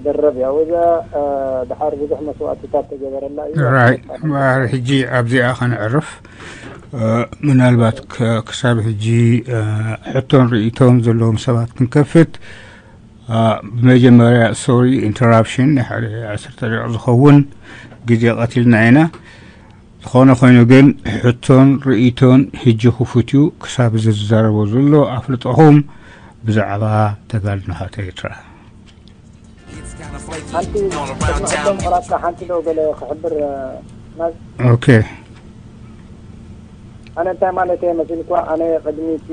ደረብ እያ። ወዛ ድሓር ብዙሕ መስዋእትታት ተገበረላ እዩ። ራይ ሕጂ ኣብዚኣ ከነዕርፍ። ምናልባት ክሳብ ሕጂ ሕቶን ርእቶን ዘለዎም ሰባት ክንከፍት፣ ብመጀመርያ ሶሪ ኢንተራፕሽን፣ ናይ ሓደ ዓሰርተ ደቂቕ ዝኸውን ግዜ ቀቲልና ኢና። ዝኾነ ኮይኑ ግን ሕቶን ርእቶን ሕጂ ክፉት እዩ። ክሳብ እዚ ዝዛረቦ ዘሎ ኣፍልጦኹም ብዛዕባ ተጋድሎ ሃተ ኤርትራ። ሓንቲ ቅድሚ ሕቶም ዕራፍካ ሓንቲ ዶ ገለ ክሕብር? ኦኬ። ኣነ እንታይ ማለት እየ መሲልኳ፣ ኣነ ቅድሚ እቲ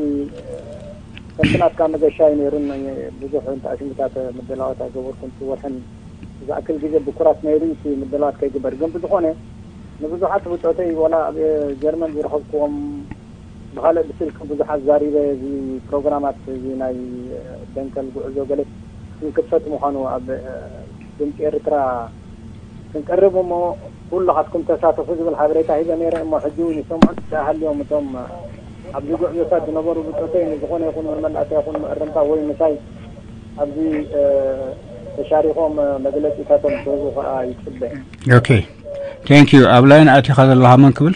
ከምቲ ናትካ መገሻ እዩ ነይሩን ብዙሕ እንተ ኣሽሙታት ምድላዋት ኣይገበርኩን። እቲ ወርሕን ዝኣክል ግዜ ብኩራት ነይሩ እቲ ምድላዋት ከይግበር። ግን ብዝኾነ ንብዙሓት ብጾተይ ዋላ ኣብ ጀርመን ዝረኸብክዎም ብኻልእ ብስልኪ ብዙሓት ዛሪበ፣ እዚ ፕሮግራማት እዚ ናይ ደንከል ጉዕዞ ገለ ክንክፈት ምዃኑ ኣብ ድምፂ ኤርትራ ክንቀርብ እሞ ኩልኻትኩም ተሳተፉ ዝብል ሓበሬታ ሂበ ነይረ። እሞ ሕጂ እውን ይሰምዑ ሃልዮም እቶም ኣብዚ ጉዕዞታት ዝነበሩ ብጾተይ ንዝኾነ ይኹን መመላእታ ይኹን መእረምታ ወይ ምሳይ ኣብዚ ተሻሪኾም መግለፂታቶም ክህቡ ከዓ ይፅበ። ኦኬ፣ ቴንክ ዩ። ኣብ ላይን ኣቲኻ ዘለኻ መን ክብል?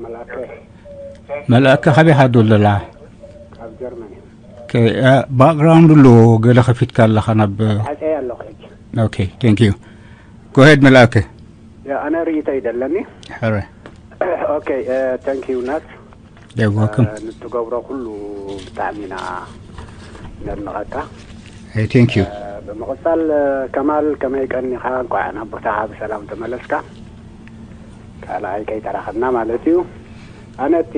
መልኣከ መልኣከ ካበይ ኢኻ ትብል ዘለኻ? ካብ ጀርመን እዩ። ባክግራውንድ ኣሎ፣ ገለ ከፊትካ ኣለኻ ናብ ሓፀይ ኣለኹ ሕጂ። ኦኬ፣ ቴንክ ዩ። ጎሄድ መልኣከ። ያ፣ ኣነ ርእይቶ እዩ ዘለኒ። ሕረ ኦኬ፣ ቴንክ ዩ ናት። ደጓኩም ንትገብሮ ኩሉ ብጣዕሚ ኢና ነድንቐካ። ቴንክ ዩ። ብምቕፃል ከማል፣ ከመይ ቀኒኻ? እንኳዕ ናብ ቦታኻ ብሰላም ተመለስካ። ካልኣይ ከይተራኸብና ማለት እዩ። ኣነ እቲ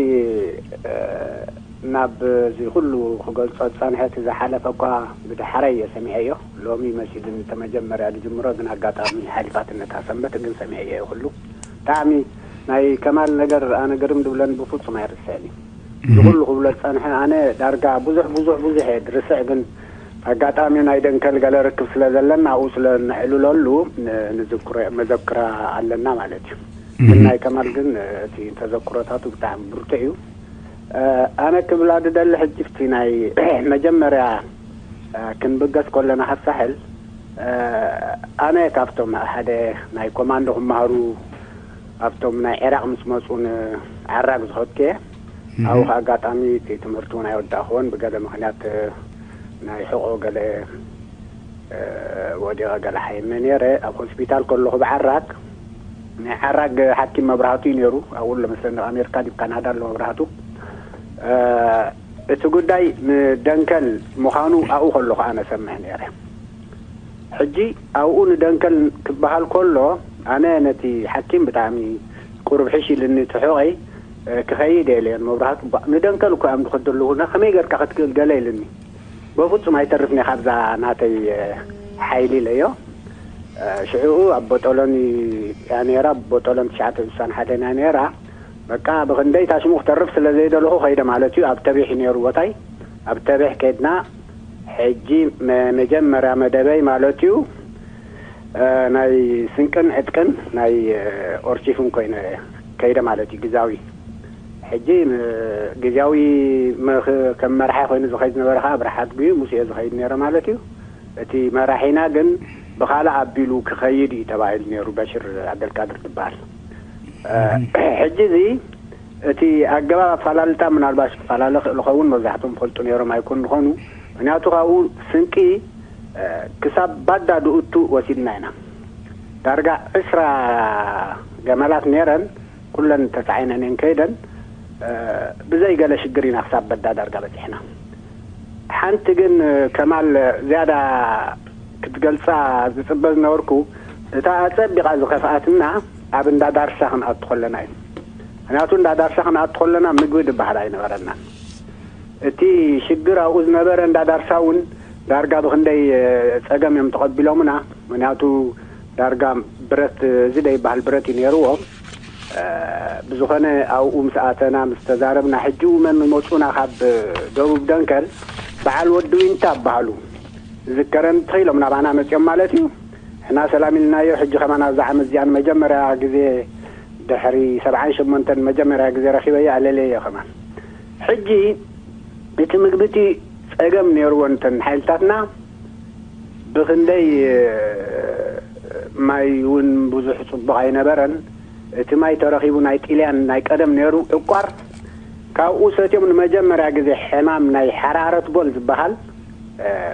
ናብ እዚ ኩሉ ክገልፆ ዝፀንሐ እቲ ዝሓለፈ እኳ ብድሓረይ እየ ሰሚዐዮ። ሎሚ መሲሉኒ ተመጀመርያ ዝጅምሮ፣ ግን ኣጋጣሚ ሓሊፋትነታ ሰንበት ግን ሰሚዐዮ እየ ኩሉ። ብጣዕሚ ናይ ከማል ነገር ኣነ ግርም ድብለኒ ብፍፁም ኣይርስዕን እዩ። እዚ ኩሉ ክብሎ ዝፀንሐ ኣነ ዳርጋ ብዙሕ ብዙሕ ብዙሕ እየ ድርስዕ፣ ግን ኣጋጣሚ ናይ ደንከል ገለ ርክብ ስለ ዘለና ኣብኡ ስለ ነዕልለሉ ን- ንዝክሮ መዘክራ ኣለና ማለት እዩ። ግን ናይ ከማል ግን እቲ ተዘክሮታቱ ብጣዕሚ ብርቱዕ እዩ። ኣነ ክብላ ዝደሊ ሕጂ እቲ ናይ መጀመርያ ክንብገስ ከለና ካብ ሳሕል ኣነ ካብቶም ሓደ ናይ ኮማንዶ ክመሃሩ ኣብቶም ናይ ዒራቕ ምስ መፁ ንዓራግ ዝኸድኩ እየ። ኣብኡ ከዓ ኣጋጣሚ እቲ ትምህርቲ እውን ኣይወዳእክዎን ብገለ ምክንያት ናይ ሕቆ ገለ ወዲቐ ገለ ሓይመ ነይረ። ኣብ ሆስፒታል ከለኹ ብዓራግ ናይ ዓራግ ሓኪም መብራህቱ እዩ ነይሩ። ኣብኡ ኣሎ መስለኒ፣ ኣሜሪካ ድዩ ካናዳ ኣሎ መብራህቱ። እቲ ጉዳይ ንደንከል ምዃኑ ኣብኡ ከለኹ ኣነ ሰምዕ ነይረ። ሕጂ ኣብኡ ንደንከል ክበሃል ከሎ ኣነ ነቲ ሓኪም ብጣዕሚ ቁሩብ ሕሽ ኢልኒ፣ እቲ ሕቖይ ክኸይድ እየ ኢለዮ ንመብራህቱ። ባ ንደንከል እኮ እዮም ዝኸዱ ኣለዉ፣ ከመይ ጌርካ ክትክእል ገለ ኢልኒ። በፍጹም ኣይተርፍን እየ ካብዛ ናተይ ሓይሊ ኢለዮ። ሽዕኡ ኣብ ቦጦሎኒ እያ ነይራ፣ ቦጦሎን ትሽዓተ ስሳን ሓደን እያ ነይራ። በቃ ብኽንደይ ታሽሙ ክተርፍ ስለ ዘይደለኹ ከይደ ማለት እዩ። ኣብ ተቢሕ እዩ ነይሩ ቦታይ። ኣብ ተቢሕ ከይድና ሕጂ መ- መጀመርያ መደበይ ማለት እዩ ናይ ስንቅን ዕጥቅን ናይ ኦርቺፍን ኮይነ ከይደ ማለት እዩ ግዛዊ። ሕጂ ግዛዊ ከም መርሓ ኮይኑ ዝኸይድ ዝነበረ ከዓ ኣብርሓ ኣድጉ እዩ፣ ምስኡ ዝኸይድ ነይረ ማለት እዩ። እቲ መራሒና ግን ብኻልእ ኣቢሉ ክኸይድ እዩ ተባሂሉ ነይሩ፣ በሽር ዓብደልቃድር ዝበሃል። ሕጂ እዚ እቲ ኣገባብ ኣፈላለጣ ምናልባሽ ክፈላለ ክእል ኸውን፣ መብዛሕቶም ፈልጡ ነይሮም ኣይኮን ዝኾኑ። ምክንያቱ ካብኡ ስንቂ ክሳብ ባዳ ድኡቱ ወሲድና ኢና። ዳርጋ ዕስራ ገመላት ነይረን፣ ኩለን ተፃዒነን እየን ከይደን። ብዘይ ገለ ሽግር ኢና ክሳብ በዳ ዳርጋ በፂሕና። ሓንቲ ግን ከማል ዝያዳ ክትገልፃ ዝፅበ ዝነበርኩ፣ እታ ኣፀቢቓ ዝኸፍኣትና ኣብ እንዳ ዳርሳ ክንኣቱ ከለና እዩ። ምክንያቱ እንዳ ዳርሳ ክንኣቱ ከለና ምግቢ ዝበሃል ኣይነበረናን። እቲ ሽግር ኣብኡ ዝነበረ እንዳ ዳርሳ እውን ዳርጋ ብክንደይ ፀገም እዮም ተቐቢሎምና። ምክንያቱ ዳርጋ ብረት እዚ ደይበሃል ብረት እዩ ነይርዎ። ብዝኾነ ኣብኡ ምስ ኣተና ምስ ተዛረብና፣ ሕጂ እውን መን መፁና ካብ ደቡብ ደንከል በዓል ወዲ ዊንታ ኣበሃሉ ዝከረን ተኺሎም ናባና መፂኦም ማለት እዩ። ሕና ሰላም ኢልናዮ። ሕጂ ከማን ኣብዛ ዓመት እዚኣ ንመጀመርያ ግዜ ድሕሪ ሰብዓን ሸሞንተን መጀመርያ ግዜ ረኺበዮ ኣለለዮ ከማን። ሕጂ እቲ ምግቢ እቲ ፀገም ነይርዎ እንተን ሓይልታትና ብኽንደይ ማይ እውን ብዙሕ ጽቡቕ ኣይነበረን። እቲ ማይ ተረኺቡ ናይ ጢልያን ናይ ቀደም ነይሩ። ዕቋር ካብኡ ሰትዮም ንመጀመርያ ግዜ ሕማም ናይ ሓራረት ቦል ዝበሃል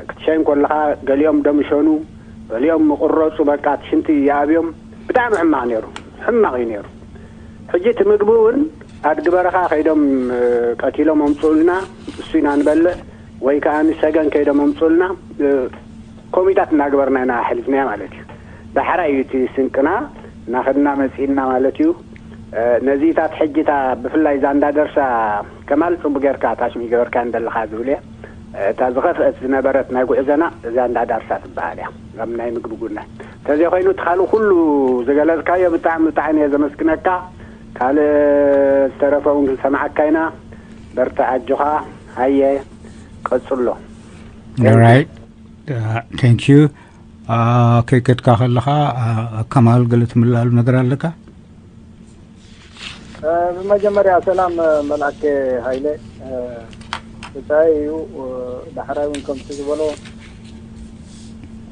ክትሸይን ከለኻ፣ ገሊኦም ደምሸኑ፣ ገሊኦም ምቕረጹ፣ በቃ እቲ ሽንቲ ይኣብዮም። ብጣዕሚ ሕማቕ ነይሩ፣ ሕማቕ እዩ ነይሩ። ሕጂ እቲ ምግቢ እውን ኣድጊ በረኻ ከይዶም ቀቲሎም ኣምጽኡልና፣ እሱ ኢና ንበልዕ። ወይ ከዓ ንሰገን ከይዶም ኣምጽኡልና። ኮሚታት እናገበርና ኢና ሓሊፍናያ ማለት እዩ። ዳሕራይ እዩ እቲ ስንቅና እናኸድና መጺእና ማለት እዩ። ነዚታት ሕጂ እታ ብፍላይ እዛ እንዳደርሳ ከማል ጽቡቅ ጌርካ ታሽሚ ገበርካ እንደለኻ ዝብል እየ። እታ ዝኸፍአት ዝነበረት ናይ ጉዕዘና እዛ እንዳዳርሳ ትበሃል እያ። ኣብ ናይ ምግቢ ጉዳይ እንተዘይኮይኑ እቲ ካልእ ኩሉ ዝገለጽካዮ ብጣዕሚ ብጣዕሚ እየ ዘመስግነካ። ካልእ ዝተረፈ እውን ክንሰምዓካ ኢና። በርትዕ ኣጆኻ። ሃየ ቀጽሎ። Alright. Thank you. ከይከድካ ከለኻ ከማል ገለ ትምልኣሉ ነገር ኣለካ? ብመጀመርያ ሰላም መልኣከ ሃይለ። ብጻይ እዩ። ዳሕራይ እውን ከምቲ ዝበሎ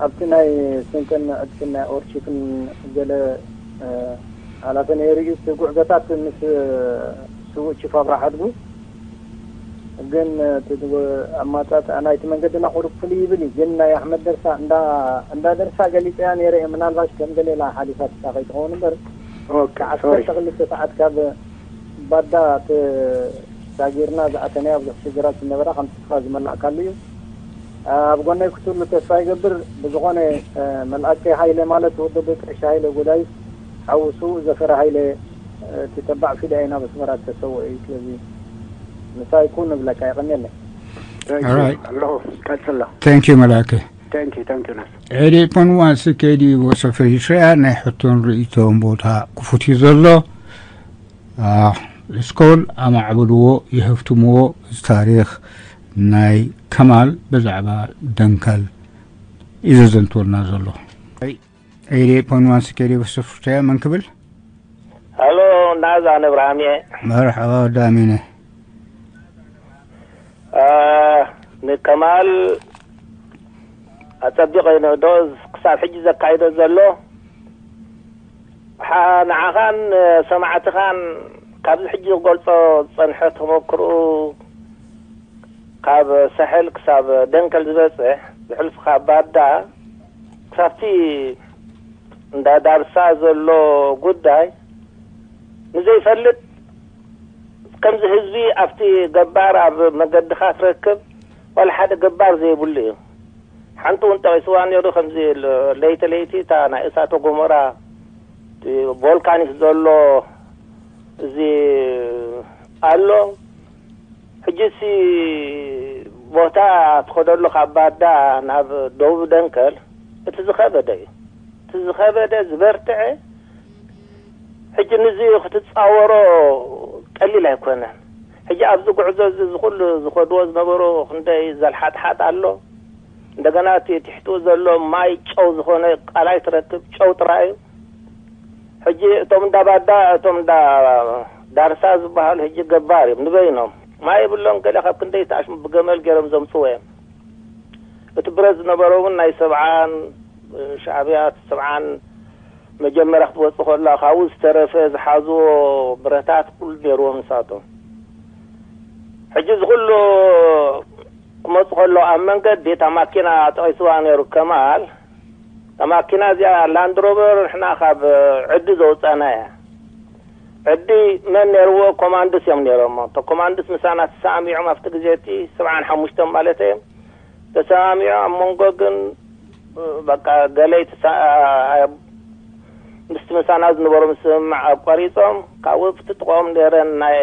ኣብቲ ናይ ስንቅን ዕጥቅን ናይ ኦርቺክን ገለ ሓላፈ ነይሩ እዩ። እቲ ጉዕዞታት ምስ ስውእ ቺፍ ኣብርሃ ሓድጉ ግን ኣማጻጽኣ ናይቲ መንገድና ቁሩብ ፍልይ ይብል እዩ። ግን ናይ ኣሕመድ ደርሳ እንዳ ደርሳ ገሊጸያ ነይረ እየ። ምናልባሽ ከም ገሌላ ሓሊፋትካ ከይትኸውን እምበር ዓሰርተ ክልተ ሰዓት ካብ ባዳ ተሳጊርና ዝኣተናያ ብዙሕ ሽግራት ዝነበራ ከም ተስፋ ዝመላእካሉ እዩ። ኣብ ጎነይ ክትህሉ ተስፋ ይገብር። ብዝኾነ መልኣከ ሃይለ ማለት ወዲ ደቂ ቀሺ ሃይለ ጎዳይ ሓውሱ ዘፈረ ሃይለ እቲ ተባዕ ፊዳ ኢና በስመራ ተሰውኦ እዩ። ስለዚ ምሳይ ኩን ንብለካ። የቐንየለይ። Alright. ኣለኹ። ቀጽሎ። Thank you መልኣከ። Thank you, thank you ናስ። ኤዲፖን ዋንስ ኬዲ ወሰፈ ይሽያ ናይ ሕቶን ርእይቶን ቦታ ክፉት እዩ ዘሎ። ስኮል ኣማዕብልዎ፣ ይህፍትምዎ። እዚ ታሪኽ ናይ ከማል ብዛዕባ ደንከል እዩ ዘዘንትወልና ዘሎ። ኤዲፖን ዋንስ ኬዲ ወሰፈ ይሽያ መን ክብል? ሀሎ ናዛ ነብርሃም እየ። መርሐባ ወዲ ኣሚነ። ንከማል ኣጸቢቐ ይንእዶ። ክሳብ ሕጂ ዘካይዶ ዘሎ ንዓኻን ሰማዕትኻን ካብዚ ሕጂ ክገልጾ ዝጸንሐ ተመክርኡ ካብ ሳሕል ክሳብ ደንከል ዝበጽሕ ብሕልፊ ካብ ባዳ ክሳብቲ እንዳ ዳርሳ ዘሎ ጉዳይ ንዘይፈልጥ ከምዚ ህዝቢ ኣብቲ ገባር ኣብ መገድኻ ትረክብ ዋላ ሓደ ገባር ዘይብሉ እዩ። ሓንቲ እውን ጠቒስዋ ነይሩ ከምዚ ለይቲ ለይቲ እታ ናይ እሳተ ጎመራ ቮልካኒክ ዘሎ እዚ ኣሎ። ሕጂ እቲ ቦታ ትኸደሉ ካብ ባዳ ናብ ደቡብ ደንከል እቲ ዝኸበደ እዩ። እቲ ዝኸበደ ዝበርትዐ ሕጂ ንዚ ክትጻወሮ ቀሊል ኣይኮነን። ሕጂ ኣብዚ ጉዕዞ እዚ ዝኩሉ ዝኸድዎ ዝነበሩ ክንደይ ዘልሓጥሓጥ ኣሎ። እንደገና እቲ ትሕትኡ ዘሎ ማይ ጨው ዝኾነ ቃላይ ትረክብ ጨው ጥራይ እዩ። ሕጂ እቶም እንዳ ባዳ እቶም እንዳ ዳርሳ ዝበሃሉ ሕጂ ገባር እዮም ንበይኖም ማይ የብሎም። ገለ ካብ ክንደይ ተኣሽሙ ብገመል ገይሮም ዘምፅዎ እዮም። እቲ ብረት ዝነበሮ እውን ናይ ሰብዓን ሻዕብያ ሰብዓን መጀመርያ ክትወፅእ ከላ ካብኡ ዝተረፈ ዝሓዝዎ ብረታት ኩሉ ነይርዎም ንሳቶም። ሕጂ እዚ ኩሉ ክመፁ ከሎ ኣብ መንገዲ እታ ማኪና ጠቂስዋ ነይሩ ከማል። እታ ማኪና እዚኣ ላንድሮቨር ንሕና ካብ ዕዲ ዘውፃና እያ። ዕዲ መን ነይርዎ? ኮማንድስ እዮም ነይሮሞ። እቶ ኮማንድስ ምሳና ተሰማሚዖም ኣብቲ ግዜ እቲ ሰብዓን ሓሙሽተን ማለት እዮም ተሰማሚዖም ኣብ መንጎ ግን በቃ ገለይ ምስቲ ምሳና ዝነበሩ ምስምማዕ ኣቋሪፆም ካብኡ ብትጥቆም ነይረን ናይ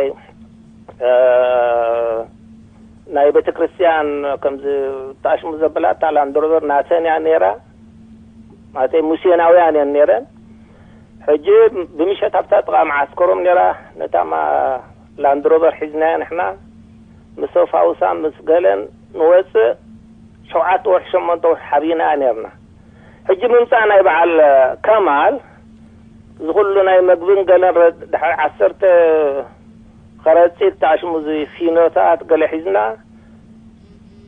ናይ ቤተ ክርስቲያን ከምዚ ተኣሽሙ ዘበላ እታ ላንድሮቨር ናተን እያ ነይራ። ማለተይ ሙሴናውያን እየን ነይረን። ሕጂ ብምሸት ኣብታ ጥቓ መዓስከሮም ነይራ ነታ ላንድሮቨር ሒዝናያ ንሕና ምስ ፋውሳ ምስ ገለን ንወፅእ ሸውዓተ ወርሒ ሸሞንተ ወርሒ ሓቢና ነርና። ሕጂ ምምፃእ ናይ በዓል ከማል እዚ ኩሉ ናይ መግብን ገለን ድሕሪ ዓሰርተ ከረፂት ተኣሽሙ እዚ ፊኖታት ገለ ሒዝና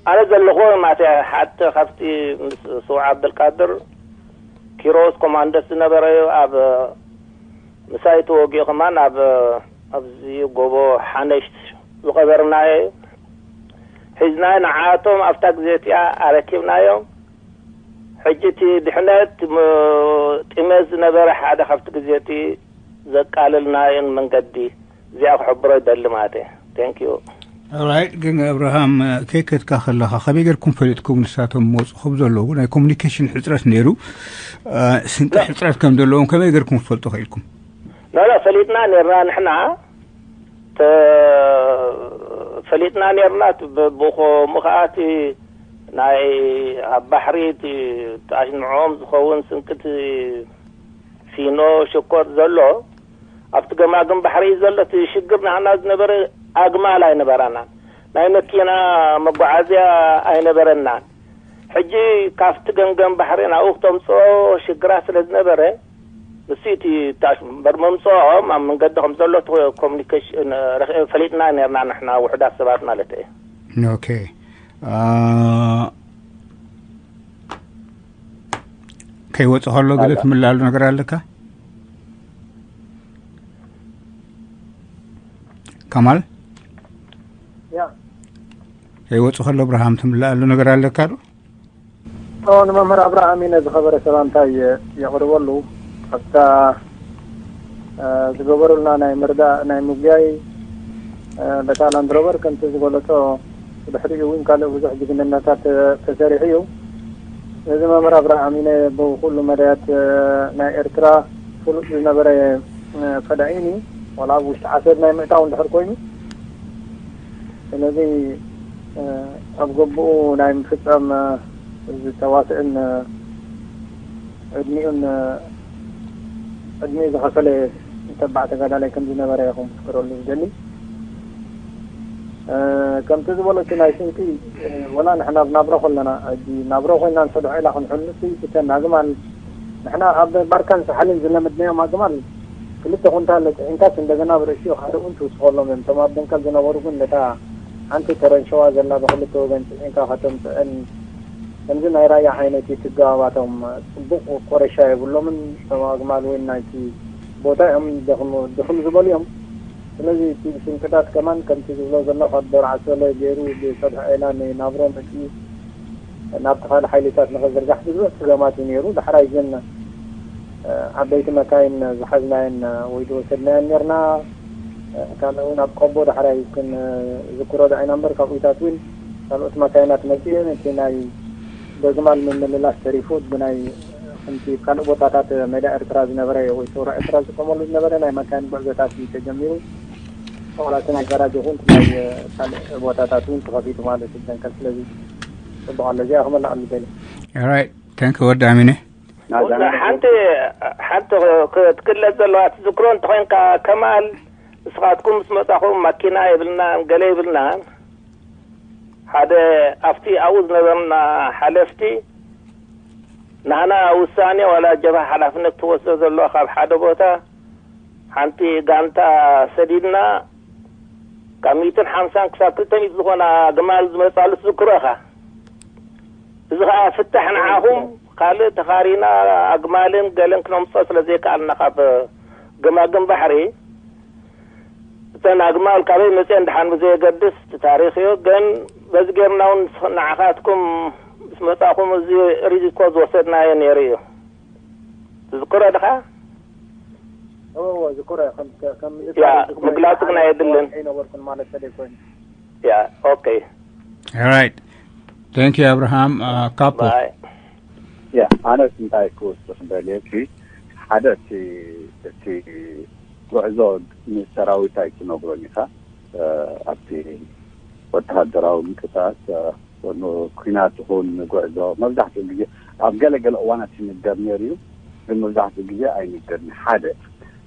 ኣነ ዘለኹ ማተ ሓቲ ካብቲ ምስ ስውዓ ኣብደልቃድር ኪሮስ ኮማንደስ ዝነበረ ኣብ ምሳይ ተወጊኡ ከማን ኣብ ኣብዚ ጎቦ ሓነሽ ዝቐበርናዮ ሒዝና ንዓቶም ኣብታ ግዜ እቲኣ ኣረኪብናዮም። ሕጂ እቲ ድሕነት ም- ጥሜት ዝነበረ ሓደ ካብቲ ግዜ እቲ ዘቃለልናዮን መንገዲ እዚኣ ክሕብሮ ይደሊ ማለት እየ። Thank you። ራይት። ግን ኣብርሃም፣ ከይከድካ ከለኻ ከመይ ገርኩም ፈሊጥኩም ንሳቶም መፁ ከም ዘለዉ? ናይ ኮሚኒኬሽን ሕፅረት ነይሩ፣ ስንቂ ሕፅረት ከም ዘለዎም ከመይ ገርኩም ፈልጡ ኽኢልኩም? ኖኖ ፈሊጥና ነርና ንሕና ተ- ፈሊጥና ነርና። ብ- ብኸምኡ ከዓ እቲ ናይ ኣብ ባሕሪ እቲ ጣሽ ንዕኦም ዝኸውን ስንቅቲ ፊኖ ሽኮር ዘሎ ኣብቲ ገማግም ባሕሪ እዩ ዘሎ። እቲ ሽግር ናህና ዝነበረ ኣግማል ኣይነበራናን፣ ናይ መኪና መጓዓዝያ ኣይነበረናን። ሕጂ ካብቲ ገምገም ባሕሪ ናብኡ ክተምፅኦ ሽግራት ስለ ዝነበረ ንሱ እቲ ታሽ እምበር መምፅኦም ኣብ መንገዲ ከም ዘሎ እቲ ኮሚኒኬሽን ረኺ- ፈሊጥና ነርና ንሕና ውሑዳት ሰባት ማለት እየ። ኦኬ። ከይወፅ ከሎ ገለ ትምላሉ ነገር ኣለካ? ከማል፣ ያ ከይወፅ ከሎ ብርሃም ትምላሉ ነገር ኣለካ ዶ? ኦ ንመምህር ኣብርሃም ኢነ ዝኸበረ ሰላምታ የ- የቕርበሉ። ኣብታ ዝገበሩልና ናይ ምርዳእ ናይ ምጉያይ በታ ላንድሮቨር ከምቲ ዝገለጾ ብድሕሪኡ እውን ካልእ ብዙሕ ጅግንነታት ተሰሪሑ እዩ። እዚ መምህር ኣብርሃም ኢነ ብኩሉ መዳያት ናይ ኤርትራ ፍሉጥ ዝነበረ ፈዳኢን እዩ። ዋላ ኣብ ውሽጢ ዓሰብ ናይ ምእታው እንድሕር ኮይኑ ስለዚ ኣብ ግቡኡ ናይ ምፍጻም ዝተዋስእን ዕድሚኡን ዕድሚኡ ዝኸፈለ ተባዕ ተጋዳላይ ከም ዝነበረ ክምስክረሉ ዝደሊ። ከምቲ ዝበሎ እቲ ናይ ስንቂ ወላ ንሕና ኣብ ናብራ ከለና ሕጂ ናብራ ኮይና ንሰድዖ ኢላ ክንሕሉሲ እተን ኣግማል ንሕና ኣብ ባርካን ሳሕልን ዝለመድናዮም ኣግማል ክልተ ኩንታል ጥሒንካስ እንደገና ብርእሲኡ ካልእ እውን ትውስኸሎም እዮም። እቶም ኣብ ደንቀል ዝነበሩ ግን ነታ ሓንቲ ተረንሸዋ ዘላ ብክልተ ወገን ጥሒንካ ከተምፅአን ከምዚ ናይ ራያ ዓይነት እዩ ትገባባቶም። ፅቡቕ ቆረሻ የብሎምን እቶም ኣግማል እውን ናይቲ ቦታ እዮም ደኽሙ ድኽም ዝበሉ እዮም። ስለዚ እቲ ስንቅታት ከማን ከምቲ ዝብሎ ዘሎ ካብ በርዓ ሶለ ገይሩ ብሰድሐ ዒላ ንናብሮ መፅኡ ናብቲ ካልእ ሓይልታት ንኸዝርጋሕ ብዙሕ ፀገማት እዩ ነይሩ። ዳሕራይ ግን ዓበይቲ መካይን ዝሓዝናየን ወይ ዝወሰድናየን ነርና። ካልእ እውን ኣብ ቆቦ ዳሕራይ ክንዝክሮ ዳኢና እምበር ካብኡታት እውን ካልኦት መካይናት መፅእን እቲ ናይ በግማል ምምልላስ ተሪፉ ብናይ ከምቲ ካልእ ቦታታት ሜዳ ኤርትራ ዝነበረ ወይ ሰውራ ኤርትራ ዝቆመሉ ዝነበረ ናይ መካይን ጉዕዞታት እዩ ተጀሚሩ። ዋላ እቲ ናይ ጋራጅ ይኹን ናይ ካልእ ቦታታት እውን ተኸፊቱ ማለት እዩ ደንቀል። ስለዚ ፅቡቕ ኣሎ። እዚኣ ክመላኣሉ ደሊ። ራይት። ተንክ ወዲ ኣሚነ። ሓንቲ ሓንቲ ክትግለፅ ዘለዋ ትዝክሮ እንተኮይንካ ከማል ንስኻትኩም ምስ መፃኹም ማኪና የብልናን ገለ የብልናን። ሓደ ኣብቲ ኣብኡ ዝነበርና ሓለፍቲ ናህና ውሳኔ ዋላ ጀብሃ ሓላፍነት ትወስዶ ዘሎ ካብ ሓደ ቦታ ሓንቲ ጋንታ ሰዲድና ካብ ሚእትን ሓምሳን ክሳብ ክልተ ሚእቲ ዝኾና ኣግማል ዝመፃሉ ትዝክሮ ኢኻ። እዚ ከዓ ፍታሕ ንዓኹም ካልእ ተኻሪና ኣግማልን ገለን ክነምፅኦ ስለ ዘይከኣልና ካብ ገማግም ባሕሪ እተን ኣግማል ካበይ መፅኤን ድሓን ብዘየገድስ እቲ ታሪኽ እዩ። ግን በዚ ጌርና እውን ንዓኻትኩም ምስ መፃኹም እዚ ሪዚኮ ዝወሰድናዮ ነይሩ እዩ። ትዝክሮ ድኻ? እወ ዝኮረ ከም ከም ያ ምግላጹ ግን ኣየድልን። ኣይነበርኩን ማለት ሰለ ኮይኑ ያ ኦኬ ራይት። ታንክ ዩ ኣብርሃም። ካፖ። ባይ ያ ኣነስ እንታይ ክውስኽ ደልየ እቲ ሓደ እቲ እቲ ጉዕዞ ንሰራዊት ኣይትነግሮን ኢኻ። ኣብቲ ወተሃደራዊ ምንቅስቃስ ኩናት ይኹን ጉዕዞ መብዛሕትኡ ግዜ ኣብ ገለ ገለ እዋናት ይንገር ነይሩ እዩ፣ ግን መብዛሕትኡ ግዜ ኣይንገርን። ሓደ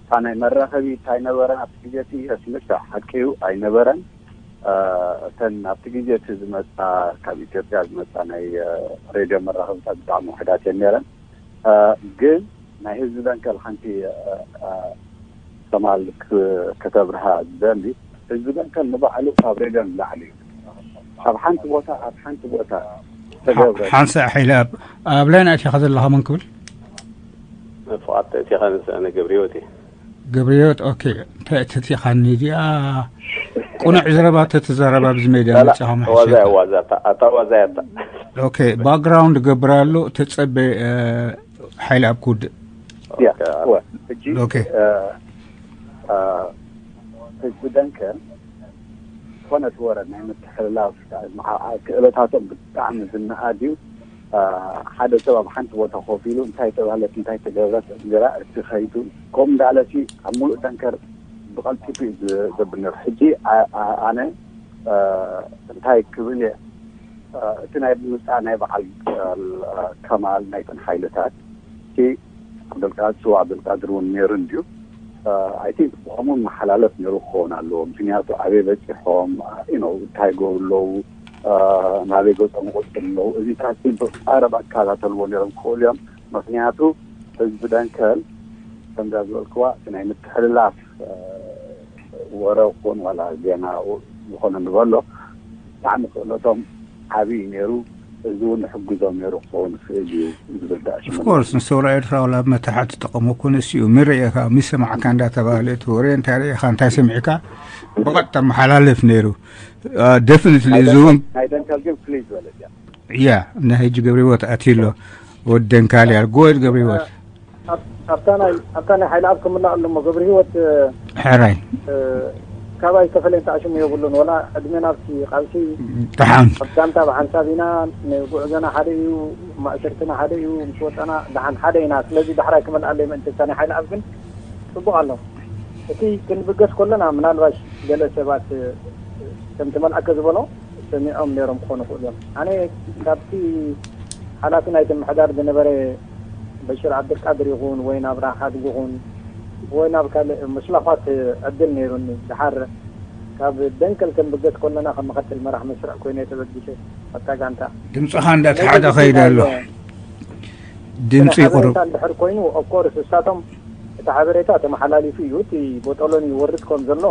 እታ ናይ መራኸቢ እንታይ ነበረን ኣብቲ ግዜ እቲ ስምዕ ሓቂ እዩ ኣይነበረን። እተን ኣብቲ ግዜ እቲ ዝመፃ ካብ ኢትዮጵያ ዝመፃ ናይ ሬድዮ መራኸብታት ብጣዕሚ ውሕዳት እየን ነይረን። ግን ናይ ህዝቢ ደንከል ሓንቲ ከማል ከተብርሃ ዝደሊ ህዝቢ ደንከል ንባዕሉ ካብ ሬድዮ ንላዕሊ እዩ። ኣብ ሓንቲ ቦታ ኣብ ሓንቲ ቦታ ተገብረ። ሓንሳእ ሓይለ ኣብ ኣብ ላይን ኣቲኻ ዘለኻ መን ክብል? ፍቓድ ተእቲኻ ንስእነ ገብርዮት እየ። ገብርዮት። ኦኬ፣ እንታይ ተቲኻኒ እዚኣ? ቁኑዕ ዘረባ ተትዛረብ ኣብዚ ሜድያ መጺኻ ዋዛያ ዋዛታ ኣታ ዋዛያታ። ኦኬ፣ ባክግራውንድ ገብር ኣሎ። ተጸበ ሓይለ ኣብ ክውድእ። ሕጂ ህዝቢ ደንከል ዝኾነ እቲ ወረ ናይ ምትሕልላፍ ክእለታቶም ብጣዕሚ ዝነኣድ እዩ። ሓደ ሰብ ኣብ ሓንቲ ቦታ ኮፍ ኢሉ እንታይ ተባህለት እንታይ ተገብረት ግራ እቲ ከይዱ ከምኡ እንዳለሲ ኣብ ሙሉእ ደንከል ብቐልጢፉ እዩ ዘብል ነሩ። ሕጂ ኣነ እንታይ ክብል እየ እቲ ናይ ምምፃእ ናይ በዓል ከማል ናይተን ሓይልታት እቲ ዓብደልቃድር ስዋ ዓብደልቃድር እውን ነይሩ እንድዩ። ኣይ ቲንክ ብኸምኡ መሓላለፍ ነይሩ ክኸውን ኣለዎ። ምክንያቱ ኣበይ በፂሖም እንታይ ገብሩ ኣለዉ ናበይ ገፆም ይቆፅሩ ኣለዉ እዚታት ብቀረባ ክከታተልዎ ነይሮም ክኽእሉ እዮም። ምክንያቱ ህዝቢ ደንከል ከምዛ ዝበልክዋ እቲ ናይ ምትሕልላፍ ወረ ኩን ዋላ ዜና ዝኾነ ንበሎ ብጣዕሚ ክእለቶም ዓብዪ ነይሩ። እዚ እውን ንሕግዞም ነይሩ ክኸውን ይኽእል እዩ ዝብል ዳኣ ሽሙ። ኦፍኮርስ ንሰውራ ኤርትራ ዋላ መታሓት ትጠቐሞ ኮነ እሱ እዩ። ምን ርእኻ ምን ሰማዕካ እንዳተባህለ እቲ ወረ እንታይ ርእኻ እንታይ ሰሚዕካ ብቐጥታ መሓላለፍ ነይሩ። ደፍኒትሊ እዚ እውን ናይ ደንከል ግን ፍልይ ዝበለ እያ። እያ ናይ ሕጂ ገብረ ህይወት ኣትዩ ኣሎ። ወደን ካልያ ጎድ ገብረ ህይወት ኣብታ ናይ ኣብታ ናይ ሓይለ ኣብ ክምላእ ኣሎ እሞ ገብረ ህይወት ሕራይ ካባይ ዝተፈለየ ተኣሽሙ የብሉን። ወላ ዕድሜና ኣብቲ ቃልሲ ደሓን ኣብ ጋንታ ብሓንሳብ ኢና። ንጉዕዞና ሓደ እዩ፣ ማእሰርትና ሓደ እዩ። ምስ ወፀና ደሓን ሓደ ኢና። ስለዚ ዳሕራይ ክመልኣለይ ምእንቲ እታ ናይ ሓይለ ኣብ ግን ፅቡቕ ኣሎ። እቲ ክንብገስ ከለና ምናልባሽ ገለ ሰባት ከምቲ መልኣከ ዝበሎ ሰሚዖም ነይሮም ክኾኑ ይኽእሉ እዮም። ኣነ ካብቲ ሓላፊ ናይቲ ምሕዳር ዝነበረ በሽር ዓብደልቃድር ይኹን ወይ ናብ ራሓት ይኹን ወይ ናብ ካልእ ምስላኳት ዕድል ነይሩኒ። ድሓር ካብ ደንከል ከም ብገት ኮለና ከም መኸተል መራሕ መስርዕ ኮይነ ተበጊሰ ኣብታ ጋንታ። ድምፅኻ እንዳተሓደ ከይደ ኣሎ። ድምፂ ይቁርብ። እንድሕር ኮይኑ ኦፍኮርስ እሳቶም እቲ ሓበሬታ ተመሓላሊፉ እዩ። እቲ ቦጦሎኒ ይወርድ ከም ዘሎ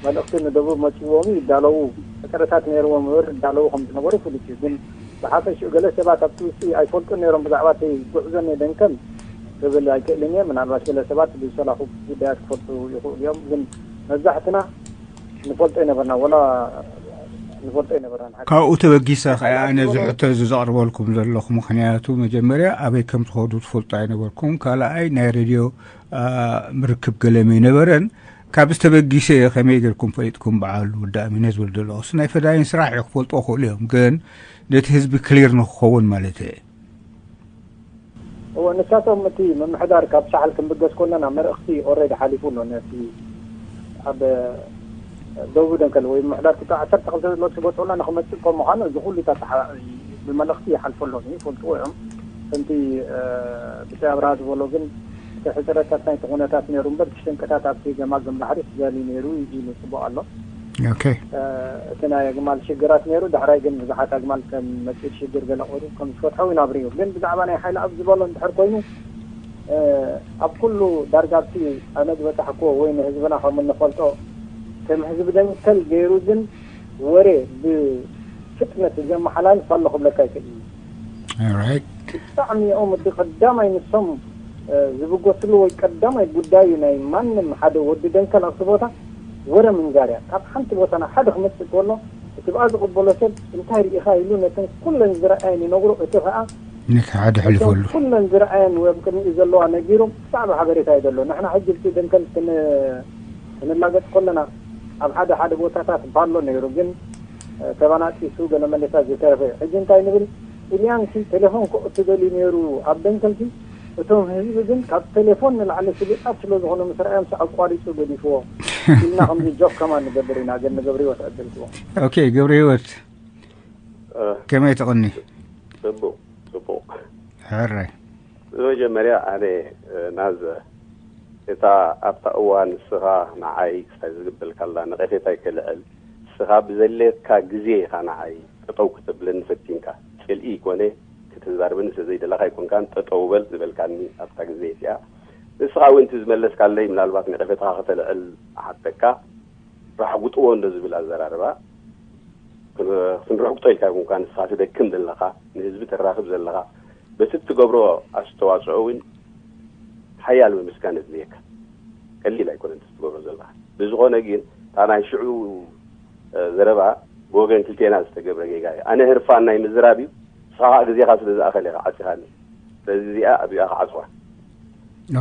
መልእኽቲ ንደቡብ መፂዎም ይዳለዉ፣ ሕፅረታት ነይርዎም ይወርድ ይዳለዉ ከም ዝነበሩ ፍሉጥ እዩ። ግን ብሓፈሽኡ ገለ ሰባት ኣብቲ ውሽጢ ኣይፈልጡን ነይሮም ብዛዕባ እቲ ጉዕዞ ናይ ደንከል ክብል ኣይክእልን እየ። ምናልባት ገለ ሰባት ብዝሰላኹ ጉዳያት ክፈልጡ ይኽእሉ እዮም። ግን መብዛሕትና ንፈልጦ ኣይነበርና ወላ ንፈልጦ ኣይነበርና። ካብኡ ተበጊሰ ከኣ ኣነ እዚ ሕቶ እዚ ዘቕርበልኩም ዘለኹ ምኽንያቱ መጀመርያ ኣበይ ከም ትኸዱ ትፈልጡ ኣይነበርኩም። ካልኣይ ናይ ሬድዮ ምርክብ ገለም ኣይነበረን። ካብ ዝተበጊሰ ከመይ ጌርኩም ፈሊጥኩም? በዓል ወዲ ኣሚነ ዝብል ዘሎ እሱ ናይ ፈዳይን ስራሕ እዩ ክፈልጥዎ ክእሉ እዮም፣ ግን ነቲ ህዝቢ ክሊር ንክኸውን ማለት እየ። እወ ንሳቶም እቲ ምምሕዳር ካብ ሳሕል ክንብገስ ኮለና መልእኽቲ ኦሬዲ ሓሊፉ ኣሎ። ነቲ ኣብ ደቡብ ደንከል ወይ ምምሕዳር ክልተ ዓሰርተ ክልተ ዘሎ ትበፅዑና ንክመፅእ ከም ምዃኑ እዚ ኩሉ ብመልእኽቲ ይሓልፈሎም ይፈልጥዎ እዮም። ከምቲ ብታይ ኣብርሃ ዝበሎ ግን እቲ ሕፅረታት ናይቲ ኩነታት ነይሩ እምበር እቲ ሽንቅታት ኣብቲ ገማግም ባሕሪ ስጋሊ ነይሩ ኢሉ ፅቡቕ ኣሎ። ኦኬ። እቲ ናይ ኣግማል ሽግራት ነይሩ፣ ዳሕራይ ግን ብዙሓት ኣግማል ከም መፅእ ሽግር ገለ ቆሩ ከም ዝፈትሐው ይናብር እዩ። ግን ብዛዕባ ናይ ሓይሊ ኣብ ዝበሎ እንድሕር ኮይኑ ኣብ ኩሉ ዳርጋ ኣብቲ ኣነ ዝበፃሕክዎ ወይ ንህዝብና ከም እንፈልጦ ከም ህዝቢ ደንከል ገይሩ ግን ወሬ ብፍጥነት ዘመሓላልፍ ኣሎ ክብለካ ይክእል እዩ። ብጣዕሚ እዮም እቲ ቀዳማይ ንሶም ዝብገስሉ ወይ ቀዳማይ ጉዳዩ ናይ ማንም ሓደ ወዲ ደንከል ኣብቲ ቦታ ወረ ምንጋር እያ። ካብ ሓንቲ ቦታ ናብ ሓደ ክመፅእ ከሎ እቲ ብኣ ዝቕበሎ ሰብ እንታይ ርኢኻ ኢሉ ነተን ኩለን ዝረኣየን ይነግሮ። እቲ ከዓ ነቲ ሓደ ሕልፈሉ ኩለን ዝረኣየን ወይ ኣብ ቅድሚኡ ዘለዋ ነጊሩ ብጣዕሚ ሓበሬታ እዩ ዘሎ። ንሕና ሕጂ ብቲ ደንከል ክንላገፅ ከለና ኣብ ሓደ ሓደ ቦታታት ባሎ ነይሩ ግን ተበናጢሱ ገለ መለሳ ዝተረፈ እዩ። ሕጂ እንታይ ንብል ኢልያንሲ ቴሌፎን ክእቱ ደልዩ ነይሩ ኣብ ደንከልሲ እቶም ህዝቢ ግን ካብ ቴሌፎን ንላዕሊ ስሉጣት ስለ ዝኾኑ ምስ ረኣዮም ኣቋሪፁ ገዲፍዎ ኢልና ከምዚ ጆክ ከማን ንገብር ኢና። ግን ንገብረ ህይወት ዕድል ክቦ። ኦኬ ገብረ ህይወት ከመይ ትቕኒ? ጽቡቕ ጽቡቕ። ሕራይ። ብመጀመርያ ኣነ ናዘ እታ ኣብታ እዋን ንስኻ ንዓይ ክሳይ ዝግበልካላ ነቐፌታ ኣይክልዕል። ንስኻ ብዘድልየካ ግዜ ኢኻ ንዓይ ጠጠው ክትብለኒ ፈቲንካ። ጽልኢ ይኮነ ክትዛርበኒ ስለ ዘይደለኻ ኣይኮንካን ጠጠው በል ዝበልካኒ ኣብታ ግዜ እቲኣ። ንስኻ እውን እቲ ዝመለስካለይ ምናልባት ነቐፌታኻ ከተልዕል እሓተካ ራሕጉጥዎ እንዶ ዝብል ኣዘራርባ ክንረግጦ ኢልካ ይኹንካ፣ ንስኻ ትደክም ዘለኻ፣ ንህዝቢ ተራኽብ ዘለኻ፣ በቲ እትገብሮ ኣስተዋፅኦ እውን ሓያል ምምስጋን የድልየካ። ቀሊል ኣይኮነን እቲ ትገብሮ ዘለኻ። ብዝኾነ ግን እታ ናይ ሽዑ ዘረባ ብወገን ክልቴና ዝተገብረ ጌጋ እዩ። ኣነ ህርፋን ናይ ምዝራብ እዩ፣ ንስኻ ከዓ ግዜኻ ስለ ዝኣኸለ ኢኻ ዓፂኻኒ። ስለዚ እዚኣ ኣብኣ ክዓፅዋ።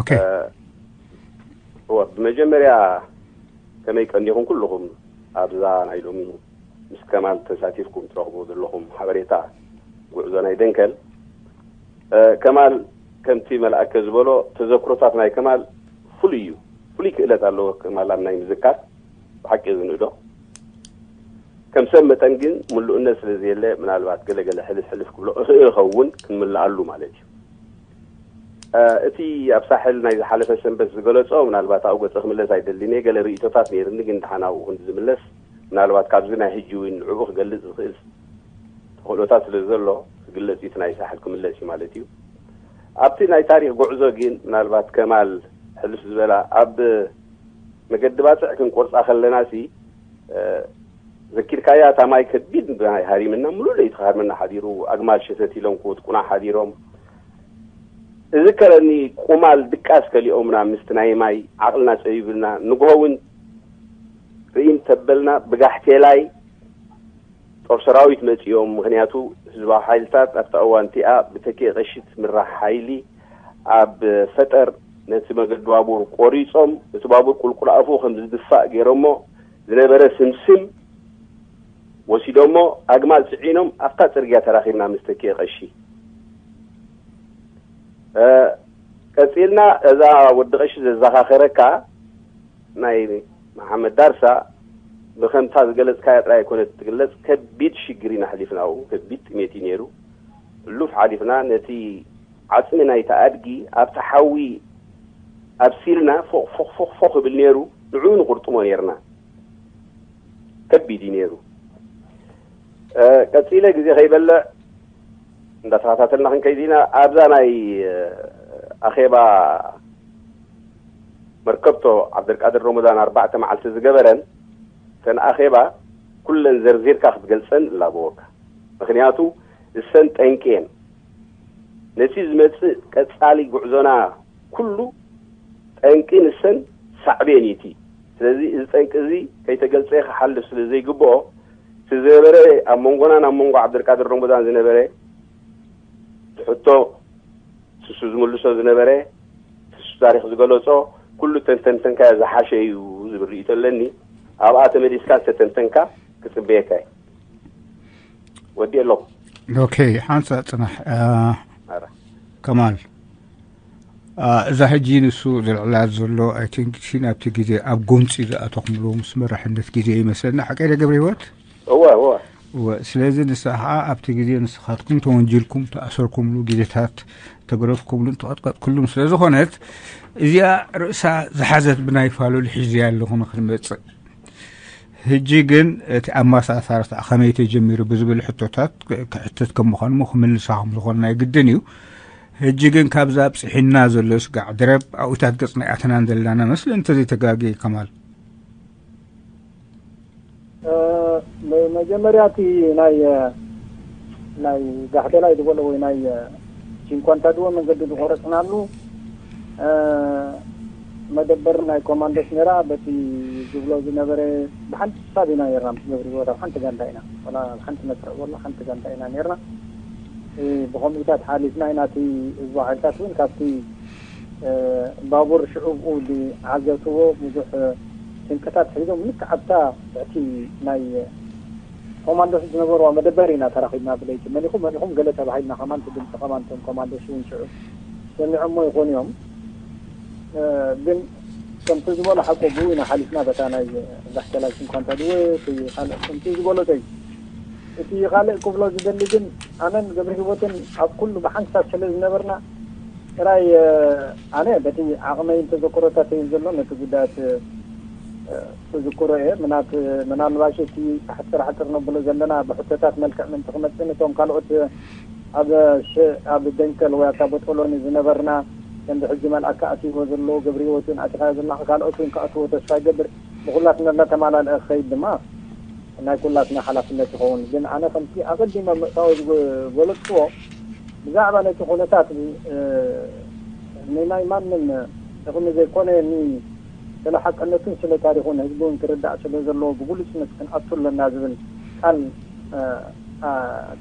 ኦኬ። እወ፣ ብመጀመርያ ከመይ ቀኒኹም ኩልኹም ኣብዛ ናይ ሎሚ ምስ ከማል ተሳቲፍኩም ትረኽቡ ዘለኹም ሓበሬታ ጉዕዞ ናይ ደንከል። ከማል ከምቲ መልኣከ ዝበሎ ተዘክሮታት ናይ ከማል ፍሉይ እዩ። ፍሉይ ክእለት ኣለዎ ከማል ኣብ ናይ ምዝካር። ብሓቂ ዝንእዶ። ከም ሰብ መጠን ግን ምሉእነት ስለ ዘየለ ምናልባት ገለ ገለ ሕልፍ ሕልፍ ክብሎ እኽእል እኸውን፣ ክንምልኣሉ ማለት እዩ። እቲ ኣብ ሳሕል ናይ ዝሓለፈ ሰንበት ዝገለጾ ምናልባት ኣብኡ ገጸ ክምለስ ኣይደልን እየ። ገለ ርእይቶታት ነይርኒ፣ ግን ደሓን ኣብኡ ክንዲ ዝምለስ ምናልባት ካብዚ ናይ ሕጂ እውን ንዕኡ ክገልጽ ዝኽእል ተኽእሎታት ስለ ዘሎ ክግለጽ እዩ። እቲ ናይ ሳሕል ክምለስ እዩ ማለት እዩ። ኣብቲ ናይ ታሪኽ ጉዕዞ ግን ምናልባት ከማል ሕልፍ ዝበላ ኣብ መገዲ ባጽዕ ክንቆርጻ ከለና ሲ ዘኪርካያ እታ ማይ ከቢድ ማይ ሃሪምና፣ ሙሉእ ለይቲ ክሃርመና ሓዲሩ፣ ኣግማል ሸተት ኢሎም ክወድቁና ሓዲሮም። እዚ ከረኒ ቁማል ድቃስ ከሊኦምና ምስቲ ናይ ማይ ዓቕልና ጸቢብና፣ ንግሆ እውን ርእይም ተበልና ብጋሕቴላይ ጦር ሰራዊት መጺኦም። ምኽንያቱ ህዝባዊ ሓይልታት ኣብታ እዋን እቲኣ ብተኪኤ ቀሺ ትምራሕ ሓይሊ ኣብ ፈጠር ነቲ መገዲ ባቡር ቆሪጾም፣ እቲ ባቡር ቁልቁል ኣፉ ከም ዝድፋእ ገይሮሞ ዝነበረ ስምስም ወሲዶሞ ኣግማል ጽዒኖም ኣብታ ጽርግያ ተራኺብና ምስ ተኪኤ ቀሺ። ቀጺልና እዛ ወዲ ቀሺ ዘዘኻኸረካ ናይ መሓመድ ዳርሳ ብኸምታ ዝገለጽካያ ጥራይ ኣይኮነት ትግለጽ። ከቢድ ሽግር ኢና ኣሕሊፍና፣ ኣብኡ ከቢድ ጥሜት እዩ ነይሩ። እሉፍ ሓሊፍና ነቲ ዓጽሚ ናይቲ ኣድጊ ኣብቲ ሓዊ ኣብሲልና ፎቕ ፎቕ ፎቕ ፎቕ ይብል ነይሩ። ንዕኡ ንቑርጥሞ ነይርና። ከቢድ እዩ ነይሩ። ቀጺለ ግዜ ከይበልዕ እንዳተኸታተልና ክንከይድ ኢና። ኣብዛ ናይ ኣኼባ መርከብቶ ዓብደልቃድር ሮሞዳን ኣርባዕተ መዓልቲ ዝገበረን እተን ኣኼባ ኩለን ዘርዚርካ ክትገልጸን እላበወካ። ምኽንያቱ እሰን ጠንቂ እየን። ነቲ ዝመጽእ ቀጻሊ ጉዕዞና ኩሉ ጠንቂ ንሰን ሳዕቤን እዩ እቲ። ስለዚ እዚ ጠንቂ እዚ ከይተገልጸ ክሓልፍ ስለ ዘይግብኦ፣ እቲ ዝነበረ ኣብ መንጎናን ኣብ መንጎ ዓብደልቃድር ሮሞዳን ዝነበረ ሕቶ፣ ስሱ ዝምልሶ ዝነበረ፣ ስሱ ታሪኽ ዝገለጾ፣ ኩሉ ተንተንተንካዮ ዝሓሸ እዩ ዝብል ርእይቶ ኣለኒ። ኣብኣ ተመሊስካ ዝተተንተንካ ክጽበየካ እየ። ወዲኤ ኣለኹ። ኦኬ፣ ሓንሳ ጽናሕ። ከማል፣ እዛ ሕጂ ንሱ ዘልዕላ ዘሎ፣ I think፣ ኣብቲ ግዜ ኣብ ጎንጺ ዝኣተኹምሉ ምስ መራሕነት ግዜ ይመስለና። ሓቀይ ዶ ገብረ ህይወት? እወ እወ። ስለዚ ንሳ ከዓ ኣብቲ ግዜ ንስኻትኩም ተወንጂልኩም ተኣሰርኩምሉ ግዜታት፣ ተገረፍኩምሉን ተቐጥቀጥኩሉን ስለ ዝኾነት፣ እዚኣ ርእሳ ዝሓዘት ብናይ ፋሉል ሒዝያ ኣለኹ ንክንመጽእ። ሕጂ ግን እቲ ኣመሳሳርታ ከመይ ተጀሚሩ ብዝብል ሕቶታት ክሕተት ከም ምዃኑ ክምልሳ ከም ዝኾነ ናይ ግድን እዩ። ሕጂ ግን ካብዛ ኣብፅሒና ዘሎ ስጋዕ ድረብ ኣብኡታት ገፅና ኣተናን ዘለና መስለ እንተዘይተጋግየ ከማል። መጀመርያ እቲ ናይ ናይ ጋሕደላይ ዝበሎ ወይ ናይ ቺንኳንታ ድወ መንገዲ ዝቆረፅናሉ መደበር ናይ ኮማንዶስ ነራ በቲ ዝብሎ ዝነበረ ብሓንቲ ሳብ ኢና ነርና ምስ ገብሪ ወዳ ሓንቲ ጋንዳ ኢና ወላ ሓንቲ መስርዕ ወላ ሓንቲ ጋንዳ ኢና ነርና። ብከምኡታት ሓሊፍና ኢና እቲ ህዝባዊ ሓይልታት እውን ካብቲ ባቡር ሽዑ ብኡ ዝዓዘትዎ ብዙሕ ስንቅታት ሒዞም ልክዕ ኣብታ ትሕቲ ናይ ኮማንዶስ ዝነበርዋ መደበር ኢና ተራኺብና። ብለይቲ መሊኹም መሊኹም ገለ ተባሂልና ከማን እቲ ድምፂ ከማን እቶም ኮማንዶስ እውን ሽዑ ሰሚዖሞ ይኾኑ እዮም። ግን ከምቲ ዝበሎ ሓቆ ብኡ ኢና ሓሊፍና በታ ናይ ጋሕተላይ ሽንኳንታ ድወ ካልእ ከምቲ ዝበሎ ተይ እቲ ካልእ ክብሎ ዝደሊ ግን ኣነን ገብረ ህይወትን ኣብ ኩሉ ብሓንሳብ ስለ ዝነበርና ጥራይ ኣነ በቲ ዓቕመይን ተዘክሮታተይን ዘሎ ነቲ ጉዳያት ክዝክሮ እየ። ምናት ምናልባሽ እቲ ሓፅር ሓፅር ነብሎ ዘለና ብሕቶታት መልክዕ ምንቲ ክመፅእ ነቶም ካልኦት ኣብ ኣብ ደንከል ወይ ኣብታ ቦጦሎኒ ዝነበርና ከምዚ ሕጂ መልኣካ ኣትይዎ ዘሎ ገብረ ህይወትን ኣቲኻዮ ዘለካ ካልኦት እውን ክኣትዎ ተስፋ ይገብር። ብኩላትና እናተማላለአ ክኸይድ ድማ ናይ ኩላትና ሓላፍነት ይኸውን። ግን ኣነ ከምቲ ኣቐዲመ ምእታዊ ዝገለፅዎ ብዛዕባ ነቲ ኩነታት ንናይ ማንም ጥቕሚ ዘይኮነ፣ ስለ ሓቅነቱን ስለ ታሪኹን ህዝቢ እውን ክርዳእ ስለ ዘለዎ ብግሉፅነት ክንኣቱ ኣለና ዝብል ቃል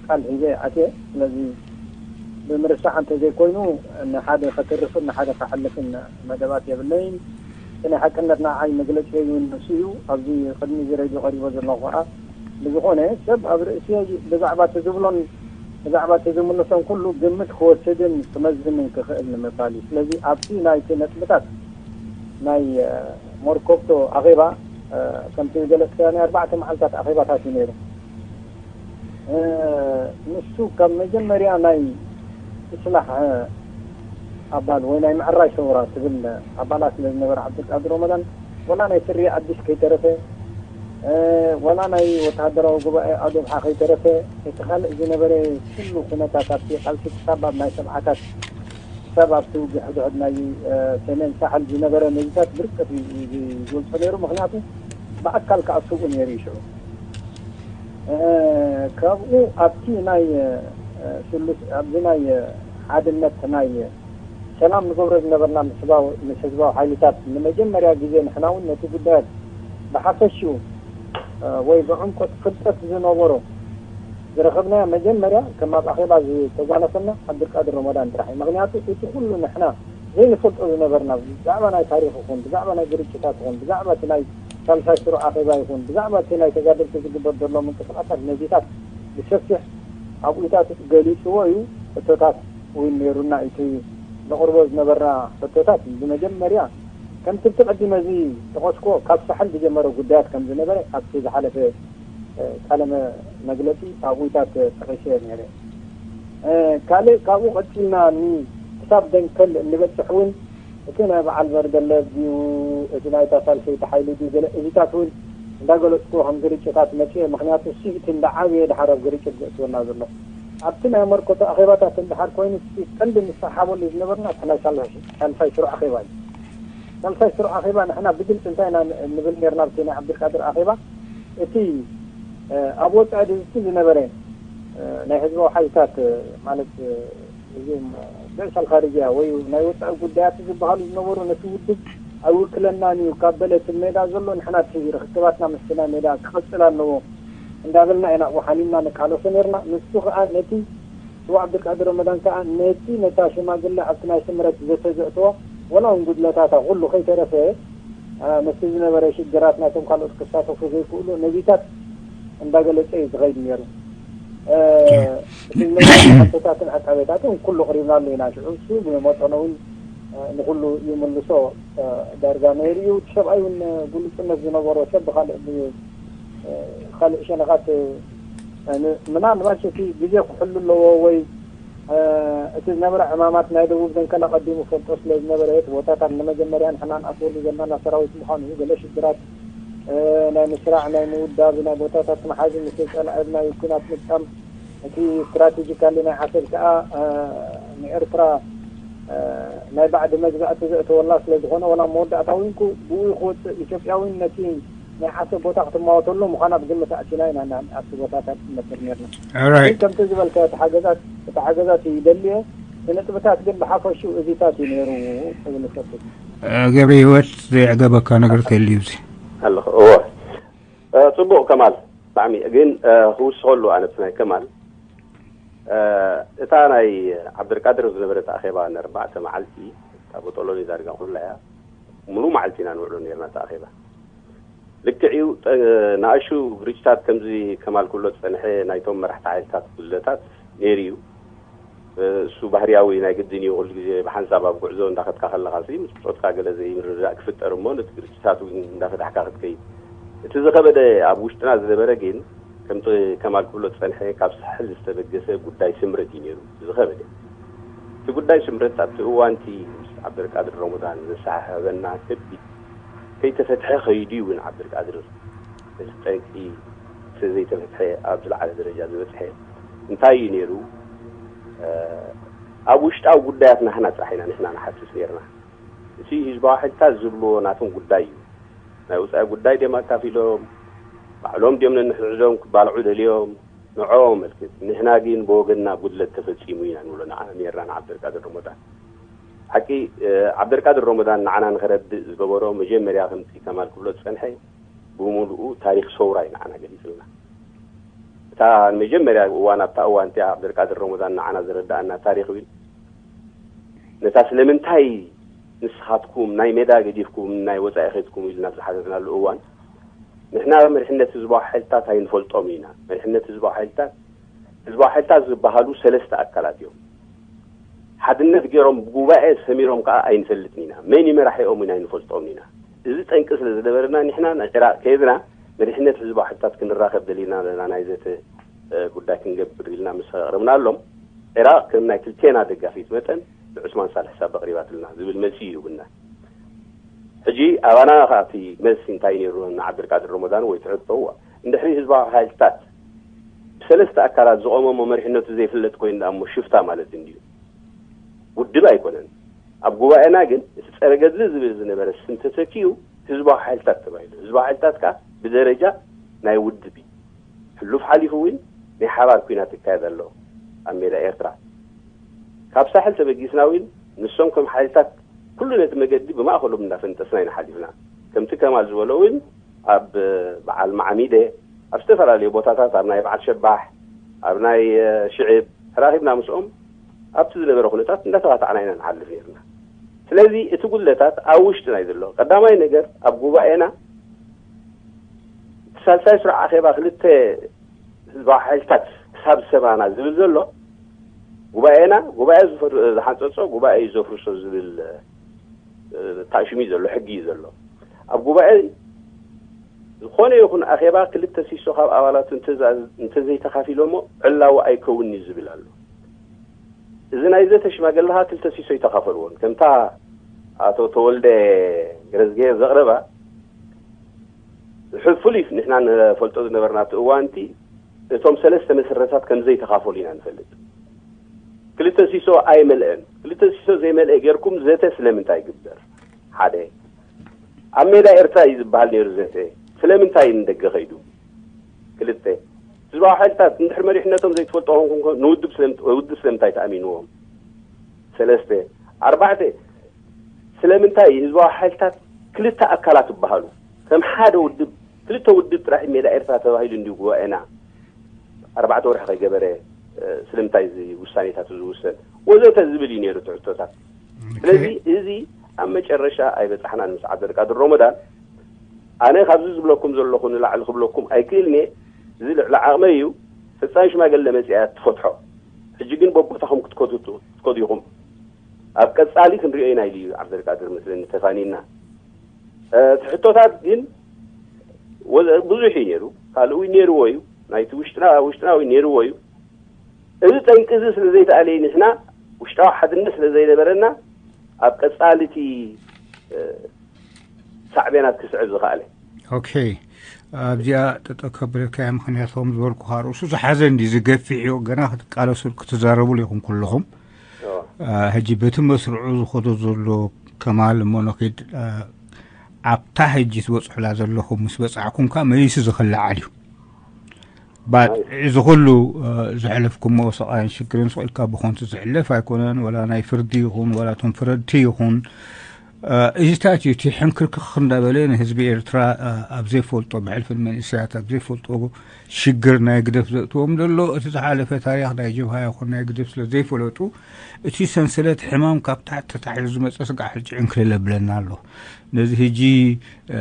ቃል ሒዘ ኣትየ። ስለዚ ብምርሳዕ እንተዘይኮይኑ ንሓደ ከትርፍን ንሓደ ከሕልፍን መደባት የብለይን። እቲ ናይ ሓቅነት ንዓይ መግለፂ ይውን ንሱ እዩ። ኣብዚ ቅድሚ እዚ ሬድዮ ቀሪቦ ዘለኹ ከዓ ብዝኾነ ሰብ ኣብ ርእሲ ብዛዕባ እቲ ዝብሎን ብዛዕባ እቲ ዝምልሶን ኩሉ ግምት ክወስድን ክመዝንን ክኽእል ንምባል እዩ። ስለዚ ኣብቲ ናይቲ ነጥብታት ናይ ሞርኮፕቶ ኣኼባ ከምቲ ዝገለፅካዮ ናይ ኣርባዕተ መዓልታት ኣኼባታት እዩ ነይሩ። ንሱ ካብ መጀመርያ ናይ እስላሕ ኣባል ወይ ናይ ምዕራይ ሰውራ ትብል ኣባላት ስለ ዝነበረ ዓብዱልቃድር ረመዳን ወላ ናይ ስርየ ኣዲስ ከይተረፈ ወላ ናይ ወተሃደራዊ ጉባኤ ኣዶብሓ ከይተረፈ እቲ ካልእ ዝነበረ ኩሉ ኩነታት ኣብቲ ቃልሲ ክሳብ ኣብ ናይ ሰብዓታት ክሳብ ኣብቲ ውግእ ሕድሕድ ናይ ሰሜን ሳሕል ዝነበረ ነዚታት ብርቀት ዝገልፆ ነይሩ። ምክንያቱ ብኣካል ከዓ ስብኡ ነይሩ እዩ ሽዑ። ካብኡ ኣብቲ ናይ ስሉስ ኣብዚ ናይ ሓድነት ናይ ሰላም ንገብሮ ዝነበርና ምስ ህዝባዊ ሓይልታት ንመጀመርያ ግዜ ንሕና እውን ነቲ ጉዳያት ብሓፈሽኡ ወይ ብዕምቆት ፍልጠት ዝነበሮ ዝረኸብናዮ መጀመርያ ከም ኣብ ኣኼባ ዝተጓነፈና ዓብዱልቃድር ረመዳን ጥራሕ እዩ። ምክንያቱ እቲ ኩሉ ንሕና ዘይንፈልጦ ዝነበርና ብዛዕባ ናይ ታሪክ ይኹን ብዛዕባ ናይ ግርጭታት ይኹን ብዛዕባ እቲ ናይ ሳልሳይ ስሩዕ ኣኼባ ይኹን ብዛዕባ እቲ ናይ ተጋደልቲ ዝግበር ዘሎ ምንቅስቃሳት ነዚታት ብሰፊሕ ኣብኡታት ገሊፅዎ እዩ። ሕቶታት እውን ነይሩና። እቲ ነቕርቦ ዝነበርና ሕቶታት ብመጀመርያ ከምቲ ብቲ ቀዲመ እዚ ጠቐስኮ ካብ ሳሕል ዝጀመረ ጉዳያት ከም ዝነበረ ኣብቲ ዝሓለፈ ቃለ መግለፂ ኣብኡታት ጠቒሰ ነይረ። ካልእ ካብኡ ቀፂልና ክሳብ ደንከል እንበፅሕ እውን እቲ ናይ በዓል በርገለ ድዩ እቲ ናይ ታሳልፈይቲ ሓይሊ ድዩ ገለ እዚታት እውን እንዳገለፅኩ ከም ግርጭታት መፅኤ። ምክንያቱ ስኢቲ እንዳዓብየ ድሓር ኣብ ግርጭት ዘእትወና ዘሎ ኣብቲ ናይ መርኮቶ ኣኼባታት እንድሓር ኮይኑ ቀንዲ ንሰሓሓበሉ ዝነበርና ናይ ሳልሳይ ስሩዕ ኣኼባ እዩ። ሳልሳይ ስሩዕ ኣኼባ ንሕና ብግልፂ እንታይ ኢና ንብል ነርና ኣብቲ ናይ ዓብዱልቃድር ኣኼባ እቲ ኣብ ወፃኢ ድዝቲ ዝነበረ ናይ ህዝባዊ ሓይልታት ማለት እዚ ብእሳል ካርጅያ ወይ ናይ ወፃኢ ጉዳያት ዝበሃሉ ዝነበሩ ነቲ ውድብ ኣይውክለናን እዩ ካብ በለ እቲ ሜዳ ዘሎ ንሕና እቲ ርክክባትና ምስቲ ናይ ሜዳ ክቐፅል ኣለዎ እንዳበልና ኢና ኣብኡ ሓሊምና ንቃለሶ ነርና። ንሱ ከዓ ነቲ ስዋ ዓብዱልቃድር ረመዳን ከዓ ነቲ ነታ ሽማግለ ኣብቲ ናይ ስምረት ዘተ ዘእተዋ ወላ እውን ጉድለታታ ኩሉ ከይተረፈ ምስቲ ዝነበረ ሽግራት ናቶም ካልኦት ክሳተፉ ዘይክእሉ ነዚታት እንዳገለፀ እዩ ዝኸይድ ነይሩ። ሕቶታትን ዕቃቤታትን ኩሉ ቅሪብናሉ ኢና። ሽዑ እሱ ብመጠኑ እውን ንኩሉ ይምልሶ ዳርጋ ነይሩ እዩ። እቲ ሰብኣይ እውን ግሉፅነት ዝነበሮ ሰብ ብካልእ ካልእ ሸነኻት ምናልባሽ እቲ ግዜ ክሕሉ ኣለዎ ወይ እቲ ዝነበረ ዕማማት ናይ ደቡብ ዘንከላ ቀዲሙ ፈልጦ ስለ ዝነበረ እቲ ቦታታት ንመጀመርያ ንሕና ንኣትወሉ ዘለና ሰራዊት ምዃኑ እዩ። ገለ ሽግራት ናይ ምስራዕ ናይ ምውዳብ ናይ ቦታታት ምሓዝ ምስ ጸላኢ ናይ ኩናት ምጥቃም እቲ ስትራቴጂካሊ ናይ ዓሰብ ከዓ ንኤርትራ ናይ ባዕዲ መግዛእቲ ዘእተወላ ስለ ዝኾነ ወላ መወዳእታ እውን ብኡ ክወፅእ ኢትዮጵያውን ነቲ ናይ ዓሰብ ቦታ ክትማወተሉ ምዃና ብግምት ኣእቲና ኢና ኣብቲ ቦታታት ንነብር ነርና። Alright. ከምቲ ዝበልካ እቲ ሓገዛት እቲ ሓገዛት ይደልየ እቲ ነጥብታት ግን ብሓፈሹ እዚታት እዩ ነይሩ ክብል እፈቱ። ገብረ ህይወት ዘየዕገበካ ነገር ተልዩ እዚ ኣለኹ እዎ። ጽቡቕ ከማል ብጣዕሚ ግን ክውስኸሉ ኣነ ናይ ከማል እታ ናይ ዓብደልቃድር ዝነበረት ኣኼባ ንኣርባዕተ መዓልቲ እታ ቦጦሎኒ ዳርጋ ኩላ እያ ሙሉ መዓልቲ ኢና ንውዕሎ ነርና እታ ኣኼባ። ልክዕ እዩ። ንኣሹ ግርጭታት ከምዚ ከማል ክብሎ ዝፀንሐ ናይቶም መራሕቲ ሓይልታት ጉድለታት ነይሩ እዩ። እሱ ባህርያዊ ናይ ግድን እዩ። ኩሉ ግዜ ብሓንሳብ ኣብ ጉዕዞ እንዳኸድካ ከለኻ ሲ ምስ ብፆትካ ገለ ዘይምርድዳእ ክፍጠር እሞ ነቲ ግርጭታት እውን እንዳፈታሕካ ክትከይድ። እቲ ዝኸበደ ኣብ ውሽጥና ዝነበረ ግን ከምቲ ከማል ክብሎ ዝፀንሐ ካብ ሳሕል ዝተበገሰ ጉዳይ ስምረት እዩ ነይሩ። ዝኸበደ እቲ ጉዳይ ስምረት ኣብቲ እዋንቲ ምስ ዓብደልቃድር ረመዳን ዘሰሓሕበና ከቢድ ከይተፈትሐ ከይዱ እውን ዓብደልቃድር እዚ ጠንቂ እቲ ዘይተፈትሐ ኣብ ዝለዓለ ደረጃ ዝበፅሐ እንታይ እዩ ነይሩ? ኣብ ውሽጣዊ ጉዳያት ናህና ጥራሕ ኢና ንሕና ንሓስስ ነርና። እቲ ህዝባዊ ሓይልታት ዝብልዎ ናቶም ጉዳይ እዩ። ናይ ወፃኢ ጉዳይ ደም ኣካፊሎም ባዕሎም ድዮም ነንሕድሕዶም ክባልዑ ደልዮም? ንዕኦም ኣመልክት። ንሕና ግን ብወገንና ጉድለት ተፈጺሙ ኢና ንብሎ ንዓ-፣ ነርና ንዓብደልቃድር ሮሞዳን። ሓቂ፣ እ፣ ዓብደልቃድር ሮሞዳን ንዓና ንኸረድእ ዝገበሮ መጀመርያ ከምቲ ከማል ክብሎ ዝጸንሐ ብምሉኡ ታሪኽ ሰውራ እዩ ንዓና ገሊጽልና። እታ መጀመርያ እዋን፣ ኣብታ እዋን እቲኣ ዓብደልቃድር ሮሞዳን ንዓና ዘረዳኣና ታሪኽ እውን ነታ ስለምንታይ ንስኻትኩም ናይ ሜዳ ገዲፍኩም ናይ ወጻኢ ኸድኩም ኢልና ዝሓተትናሉ እዋን፣ ንሕና መሪሕነት ህዝባዊ ሓይልታት ኣይንፈልጦም ኢና። መሪሕነት ህዝባዊ ሓይልታት፣ ህዝባዊ ሓይልታት ዝበሃሉ ሰለስተ ኣካላት እዮም። ሓድነት ገይሮም ብጉባኤ ሰሚሮም ከኣ ኣይንፈልጥን ኢና። መን ይመራሒኦም እውን ኣይንፈልጦም ኢና። እዚ ጠንቂ ስለ ዝነበረና ንሕና ናብ ዒራቕ ከይድና መሪሕነት ህዝባዊ ሓይልታት ክንራኸብ ደሊና ኣለና፣ ናይ ዘተ፣ እ፣ ጉዳይ ክንገብር ኢልና ምስ ኣቕረብናሎም፣ ዒራቕ ከም ናይ ክልቴና ደጋፊት መጠን ንዑስማን ሳልሕ ሳብ ኣቕሪባትልና ዝብል መልሲ ይህቡና። ሕጂ ኣባና ከኣ እቲ መልሲ እንታይ ነይሩ ንዓብደልቃድር ሮሞዳን ወይ ትሕቶ? እዋ፣ እንድሕሪ ህዝባዊ ሓይልታት ብሰለስተ ኣካላት ዝቖመ እሞ መሪሕነቱ ዘይፍለጥ ኮይኑ ደኣ እሞ ሽፍታ ማለት እንድዩ። ውድብ ኣይኮነን። ኣብ ጉባኤና ግን እቲ ጸረ ገድሊ ዝብል ዝነበረ ስም ተተኪኡ ህዝባዊ ሓይልታት ተባሂሉ። ህዝባዊ ሓይልታት ከኣ ብደረጃ ናይ ውድብ እዩ። ሕሉፍ ሓሊፉ እውን ናይ ሓባር ኲናት ይካየድ ኣሎ ኣብ ሜዳ ኤርትራ። ካብ ሳሕል ተበጊስና እውን ንሶም ከም ሓይልታት ኩሉ ነቲ መገዲ ብማእከሎም እንዳፈንጠስና ኢና ሓሊፍና። ከምቲ ከማል ዝበሎ እውን ኣብ በዓል ማዓሚደ፣ ኣብ ዝተፈላለዩ ቦታታት፣ ኣብ ናይ በዓል ሸባሕ፣ ኣብ ናይ፣ እ፣ ሽዕብ ተራኺብና ምስኦም ኣብቲ ዝነበረ ኩነታት እንዳተባታዕና ኢና ንሓልፍ ነርና። ስለዚ እቲ ጉድለታት ኣብ ውሽጥና እዩ ዘሎ። ቀዳማይ ነገር ኣብ ጉባኤና እቲ ሳልሳይ ስሩዕ ኣኼባ ክልተ ህዝባዊ ሓይልታት ክሳብ ዝሰማና ዝብል ዘሎ ጉባኤና፣ ጉባኤ ዝፈር-፣ ዝሓንጸጾ ጉባኤ እዩ ዘፍርሶ ዝብል፣ እ፣ ታሽም እዩ ዘሎ፣ ሕጊ እዩ ዘሎ። ኣብ ጉባኤ ዝኾነ ይኹን ኣኼባ ክልተ ሲሶ ካብ ኣባላቱ እንተዛ-፣ እንተዘይተኻፊሎሞ ዕላዊ ኣይከውን እዩ ዝብል ኣሎ። እዚ ናይ ዘተ ሽማግለኻ ክልተ ሲሶ ይተኻፈልዎን። ከምታ ኣቶ ተወልደ ገረዝጌ ዘቕረባ፣ ዝሕፍሉ እዩ። ንሕና ንፈልጦ ዝነበርና እቲ እዋንቲ እቶም ሰለስተ መሰረታት ከም ዘይተኻፈሉ ኢና ንፈልጥ። ክልተ ሲሶ ኣይመልአን። ክልተ ሲሶ ዘይመልአ ጌርኩም ዘተ ስለምንታይ ይግበር? ሓደ፣ ኣብ ሜዳ ኤርትራ እዩ ዝበሃል ነይሩ ዘተ። ስለምንታይ ንደገ ኸይዱ? ክልተ፣ ህዝባዊ ሓይልታት እንድሕር መሪሕነቶም ዘይትፈልጦ ኾንኩም ከ ንውድብ ስለም-፣ ውድብ ስለምንታይ ተኣሚንዎም? ሰለስተ፣ ኣርባዕተ፣ ስለምንታይ ህዝባዊ ሓይልታት ክልተ ኣካላት ይበሃሉ? ከም ሓደ ውድብ፣ ክልተ ውድብ ጥራሕ ሜዳ ኤርትራ ተባሂሉ እንድዩ ጉባኤና ኣርባዕተ ወርሒ ከይገበረ፣ እ፣ ስለምንታይ እዚ ውሳኔታት ዝውሰን? ወዘተ ዝብል እዩ ነይሩ ትሕቶታት። ስለዚ ኦኬ። እዚ ኣብ መጨረሻ ኣይበጻሕናን ምስ ዓብደልቃድር ሮሞዳን። ኣነ ካብዚ ዝብለኩም ዘለኹ ንላዕሊ ክብለኩም ኣይክእልን እየ። እዚ ልዕሊ ዓቕመይ እዩ። ፈጻሚ ሽማግለ መጺኣ ትፈትሖ። ሕጂ ግን በቦታኹም ክትከዱ፣ ክትከዱ ኢኹም። ኣብ ቀጻሊ ክንሪኦ ኢና ኢሉ እዩ ዓብደልቃድር መስለኒ ተፋኒና። እ፣ እቲ ሕቶታት ግን ወዘ-፣ ብዙሕ እዩ ነይሩ። ካልእ እውን ነይርዎ እዩ። ናይቲ ውሽጥና፣ ውሽጥና እውን ነይርዎ እዩ። እዚ ጠንቂ እዚ ስለ ዘይተኣለየ ንሕና ውሽጣዊ ሓድነት ስለ ዘይነበረና ኣብ ቀጻሊ እቲ፣ እ፣ ሳዕቤናት ክስዕብ ዝኸኣለ። ኦኬ። ኣብዚኣ ጠጠው ከብለካ እየ፣ ምኽንያቱ ከም ዝበልኩኻ ርእሱ ዝሓዘ እንዲ ዝገፊሕ እዩ። ገና ክትቃለሱ ክትዛረቡሉ ኢኹም ኩልኹም። እዎ። አ፣ ሕጂ በቲ መስርዑ ዝኸዶ ዘሎ ከማል እሞ ንኺድ፣ አ፣ ኣብታ ሕጂ ትበጽሑላ ዘለኹም ምስ በጻሕኩም ከኣ መሊሱ ዝኽለዓል እዩ። ባት ናይ እዚ ኩሉ፣ አ፣ ዘሕለፍኩሞ ስቓይን ሽግርን ስቕ ኢልካ ብኾንቱ ዝሕለፍ ኣይኮነን። ወላ ናይ ፍርዲ ይኹን፣ ወላ እቶም ፍረድቲ ይኹን፣ አ፣ እዚታት እዩ እቲ ሕንክርክኽ እንዳበለ ንህዝቢ ኤርትራ፣ አ፣ ኣብ ዘይፈልጦ፣ ብሕልፊ ንመንእሰያት ኣብ ዘይፈልጦ ሽግር ናይ ግደፍ ዘእትዎም ዘሎ። እቲ ዝሓለፈ ታሪኽ ናይ ጀብሃ ይኹን ናይ ግደፍ ስለ ዘይፈለጡ፣ እቲ ሰንሰለት ሕማም ካብ ታሕቲ ተታሒዙ ዝመጸ ስጋዕ ሕጂ ዕንክልል የብለና ኣሎ። ነዚ ሕጂ፣ እ፣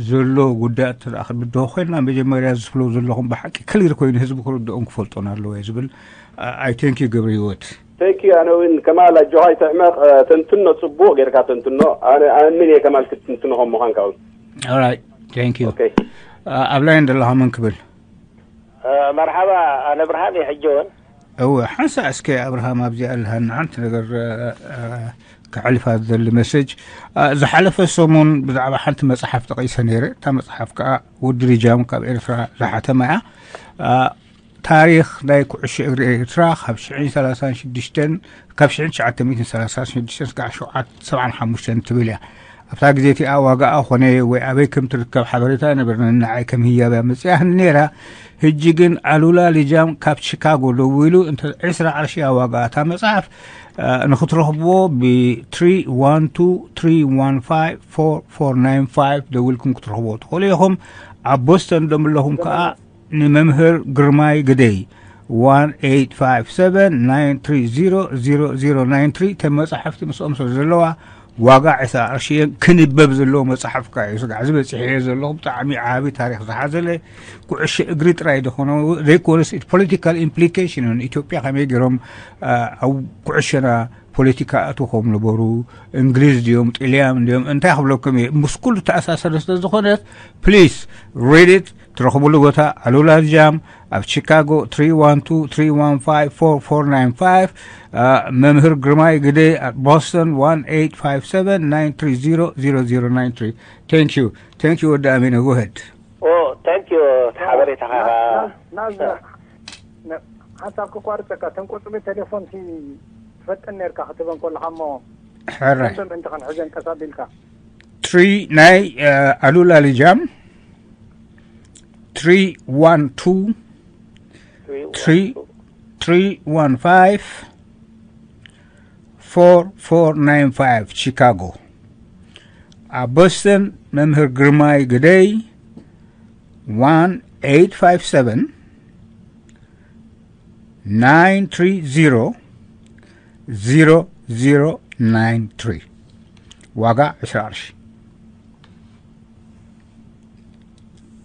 ዘሎ ጉዳያት እንተ ደኣ ክንብድሆ ኮይንና፣ መጀመርያ ዝፍለው ዘለኹም ብሓቂ ክሊር ኮይኑ ህዝቢ ክርድኦም ክፈልጦን ኣለዎ እየ ዝብል። እ፣ I thank you ገብረ ህይወት። Thank you። ኣነ እውን ከማል ኣጆኻ ኣይትሕመቕ፣ እ፣ ተንትኖ፣ ጽቡቕ ጌርካ ተንትኖ። ኣነ ኣምን እየ ከማል ክትትንትኖ ከም ምዃንካ እውን። Alright, thank you። ኦኬ። እ፣ ኣብ ላይን ዘለኻ መን ክብል? እ፣ መርሓባ፣ ኣነ ብርሃን እየ ሕጂ እውን። እወ፣ ሓንሳእ እስከ ኣብርሃም ኣብዚኣ ኣለሃና ሓንቲ ነገር፣ እ፣ እ፣ ከሕልፋ ዝደሊ መሰጅ። እ፣ ዝሓለፈ ሰሙን ብዛዕባ ሓንቲ መጽሓፍ ጠቒሰ ነይረ። እታ መጽሓፍ ከኣ ወዲ ሪጃም ካብ ኤርትራ ዝሓተማ እያ። እ፣ ታሪኽ ናይ ኩዕሾ እግሪ ኤርትራ ካብ ሽሕን ሰላሳን ሽዱሽተን፣ ካብ ሽሕን ትሽዓተ ሚእትን ሰላሳን ሽዱሽተን ስጋዕ ሸውዓተ ሰብዓን ሓሙሽተን ትብል እያ። ኣብታ ግዜ እቲኣ ዋጋኣ ኾነ ወይ ኣበይ ከም ትርከብ ሓበሬታ ኣይነበርንን። ንዓይ ከም ህያብ እያ መጺኣትኒ ነይራ። ሕጂ ግን ኣሉላ ሊጃም ካብ ቺካጎ ደዊሉ፣ እንተ ዕስራ ቅርሺ እያ ዋጋ እታ መጽሓፍ። እ፣ ንኽትረኽብዎ ብ ትሪ ዋን ቱ ትሪ ዋን ፋይቭ ፎር ፎር ናይን ፋይቭ ደዊልኩም ክትረኽብዎ ትኽእሉ ኢኹም። ኣብ ቦስተን ደም ኣለኹም ከኣ ንመምህር ግርማይ ግደይ፣ ዋን ኤይት ፋይቭ ሰቨን ናይን ትሪ ዚሮ ዚሮ ዚሮ ናይን ትሪ። እተን መጻሕፍቲ ምስኦም ስለ ዘለዋ ዋጋ ዕስራ ቅርሺ እየን። ክንበብ ዘለዎ መጽሓፍ ከኣ እዩ። ስጋዕ ዝበጺሐ እየ ዘለኹ። ብጣዕሚ ዓቢ ታሪኽ ዝሓዘለ፣ ኩዕሾ እግሪ ጥራይ ዝኾነ ዘይኮነስ፣ ፖለቲካል ኢምፕሊኬሽን እውን፣ ኢትዮጵያ ከመይ ገይሮም፣ አ፣ ኣብ ኩዕሾና ፖለቲካ ኣእትዎም ነበሩ። እንግሊዝ ድዮም፣ ጥልያን ድዮም፣ እንታይ ክብለኩም እየ። ምስ ኩሉ ተኣሳሰረ ስለ ዝኾነት፣ ፕሊስ ሪድ ኢት። ትረኽብሉ ቦታ ኣሉላ ጃም ኣብ ቺካጎ፣ ትሪ ዋን ቱ ትሪ ዋን ፋይቭ ፎር ፎር ናይን ፋይቭ። አ፣ መምህር ግርማይ ግደ ኣብ ቦስተን፣ ዋን ኤይት ፋይቭ ሰቨን ናይን ትሪ ዚሮ ዚሮ ዚሮ ናይን ትሪ። Thank you. Thank you ወዲ ኣሚነ፣ go ahead. ኦ፣ thank you። ሓበሬታኻ ና-፣ ና-፣ ናዝ-፣ ነ-፣ ሓንሳብ ክቋርጸካ፣ እተን ቁጽሪ ቴሌፎን ሲ ትፈጥን ነርካ ክትበን ከለኻ እሞ፣ ሕራይ። ከም ምእንቲ ክንሕዘን ቀስ ኣቢልካ። ትሪ ናይ፣ እ፣ ኣሉላ ልጃም፣ ትሪ ዋን ቱ፣ ትሪ ዋን ቱ። ትሪ ዋን ፋይቭ፣ ፎር ፎር ናይን ፋይቭ ቺካጎ። ኣብ ቦስተን መምህር ግርማይ ግደይ፣ ዋን ኤይት ፋይቭ ሰቨን ናይን ትሪ ዚሮ ዚሮ ዚሮ ናይን ትሪ። ዋጋ ዕስራ ቅርሺ።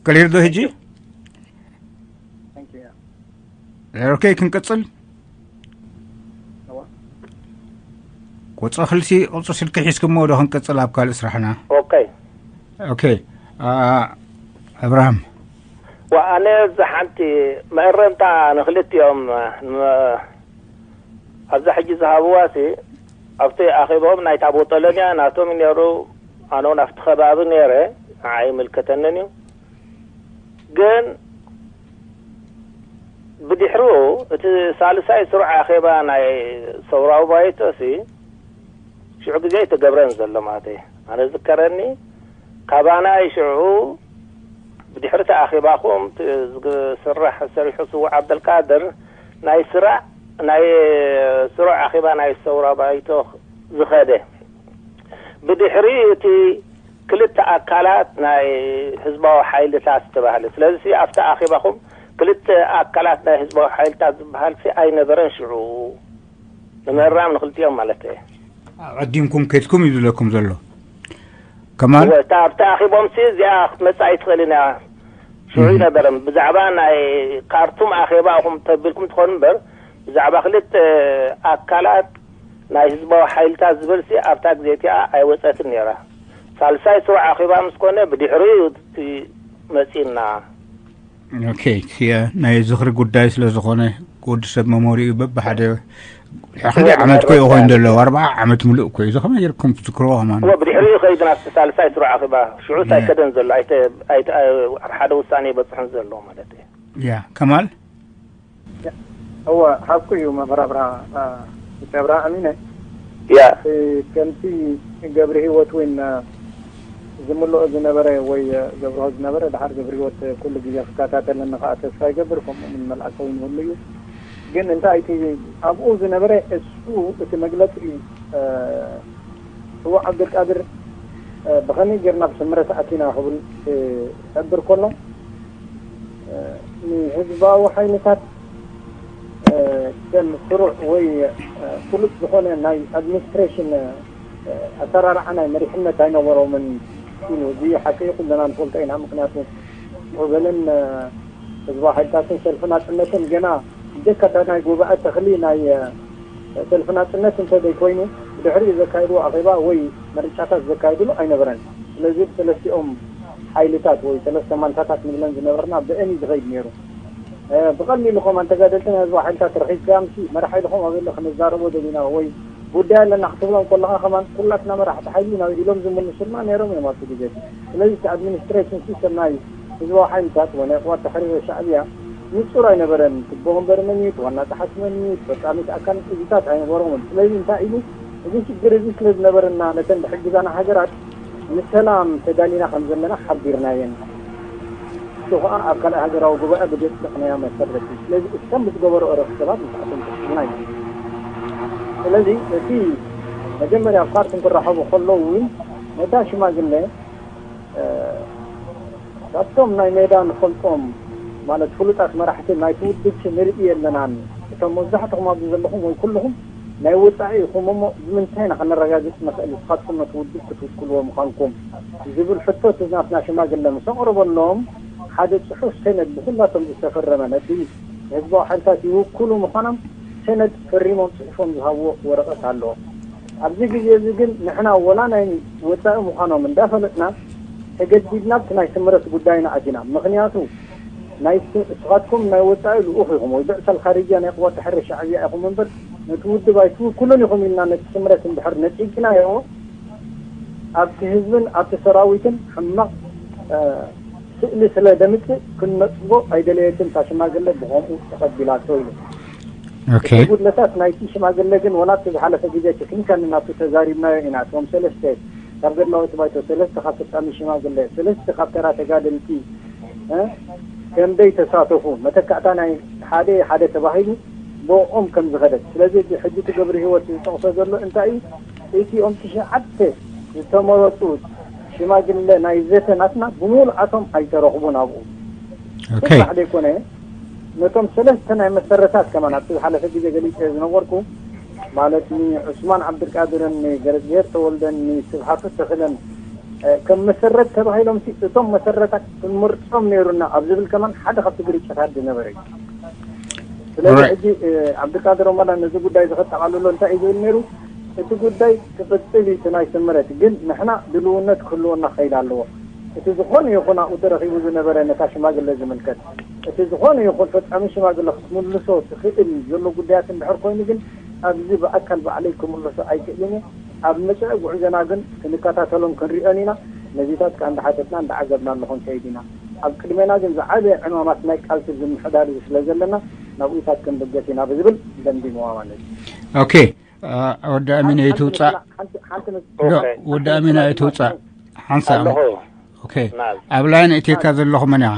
ክሊር ዶ ሕጂ? Thank you, yeah. ኦኬ፣ ክንቅጽል። እዋ። ቁጽሪ ክልሲ፣ ቁጽሪ ስልኪ ሒዝክሞ ዶ ክንቅጽል ኣብ ካልእ ስራሕና? ኦኬ። ኦኬ። አ፣ ኣብርሃም። ዋ፣ ኣነ እዚ ሓንቲ መእረምታ ንክልቲኦም፣ ን-፣ ኣብዛ ሕጂ ዝሃብዋሲ፣ ኣብቲ ኣኼባኦም ናይታ ቦጦሎንያ ናቶም እዩ ነይሩ። ኣነ እውን ኣብቲ ከባቢ ነይረ፣ ንዓይ ይምልከተንን እዩ። ግን ብድሕሪኡ እቲ ሳልሳይ ስሩዕ ኣኼባ ናይ ሰውራዊ ባይቶሲ ሽዑ ግዜ ኣይተገብረን ዘሎ ማለት እዩ። ኣነ ዝከረኒ ካባናይ ሽዑ ብድሕሪ እቲ ኣኼባኹም እቲ ዝግ-፣ ስራሕ ሰሪሑ ስዉእ ዓብደልቃድር ናይ ስራዕ፣ ናይ ስሩዕ ኣኼባ ናይ ሰውራ ባይቶ ዝኸደ። ብድሕሪ እቲ ክልተ ኣካላት ናይ ህዝባዊ ሓይልታት ዝተባህለ። ስለዚ ኣብቲ ኣኼባኹም ክልተ ኣካላት ናይ ህዝባዊ ሓይልታት ዝበሃልሲ ኣይነበረን ሽዑ። ንምእራም ንክልቲኦም ማለት እየ። ኣቐዲምኩም ከድኩም እዩ ዝብለኩም ዘሎ። ከማል? እወ፣ እታ ኣብቲ ኣኼቦምሲ እዚኣ ክትመጽእ ኣይትኽእልን እያ። ሽዑ እህ። ኣይነበረን። ብዛዕባ ናይ ካርቱም ኣኼባ ኢኹም ተቢልኩም ትኾኑ እምበር፣ ብዛዕባ ክልተ ኣካላት ናይ ህዝባዊ ሓይልታት ዝብልሲ ኣብታ ግዜ እቲኣ ኣይወጸትን ነይራ። ሳልሳይ ስሩዕ ኣኼባ ምስ ኮነ ብድሕሪኡ እቲ መጺእና። ኦኬ፣ ክየ ናይ ዝኽሪ ጉዳይ ስለ ዝኾነ፣ ወዲ ሰብ መሞሪኡ በብሓደ ክንደይ ዓመት ኮ እዩ ኮይኑ ዘሎ? ኣርባዓ ዓመት ሙሉእ ኮ እዩ። እዚ ከመይ ጌርኩም ትዝክርዎ ከማን? እወ፣ ብድሕሪኡ ከይዱ ናብቲ ሳልሳይ ስሩዕ ኣኼባ። ሽዑ ያ። ኣይከደን ዘሎ፣ ኣይተ-፣ ኣይተ-፣ ኣብ ሓደ ውሳኔ ይበጽሕን ዘሎ ማለት እዩ። ያ፣ ከማል? እወ፣ ሓቁ እዩ መምህር ኣብርሃ፣ አ፣ እቲ ኣብርሃ ኣሚነ። ያ። እ፣ ከምቲ ገብረ ህይወት እውን፣ አ፣ ዝምልኦ ዝነበረ ወይ፣ አ፣ ዘብርሆ ዝነበረ፣ ድሓር ገብረ ህይወት ኩሉ ግዜ ክከታተለኒ ከኣ ተስፋ ይገብር፣ ከምኡ እውን መልኣከ እውን ይህሉ እዩ። ግን እንታይ እቲ ኣብኡ ዝነበረ እሱ እቲ መግለጺ፣ እ፣ ስዉእ ዓብደልቃድር፣ እ፣ ብኸመይ ጌርና ኣብ ስምረት ኣቲና ክብል፣ እ፣ ክሕብር ከሎ፣ እ፣ ንህዝባዊ ሓይልታት፣ እ፣ ከም ስሩዕ ወይ፣ እ፣ ፍሉጥ ዝኾነ ናይ ኣድሚኒስትሬሽን፣ እ፣ ኣሰራርዓ ናይ መሪሕነት ኣይነበሮምን ኢሉ። እዚ ሓቂ እዩ፣ ኩልና ንፈልጦ ኢና። ምኽንያቱ፣ በለን፣ እ፣ ህዝባዊ ሓይልታትን ሰልፊ ናጽነትን ገና ብጀካ እታ ናይ ጉባኤ ተኽሊ ናይ፣ እ፣ ሰልፊ ናጽነት እንተ ዘይኮይኑ፣ ብድሕሪኡ ዘካየድዎ ኣኼባ ወይ ምርጫታት ዘካየድሉ ኣይነበረን። ስለዚ ብሰለስቲኦም ሓይልታት ወይ ሰለስተ ማንታታት ንብለን ዝነበርና ብአን እዩ ዝኸይድ ነይሩ። እ፣ ብቐሊሉ ከማን ተጋደልቲ ናይ ህዝባዊ ሓይልታት ረኺብካዮምሲ፣ መራሒ ኢልኹም ኣበለ ክንዛረቦ ደሊና ወይ ጉዳይ ኣለና ክትብሎም ከለኻ ከማን፣ ኩላትና መራሕቲ ሓይሊ ኢና ኢሎም ዝምልሱልና ነይሮም እዮም ኣብቲ ግዜ እቲ። ስለዚ እቲ ኣድሚኒስትሬሽን ሲስተም ናይ ህዝባዊ ሓይልታት ወይ ናይ ቅዋት ተሕሪር ሻዕብያ ንጹር ኣይነበረን። እቲ ኣቦ ወንበር መን እዩ፣ እቲ ዋና ጸሓፊ መን እዩ፣ እቲ ፈጻሚት ኣካል እዚታት ኣይነበሮምን። ስለዚ እንታይ ኢሉ፣ እዚ ሽግር እዚ ስለ ዝነበረና ነተን ዝሕግዛና ሃገራት ንሰላም ተዳሊና ከም ዘለና ሓቢርናየን። እሱ ኸኣ ኣብ ካልኣይ ሃገራዊ ጉባኤ ብገጽ ተኽነያ መሰረት እዩ። ስለዚ እቶም ብዝገበርኦ ርኽክባት ንስኻትኩም ትሕስቡና እዩ። ስለዚ እቲ መጀመርያ ኣብ ካርቱም ክራኸቡ ከለዉ እውን ነታ ሽማግለ ካብቶም ናይ ሜዳ ንፈልጦም ማለት ፍሉጣት መራሕቲ ናይቲ ውድብ ንርኢ ኣለናን፣ እቶም መብዛሕትኹም ኣብዚ ዘለኹም ወይ ኩልኹም ናይ ወጻኢ ኢኹም እሞ ብምንታይ ኢና ከነረጋግጽ ንኽእል ንስኻትኩም ነቲ ውድብ ክትውክልዎ ምዃንኩም ዝብል ሕቶ እቲ ናትና ሽማግለ ምስ ኣቕረበሎም ሓደ ጽሑፍ ሰነድ ብኹላቶም ዝተፈረመ ነቲ ህዝባዊ ሓይልታት ይውክሉ ምዃኖም ሰነድ ፈሪሞም ጽሒፎም ዝሃብዎ ወረቐት ኣሎ። ኣብዚ ግዜ እዚ ግን ንሕና ወላ ናይ ወጻኢ ምዃኖም እንዳፈለጥና ተገዲድና ኣብቲ ናይ ስምረት ጉዳይና ኣቲና። ምኽንያቱ ናይ ንስኻትኩም ናይ ወጻኢ ልኡኽ ኢኹም ወይ ብዕሰል ካሪጃ ናይ ቅዋት ድሕሪ ሻዕብያ ኢኹም እምበር ነቲ ውድብ ኣይትውክሉን ኢኹም ኢልና ነቲ ስምረት እንድሕር ነጺግናዮ ኣብቲ ህዝብን ኣብቲ ሰራዊትን ሕማቕ ስእሊ ስለ ደምጽእ ክንነጽጎ ኣይደለየትን እታ ሽማግለ ብኸምኡ ተቐቢላቶ ኢሉ። እቲ ጉድለታት ናይቲ ሽማግለ ግን ወላ ኣብቲ ዝሓለፈ ግዜ ቴክኒካሊ ናቱ ተዛሪብናዮ ኢና። እቶም ሰለስተ ካብ ገድላዊት ባይቶ፣ ሰለስተ ካብ ፈጻሚ ሽማግለ፣ ሰለስተ ካብ ተራ ተጋደልቲ ከም ደይ ተሳተፉ መተካእታ ናይ ሓደ ሓደ ተባሂሉ ብኦም ከም ዝኸደት። ስለዚ እዚ ሕጂ እቲ ገብረ ህይወት ዝጠቕሶ ዘሎ እንታይ እዩ? እቲኦም ትሽዓተ ዝተመረፁ ሽማግለ ናይ ዘተ ናትና ብምሉኣቶም ኣይተረኽቡን ኣብኡ። ኦኬ። ጥራሕ ዘይኮነ ነቶም ሰለስተ ናይ መሰረታት ከማን ኣብቲ ዝሓለፈ ግዜ ገሊፀ ዝነበርኩ ማለት ንዑስማን ዓብድልቃድርን ንገረዝሄር ተወልደን ንስብሓቱ ተኽለን ከም መሰረት ተባሂሎም እቶም መሰረታት ክንመርፆም ነይሩና ኣብ ዝብል ከማን ሓደ ካብቲ ግርጭታት ዝነበረ እዩ። ስለዚ ሕጂ ዓብድልቃድር ረመዳን ነዚ ጉዳይ እዚ ከጠቓልሎ እንታይ እዩ ዝብል ነይሩ? እቲ ጉዳይ ክቕፅል እዩ እቲ ናይ ስምረት ግን ንሕና ድልውነት ክህልወና ክኸይድ ኣለዎ። እቲ ዝኾነ ይኹን ኣብኡ ተረኺቡ ዝነበረ ነታ ሽማግለ ዝምልከት እቲ ዝኾነ ይኹን ፈፃሚ ሽማግለ ክትምልሶ ትኽእል ዘሎ ጉዳያት እንድሕር ኮይኑ ግን ኣብዚ ብኣካል ባዕለይ ክምልሶ ኣይክእልን እየ። ኣብ መፅኢ ጉዕዞና ግን ክንከታተሎን ክንሪኦን ኢና። ነዚታት ከዓ እንዳሓተትና እንዳዓዘብና ኣለኹ ንከይድ ኢና። ኣብ ቅድሜና ግን ዝዓበየ ዕማማት ናይ ቃልሲ ዝምሕዳር እዩ ስለ ዘለና ናብኡታት ክንብገስ ኢና ብዝብል ደምዲምዋ ማለት እዩ። ኦኬ። ወዲ ኣሚን ኣይትውፃእ። ወዲ ኣሚን ኣይትውፃእ። ሓንሳ ኦኬ። ኣብ ላይን እቴካ ዘለኹ መን ኢኻ?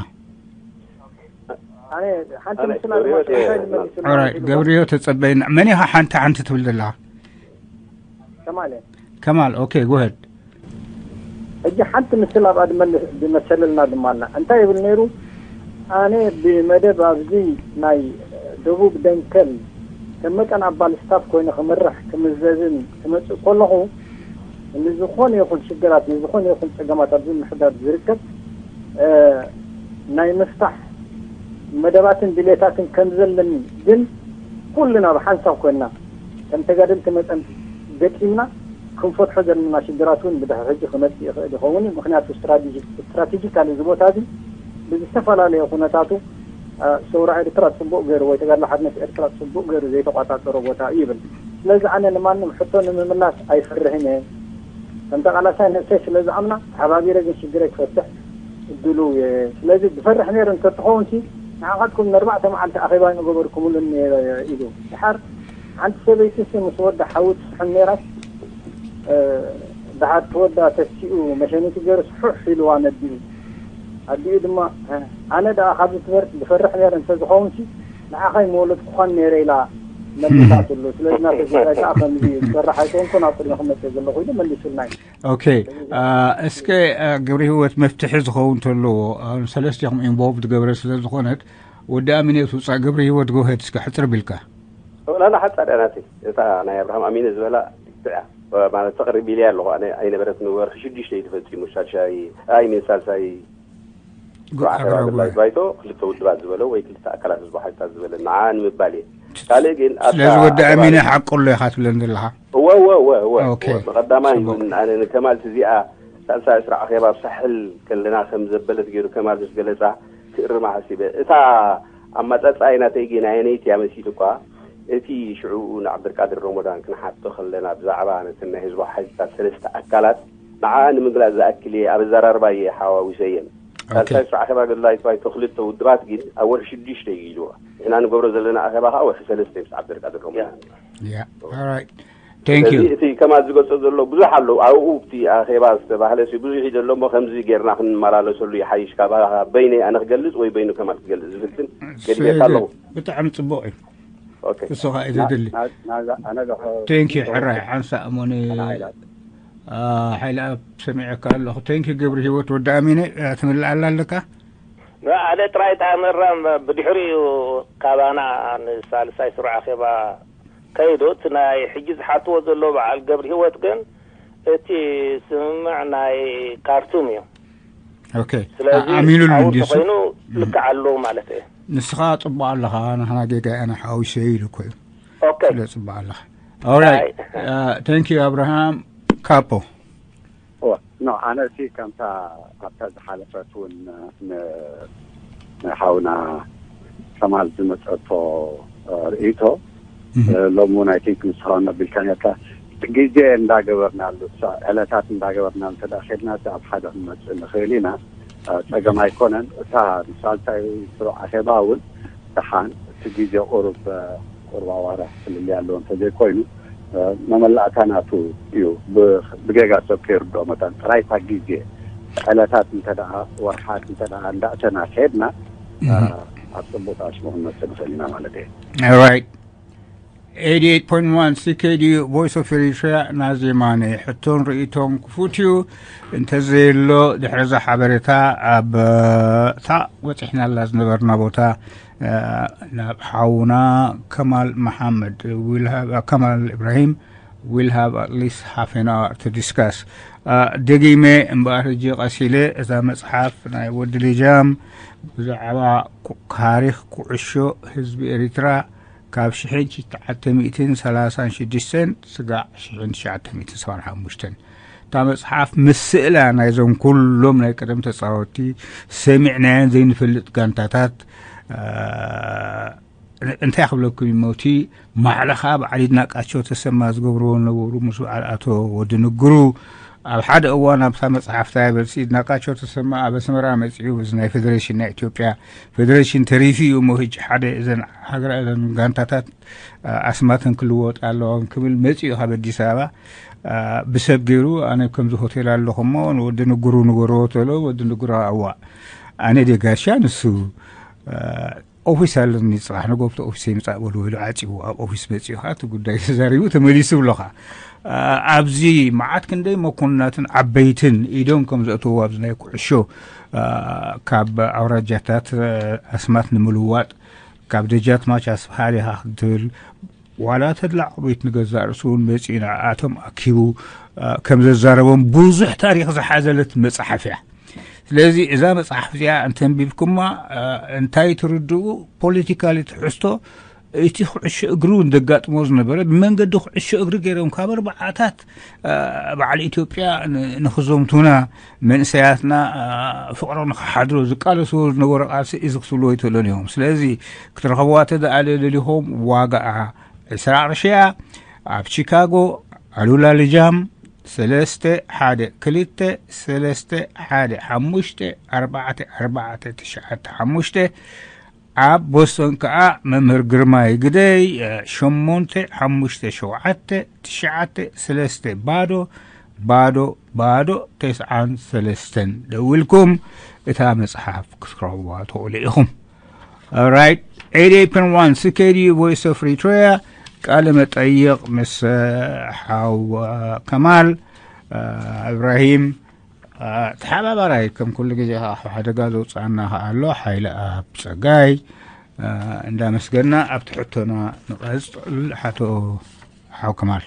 ገብርዮ ተፀበይና። መን ኢኻ? ሓንቲ ሓንቲ ትብል ዘለኻ? ከማል ኦኬ። ጎሄድ። ሕጂ ሓንቲ ምስል ኣብኣ ድመሰለልና ድማ ኣላ እንታይ ይብል ነይሩ? ኣነ ብመደብ ኣብዚ ናይ ደቡብ ደንከል ከም መጠን ኣባል ስታፍ ኮይነ ክምራሕ ክምዘዝን ክመፅእ ከለኹ ንዝኾነ ይኹን ሽግራት ንዝኾነ ይኹን ፀገማት ኣብዚ ምሕዳር ዝርከብ ናይ ምፍታሕ መደባትን ድሌታትን ከም ዘለኒ ግን ኩልና ብሓንሳብ ኮይንና ከም ተጋደልቲ መጠን ገጢምና ክንፈትሖ ዘለና ሽግራት እውን ብድሕሪ ሕጂ ክመፅእ ይኽእል ይኸውን እዩ። ምክንያቱ ስትራቴጂካሊ እዚ ቦታ እዚ ብዝተፈላለየ ኩነታቱ ሰውራ ኤርትራ ፅቡቕ ገይሩ ወይ ተጋድሎ ሓርነት ኤርትራ ፅቡቕ ገይሩ ዘይተቋፃፀሮ ቦታ እዩ ይብል። ስለዚ ኣነ ንማንም ሕቶ ንምምላስ ኣይፈርህን እየ። ከም ተቓላሳይ ነብሰይ ስለ ዝኣምና ተሓባቢረ ግን ሽግረይ ክፈትሕ ድሉው እየ። ስለዚ ዝፈርሕ ነይሩ እንተትኸውን ሲ ንዓኻትኩም ንኣርባዕተ መዓልቲ ኣኼባ ኣይምገበርኩምሉን ነይረ ኢሉ። ድሓር ሓንቲ ሰበይቲ ሲ ምስ ወዳ ሓዊ ትስሕን ነይራስ ድሓር ትወዳ ተሲኡ መሸኒቲ ገይሩ ስሑሕ ኢልዋ ነዲኡ። ኣዲኡ ድማ ኣነ ደኣ ካብዚ ትበርጥ ዝፈርሕ ነይረ እንተዝኸውን ሲ ንዓኻ ኣይምወለድኩኻን ነይረ ኢላ መሊሳትሉ። ስለዚ ናተይ ጉዳይ ከዓ ከምዚ እዩ ዝፈርሕ ኣይኮንኩን ኣብ ቅድሚ ክመፅእ ዘለኹ ኢሉ መሊሱልና እዩ። ኦኬ። እስከ ግብሪ ህይወት መፍትሒ ዝኸውን ተለዎ ሰለስቲኹም ኢንቮልቭ ትገብረ ስለ ዝኾነት ወዲ ኣሚን እየ ትውፃእ ግብሪ ህይወት ጎሄድ እስከ ሕፅር ቢልካ። ላላ ሓፃር እያ ናተይ እታ ናይ ኣብርሃም ኣሚነ ዝበላ ልክዕ እያ። ማለት ተቕሪብ ኢለያ ኣለኹ ኣነ ኣይነበረትን ወርሒ ሽዱሽተ እዩ ተፈፂሙ ሻድሻይ ኣይሚን ሳልሳይ ጉ- ኣቕረቡ። ኣገባብ ባይቶ ክልተ ውድባት ዝበለ ወይ ክልተ ኣካላት ህዝቢ ሓይልታት ዝበለ ንዓ ንምባል እየ። ካልእ ግን ኣብታ ስለዚ ወዲ ኣገባብ ኣሚነ ሓቁ ኣሎ ኢኻ ትብለን ዘለኻ። እወ እወ እወ እወ ኦኬ። እወ። ብቐዳማይ ጽቡቅ። እውን ኣነ ንከማልቲ እዚኣ ሳልሳይ ዕስራ ኣኼባ ኣብ ሳሕል ከለና ከም ዘበለት ገይሩ ከማል ምስ ገለጻ ክእርማ ሓሲበ። እታ ኣመጻጽኣይ ናተይ ግን ኣየነይቲ እያ መሲሉ እኳ እቲ ሽዑ ንዓብደልቃድር ሮሞዳን ክንሓቶ ከለና ብዛዕባ ነተን ናይ ህዝባዊ ሓይልታት ሰለስተ ኣካላት ንዓኣ ንምግላጽ ዝኣክል እየ ኣብ ኣዘራርባ እየ ሓዋዊሰየን። ኦኬ። ሳልሳይ ስሩዕ ኣኼባ ገድላዊት ባይቶ ክልተ ውድባት ግን ኣብ ወርሒ ሽዱሽተ እዩ ኢልዎ። ንሕና ንገብሮ ዘለና ኣኼባ ከኣ ወርሒ ሰለስተ እዩ ምስ ዓብደልቃድር ሮሞዳን። ያ ኦራይት። Thank you. ስለዚ እቲ ከማል ዝገልጾ ዘሎ ብዙሕ ኣሎ። ኣብኡ እቲ ኣኼባ ዝተባህለ ሲ ብዙሕ እዩ ዘሎ እሞ ከምዚ ጌርና ክንመላለሰሉ ይሓይሽ። ካብ በይነይ ኣነ ክገልጽ ወይ በይኑ ከማል ክገልጽ ዝብል ግን ገዲፈካ ኣለኹ። ብጣዕሚ ጽቡቕ እዩ። ኦኬ። እሱ ኸዓ እዩ ዘድሊ። ኣነ ዶ ቴንኪ ሕራይ ሓንሳእ እሞኒ ሓይለ ኣብ ሰሚዐካ ኣለኹ። ቴንኪ ገብሪ ህይወት ወዲ ኣሚነ ትምልኣላ ኣለካ። ኣነ ጥራይ ተኣመራ ብድሕሪኡ ካባና ንሳልሳይ ስሩዕ ኣኼባ ከይዱ እቲ ናይ ሕጂ ዝሓትዎ ዘሎ በዓል ገብሪ ህይወት ግን እቲ ስምምዕ ናይ ካርቱም እዩ። ኦኬ ስለዚ ኣሚኑሉ ኣብኡ እንዲሱ ተኮይኑ ልክዕ ኣለዉ ማለት እዩ። ንስኻ ጽቡቕ ኣለኻ። ንሕና ጌጋ ኢና ሓዊሰ ኢሉ እኮ እዩ። ኦኬ ስለ ጽቡቕ ኣለኻ። Alright. Thank you ኣብርሃም ካፖ። እወ ኖ ኣነ እቲ ከምታ ኣብታ ዝሓለፈት እውን ን- ንሓውና ከማል ዝመፀቶ ርእይቶ ሎሚ እውን ኣይ ቲንክ ንስኻ እውን ኣቢልካ ነርካ ግዜ እንዳገበርናሉ ዕለታት እንዳገበርና እንተ ኬድና ኣብ ሓደ ክንመፅእ ንኽእል ኢና። ፀገም ኣይኮነን። እታ ንሳልሳይ ስሩዕ ኣኼባ እውን ደሓን እቲ ግዜ ቁሩብ ቁሩብ ኣዋርሕ ፍልልይ ኣለዎ እንተዘይኮይኑ መመላእታ ናቱ እዩ። ብጌጋ ሰብ ከይርድኦ መጠን ጥራይ እታ ግዜ ዕለታት እንተ ደኣ ወርሓት እንተ ደኣ እንዳእተና ከድና ኣብ ፅቡቅ ኣሽሙ ክንመፅእ ንኽእል ኢና ማለት እየ። Right. eighty-eight point one C K D U Voice of Eritrea ናዜማ ናይ ሕቶን ርእይቶን ክፉት እዩ። እንተዘየሎ ድሕሪ እዛ ሓበሬታ ኣብ እታ በፂሕናላ ዝነበርና ቦታ ናብ ሓውና ከማል መሓመድ ከማል ኢብራሂም we'll have at least half an hour to discuss። ደጊመ እምበኣር ሕጂ ቀሲለ እዛ መፅሓፍ ናይ ወዲ ልጃም ብዛዕባ ታሪክ ኩዕሾ ህዝቢ ኤሪትራ ካብ ሽሕን ትሽዓተ ሚእትን ሰላሳን ሽዱሽተን ስጋዕ ሽሕን ትሽዓተ ሚእትን ሰብዓን ሓሙሽተን እታ መፅሓፍ ምስ ስእላ ናይዞም ኩሎም ናይ ቀደም ተፃወቲ ሰሚዕናየን ዘይንፈልጥ ጋንታታት እንታይ ክብለኩም ይመውቲ ማዕለኻ በዓል ይድናቃቸው ተሰማ ዝገብርዎ ነበሩ ምስ በዓል ኣቶ ወዲ ንግሩ ኣብ ሓደ እዋን ኣብታ መፅሓፍታ ይበልሲ ይድናቃቸው ተሰማ ኣብ ኣስመራ መፂኡ እዚ ናይ ፌደሬሽን ናይ ኢትዮጵያ ፌደሬሽን ተሪፊ እዩ እሞ ሕጂ ሓደ እዘን ሃገራ እዘን ጋንታታት ኣስማተን ክልወጥ ኣለዎም ክብል መፂኡ ካብ ኣዲስ ኣበባ ብሰብ ገይሩ ኣነ ከምዚ ሆቴል ኣለኹ እሞ ንወዲ ንግሩ ንገርዎ ተሎ ወዲ ንግሩ ኣዋ ኣነ ደ ጋሻ ንሱ ኦፊስ ኣለኒ ፅባሕ ንጎብቲ ኦፊስ ይምፃእ በሉ ኢሉ ዓፂቡ ኣብ ኦፊስ መፂኡ ከዓ እቲ ጉዳይ ተዛሪቡ ተመሊሱ ብሎካ ኣብዚ መዓት ክንደይ መኮንናትን ዓበይትን ኢዶም ከም ዘእተዉ ኣብዚ ናይ ኩዕሾ ካብ ኣውራጃታት ኣስማት ንምልዋጥ ካብ ደጃት ማች ኣስብሃ ዲኻ ክትብል ዋላ ተድላ ዓበይት ንገዛእ ርእሱ እውን መፂኡ ንዓኣቶም ኣኪቡ ከም ዘዛረቦም ብዙሕ ታሪክ ዝሓዘለት መፅሓፍ እያ ስለዚ እዛ መፅሓፍ እዚኣ እንተንቢብኩማ እንታይ ትርድኡ ፖለቲካሊ ትሕዝቶ እቲ ኩዕሾ እግሪ እውን ዘጋጥሞ ዝነበረ ብመንገዲ ኩዕሾ እግሪ ገይሮም ካብ ኣርባዓታት በዓል ኢትዮጵያ ንክዘምቱና መንእሰያትና ፍቅሮ ንክሓድሮ ዝቃለስዎ ዝነበሩ ቃልሲ እዚ ክትብልዎ ይትእሉን እዮም ስለዚ ክትረኸብዋ ተደኣለ ደሊኹም ዋጋኣ ዕስራ ቅርሺ እያ ኣብ ቺካጎ ኣሉላ ልጃም ሰለስተ ሓደ ክልተ ሰለስተ ሓደ ሓሙሽተ ኣርባዕተ ኣርባዕተ ትሽዓተ ሓሙሽተ ኣብ ቦስቶን ከዓ መምህር ግርማይ ግደይ ሸሞንተ ሓሙሽተ ሸውዓተ ትሽዓተ ሰለስተ ባዶ ባዶ ባዶ ተስዓን ሰለስተን ደዊልኩም እታ መፅሓፍ ክትረኽብዋ ትኽእሉ ኢኹም። Alright, eighty-eight point one C K D U Voice of Eritrea ቃለ መጠይቕ ምስ ሓው ከማል እብራሂም ተሓባባራይ ከም ኩሉ ግዜ ከዓ ሓደጋ ዘውፅኣና ከዓ ኣሎ ሓይለ ኣብ ፀጋይ እንዳመስገና ኣብቲ ሕቶና ንቐፅል ሓቶ ሓው ከማል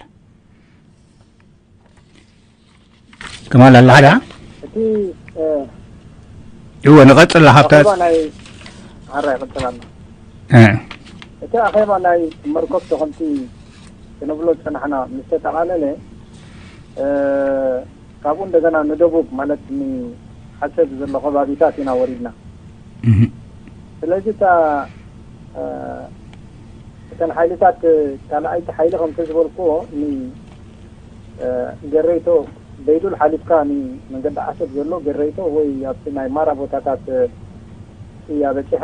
ከማል ኣለኻ ደኣ እቲ እወ ንቐፅል ሓብታት ናይ ሓራ ይቐፅል ኣሎ እቲ ኣኼባ ናይ መርኮብ ተኸምቲ ክንብሎ ዝፀናሕና ምስ ተጠቓለለ ካብኡ እንደገና ንደቡብ ማለት ንሓሰብ ዘሎ ከባቢታት ኢና ወሪድና ስለዚ እታ እተን ሓይልታት ካልኣይቲ ሓይሊ ከምተ ዝበልክዎ ገረይቶ በይዱል ሓሊፍካ ንመንገዲ ዓሰብ ዘሎ ገረይቶ ወይ ኣብቲ ናይ ማራ ቦታታት እያ በፂሓ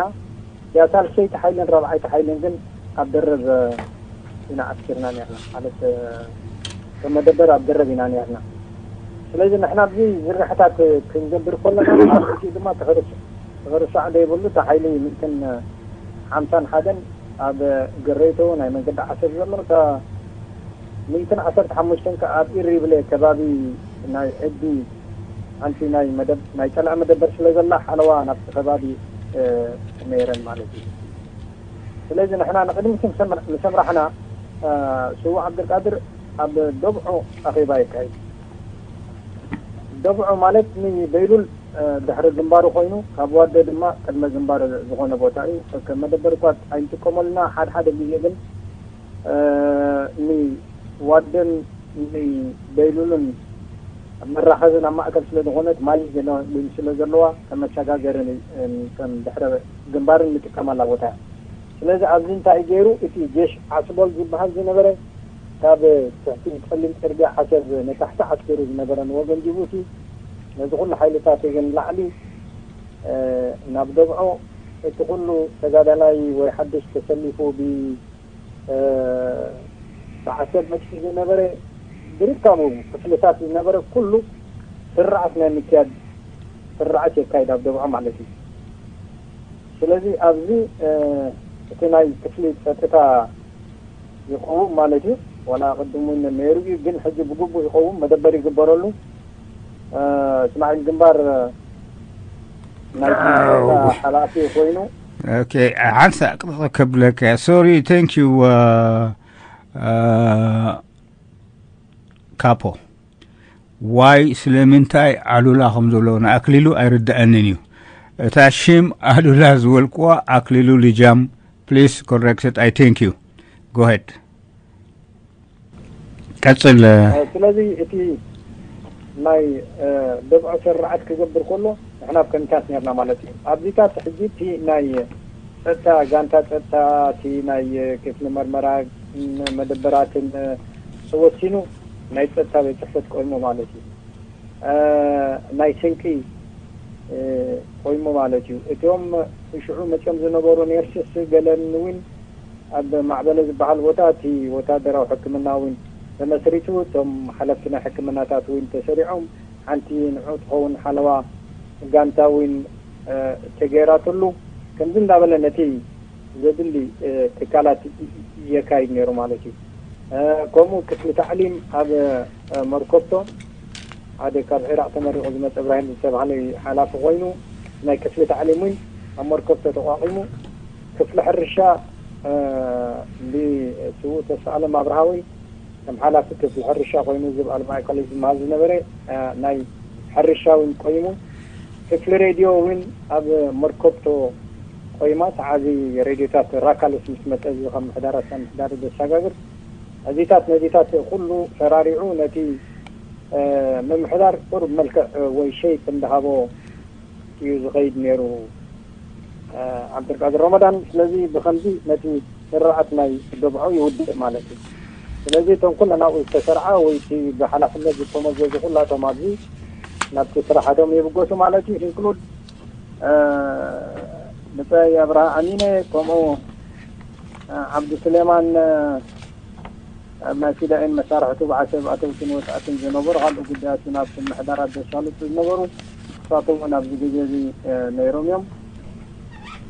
እያ ሳልሰይቲ ሓይልን ራብዓይቲ ሓይልን ግን ኣብ ደረብ ኢና ዓስኪርና ነርና ማለት ከም መደበር ኣብ ገረብ ኢና ነርና። ስለዚ ንሕና ኣብዚ ዝርግሐታት ክንገብር ከለና ኣብ ርእሲኡ ድማ ተኸርስ ተኸርሳዕ ዘይብሉ፣ እቲ ሓይሊ ሚእትን ሓምሳን ሓደን ኣብ ገረይቶ ናይ መንገዲ ዓሰብ ዘሎ፣ እታ ሚእትን ዓሰርተ ሓሙሽተን ከኣ ኣብ ኢሪብሌ ከባቢ ናይ ዕዲ ሓንቲ ናይ መደብ ናይ ጸላኢ መደበር ስለ ዘላ ሓለዋ ናብቲ ከባቢ ነይረን ማለት እዩ። ስለዚ ንሕና ንቕድሚት ምስ ኣምራሕና፣ ስዉእ ዓብደልቃድር ኣብ ደብዖ ኣኼባ የካይድ። ደብዖ ማለት ንበይሉል ድሕሪ ግንባሩ ኮይኑ፣ ካብ ዋደ ድማ ቅድመ ግንባር ዝኾነ ቦታ እዩ። ከም መደበር እኳ ኣይንጥቀመሉና፣ ሓደ ሓደ ግዜ ግን ንዋደን ንበይሉልን መራኸብን ኣብ ማእከል ስለ ዝኾነት፣ ማይ ስለ ዘለዋ ከም መሰጋገርን ከም ድሕረ ግንባርን ንጥቀመላ ቦታ እያ። ስለዚ ኣብዚ እንታይ ገይሩ፣ እቲ ጀሽ ዓስቦል ዝበሃል ዝነበረ ካብ ትሕቲ ጸሊም ጽርግያ ዓሰብ ንታሕቲ ዓስኪሩ ዝነበረ ንወገን ጅቡቲ፣ ነዚ ኩሉ ሓይልታት ግን ላዕሊ ናብ ደብዖ፣ እቲ ኩሉ ተጋዳላይ ወይ ሓድሽ ተሰሊፉ ብ ብዓሰብ መጥፊ ዝነበረ፣ ብርካቡ ክፍልታት ዝነበረ ኩሉ ስርዓት ናይ ምክያድ ስርዓት የካይድ ኣብ ደብዖ ማለት እዩ። ስለዚ ኣብዚ እቲ ናይ ክፍሊ ጸጥታ ይኸውን ማለት እዩ። ዋላ ቅድም እውን ነይሩ እዩ፣ ግን ሕጂ ብግቡእ ይኸውን፣ መደበር ይግበረሉ። እስማዒል ግንባር ናይ ሓላፊ ኮይኑ። ሓንሳ ቅጥቕጥ ከብለካ። ሶሪ። Thank you ካፖ። ዋይ፣ ስለምንታይ ኣሉላ ከም ዘሎ ንኣክሊሉ ኣይርድኣንን እዩ። እታ ሽም ኣሉላ ዝበልክዋ ኣክሊሉ ልጃም፣ please correct it. I thank you. Go ahead. ቀጽል። ስለዚ እቲ ናይ ደብዖ ስርዓት ክገብር ከሎ ንሕና ኣብ ከንታት ነርና ማለት እዩ። ኣብዚታት ሕጂ እቲ ናይ ጸጥታ፣ ጋንታ ጸጥታ፣ እቲ ናይ ክፍሊ መርመራ መደበራትን ተወሲኑ ናይ ጸጥታ ቤት ጽሕፈት ቆይሙ ማለት እዩ። ናይ ስንቂ ቆይሙ ማለት እዩ። እቶም ሽዑ መጺኦም ዝነበሩ ኔርስስ ገለን እውን ኣብ ማዕበለ ዝበሃል ቦታ እቲ ወታደራዊ ሕክምና እውን ተመስሪቱ፣ እቶም ሓለፍቲ ናይ ሕክምናታት እውን ተሰሪዖም፣ ሓንቲ ንዑ ትኸውን ሓለዋ ጋንታ እውን ተገይራትሉ፣ ከምዚ እንዳበለ ነቲ ዘድሊ ትካላት የካይድ ነይሩ ማለት እዩ። ከምኡ ክፍሊ ታዕሊም ኣብ መርኮብቶ ሓደ ካብ ዒራቕ ተመሪቑ ዝመፀ እብራሂም ዝተባህለ ሓላፊ ኮይኑ ናይ ክፍሊ ታዕሊም እውን ኣብ መርኮብቶ ተቋቒሙ፣ ክፍሊ ሕርሻ ብስዉእ ተስፋኣለም ኣብርሃ ወይ ከም ሓላፊ ክፍሊ ሕርሻ ኮይኑ ዝብኣል ማእከል ዝበሃል ዝነበረ ናይ ሕርሻ እውን ቆይሙ፣ ክፍሊ ሬድዮ እውን ኣብ መርኮብቶ ቆይማ ተዓዚ ሬድዮታት ራካልስ ምስ መጠ እዚ ከም ምሕዳራት ምሕዳር ዘሰጋግር እዚታት ነዚታት ኩሉ ሰራሪዑ ነቲ ምምሕዳር ቁሩብ መልክዕ ወይ ሸይፕ እንዳሃቦ እዩ ዝኸይድ ነይሩ ዓብደልቃድር ረመዳን። ስለዚ ብኸምዚ ነቲ ስርዓት ናይ ደብዖ ይውድእ ማለት እዩ። ስለዚ እቶም ኩለን ኣብኡ ዝተሰርዓ ወይ እቲ ብሓላፍነት ዝተመዘዙ ኩላቶም ኣብዚ ናብቲ ስራሓቶም ይብገሱ ማለት እዩ። ኢንክሉድ ብፀይ ኣብርሃ ኣሚነ፣ ከምኡ ዓብዱ ስሌማን ኣብ ናይ ፊዳኢን መሳርሕቱ ብዓሰብ ኣተውትን ወጻእትን ዝነበሩ ካልእ ጉዳያት እውን ኣብቲ ምሕዳራት ዘሳልጡ ዝነበሩ ንሳቶም እውን ኣብዚ ግዜ እዚ ነይሮም እዮም።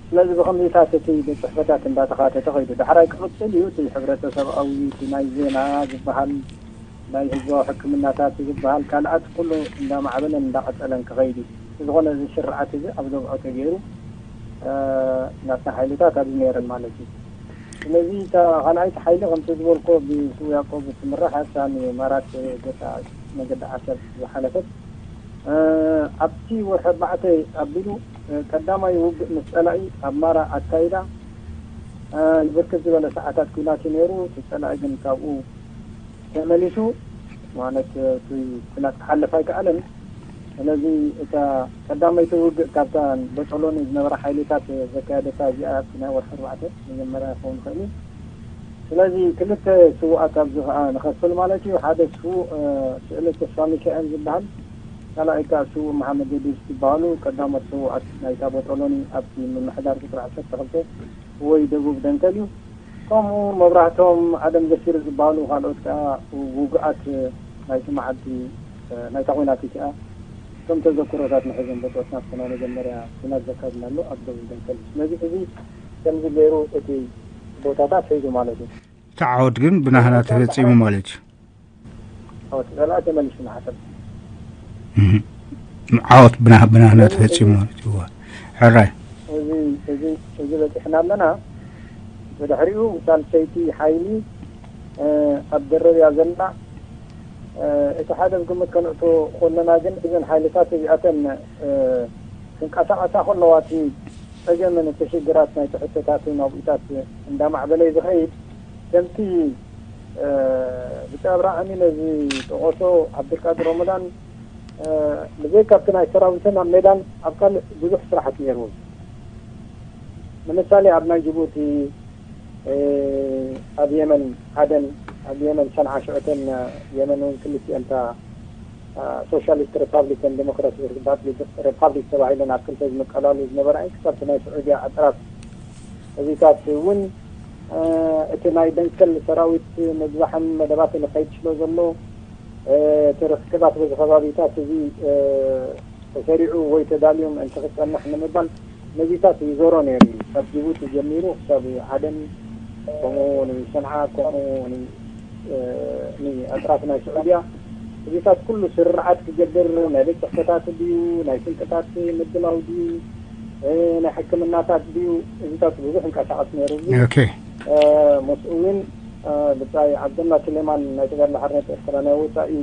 ስለዚ ብኸምዚታት እቲ ቤት ጽሕፈታት እንዳተኻተተ ከይዱ ዳሕራይ ክቕጽል እዩ። እቲ ሕብረተሰብኣዊ እቲ ናይ ዜና ዝበሃል ናይ ህዝባዊ ሕክምናታት ዝበሃል ካልኣት ኩሉ እንዳማዕበለን እንዳቐጸለን ክኸይድ እዩ። ዝኾነ እዚ ስርዓት እዚ ኣብ ዘብዖ ተገይሩ ናብታ ሓይልታት ኣብዚ ነይረን ማለት እዩ። ስለዚ እታ ካልኣይቲ ሓይሊ ከምቲ ዝበልኮ ብስው ያዕቆብ እትምራሕ ኣብታ ንማራት ገጻ መገዲ ዓሰብ ዝሓለፈት ኣብቲ ወርሒ ኣርባዕተ ኣቢሉ ቀዳማይ ውግእ ምስ ጸላኢ ኣብ ማራ ኣካይዳ ንብርክት ዝበለ ሰዓታት ኲናት እዩ ነይሩ። እቲ ጸላኢ ግን ካብኡ ተመሊሱ ማለት እቲ ኲናት ክሓልፍ ኣይከኣለን። ስለዚ እታ ቀዳመይቲ ውግእ ካብታ በጦሎኒ ዝነበራ ሓይልታት ዘካየደታ እዚኣ ኣብቲ ናይ ወርሒ ኣርባዕተ መጀመርያ ክኸውን ይኽእል እዩ። ስለዚ ክልተ ስውኣት ኣብዚ ከዓ ንኸፍል ማለት እዩ። ሓደ ስዉእ ስእለ ተስፋ ሚካኤል ዝበሃል፣ ካልኣይ ከዓ ስዉእ መሓመድ እድሪስ ዝበሃሉ ቀዳሞት ስውኣት ናይታ በጦሎኒ ኣብቲ ምምሕዳር ቁፅሪ ዓሰርተ ክልተ ወይ ደቡብ ደንከል እዩ። ከምኡ መብራህቶም ኣደም ገሲር ዝበሃሉ ካልኦት ከዓ ውጉኣት ናይቲ መዓልቲ ናይታ ኲናት እቲኣ እቶም ተዘክሮታት ንሕዞም በጦትና ክኾና መጀመርያ ኲናት ዘካብና ኣሎ ኣብ ደቡብ ደንከል። ስለዚ እዚ ከምዚ ገይሩ እቲ ቦታታት ሒዙ ማለት እዩ። እቲ ዓወት ግን ብናህና ተፈጺሙ ማለት እዩ። ዓወት ዘላ ተመሊሱ ንሓሰብ። እህ። ዓወት ብና-፣ ብናህና ተፈጺሙ ማለት እዩ። እዋ። ሕራይ። እዚ፣ እዚ፣ እዚ በጺሕና ኣለና። ብድሕሪኡ ሳልሰይቲ ሓይሊ፣ እ፣ ኣብ ደረብያ ዘላ፣ እ፣ እቲ ሓደ ብግምት ከነእቶ ከለና ግን እዘን ሓይልታት እዚኣተን፣ እ፣ ክንቀሳቐሳ ከለዋ እቲ ጸገምን እቲ ሽግራት ናይቲ ሕቶታትን ኣብኡታት እንዳማዕበለ እዩ ዝኸይድ። ከምቲ፣ እ፣ ብጻይ ኣብርሃም ነዚ ጠቐሶ ዓብዱልቃድር ረመዳን፣ እ፣ ብዘይካ ኣብቲ ናይ ሰራዊትን ኣብ ሜዳን ኣብ ካልእ ብዙሕ ስራሓት ነይርዎ። ንምሳሌ ኣብ ናይ ጅቡቲ፣ እ፣ ኣብ የመን ዓደን፣ ኣብ የመን ሰንዓ ሽዑተን የመን እውን ክልቲኤን እታ ሶሻሊስት ሪፓብሊክን ዴሞክራቲክ ሪፓብሊክ ተባሂለን ኣብ ክልተ ዝምቀላሉ ዝነበራ እየን። ክሳብ እቲ ናይ ስዑድያ ኣጥራፍ እዚታት እውን፣ እ፣ እቲ ናይ ደንከል ሰራዊት ምብዛሕን መደባትን ይኸይድ ስለ ዘሎ፣ እ፣ እቲ ርክባት በዚ ከባቢታት እዚ፣ እ፣ ተሰሪዑ ወይ ተዳልዩ ምእንቲ ክጸንሕ ንምባል ነዚታት ይዞሮ ነይሩ እዩ። ካብ ጅቡቲ ጀሚሩ ክሳብ ዓደን፣ ከምኡ ንሰንዓ፣ ከምኡ ን-፣ እ፣ ንኣጥራፍ ናይ ስዑድያ፣ እዚታት ኩሉ ስርርዓት ክገብር፣ ናይ ቤት ጽሕፈታት ድዩ፣ ናይ ስንቅታት ምድላው ድዩ፣ እ፣ ናይ ሕክምናታት ድዩ፣ እዚታት ብዙሕ እንቀሳቐስ ነይሩ እዩ። ኦኬ። እ፣ ምስኡ እውን፣ እ፣ ብጻይ ዓብደላ ሱሌማን ናይ ተጋድሎ ሓርነት ኤርትራ ናይ ወጻኢ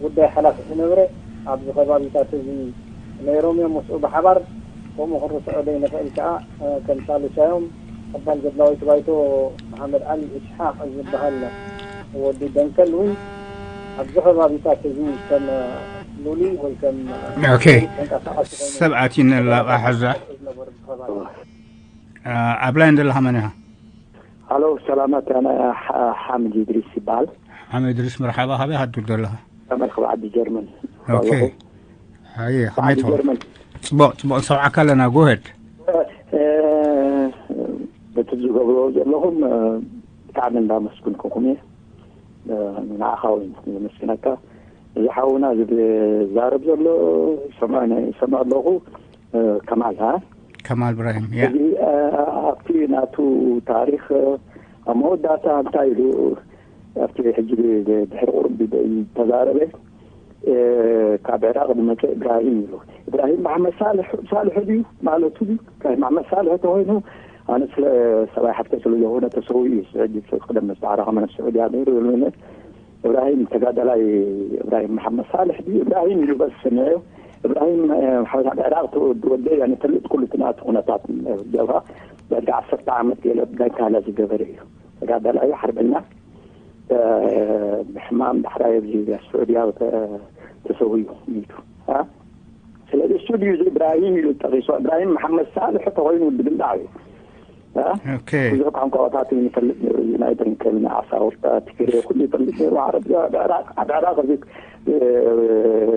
ጉዳይ ሓላፊ ዝነበረ ኣብዚ ከባቢታት እዚ ነይሮም እዮም። ምስኡ ብሓባር ከምኡ ክንርስዖ ዘይንኽእል ከኣ፣ እ፣ ከም ሳልሳዮም ኣባል ገድላዊት ባይቶ መሓመድ ዓሊ ኢስሓቅ ዝበሃል ወዲ ደንከል እውን ኣብዚ ከባቢታት እዚ ከም ሉሊ ወይ ከም ኦኬ። ተንቀሳቓሲ ኮይኑ ሰብ ኣቲነ ላብ ኣሕዛ። ዝነበሩ ከባቢ። እ፣ ኣብ ላይን ዘለኻ መን ኢኻ? ሃሎ፣ ሰላማት፣ ኣነ ሓ-፣ ሓምድ ኢድሪስ ይበሃል። ሓምድ ኢድሪስ፣ መርሓባ። ካበይ ኢኻ ትድውል ዘለኻ? ካብ መርካብ ዓዲ ጀርመን ኦኬ። ኣለኹ። ሃየ፣ ከመይ ዓዲ ትኾን? ጀርመን። ጽቡቕ፣ ጽቡቕ፣ ንሰምዓካ ኣለና። ጎ ሄድ። እ፣ በቲ ዝገብሮ ዘለኹም፣ እ፣ ብጣዕሚ እንዳመስግንኩኹም እየ። እ፣ ንዓኻ እውን ዘመስግነካ። እዚ ሓውና ዝዛረብ ዘሎ ይሰምዖ፣ ይሰምዖ ኣለኹ። እ፣ ከማል፣ ሃ? ከማል እብራሂም፣ ያ። እዚ፣ እ፣ ኣብቲ ናቱ ታሪኽ፣ እ፣ ኣብ መወዳእታ እንታይ ኢሉ ኣብቲ ሕጂ ድሕሪ ቁሩብ ዝተዛረበ፣ እ፣ ካብ ዕራቕ ዝመጸ እብራሂም ኢሉ። እብራሂም መሓመድ ሳልሕ፣ ሳልሕ ድዩ ማለቱ ድዩ? እብራሂም መሓመድ ሳልሕ ተኾይኑ፣ ኣነ ስለ ሰብኣይ ሓፍተ ስለ ዝኾነ ተሰዊኡ እዩ። ሕጂ ቅደም ምስ ተዓረኸ መን ኣብ ስዑድያ ነይሩ ኢሉ፣ እብራሂም ተጋዳላይ እብራሂም መሓመድ ሳልሕ ድዩ? እብራሂም ኢሉ በስ ስምዐዮ። እብራሂም፣ እ፣ ሓበሻ ዕራቕ ተወዲ ወደ፣ ያኔ፣ ፈልጥ ኩሉ እቲ ናቱ ኩነታት፣ እ፣ ጀብሃ ዳርጋ ዓሰርተ ዓመት ገለ ብዳይ ካላ ዝገበረ እዩ። ተጋዳላይ ሓርበኛ፣ እ፣ ብሕማም ዳሕራይ ኣብዚ ስዑድያ ተ-፣ ተሰዊኡ ሚቱ። እ? ስለዚ እሱ ድዩ እዚ እብራሂም ኢሉ ጠቒሱ? እብራሂም መሓመድ ሳልሕ ተኾይኑ ድግምዳዕ እዩ። እ? ኦኬ። ብዙሕ ቋንቋታት ይፈልጥ ነይሩ። ናይ ደንከል፣ ናይ ዓሳውርታ፣ ትግሬ፣ ኩሉ ይፈልጥ ነይሩ። ዓረብ፣ ኣብ ዕራቕ፣ ኣብ ዕራቕ እዚ፣ እ፣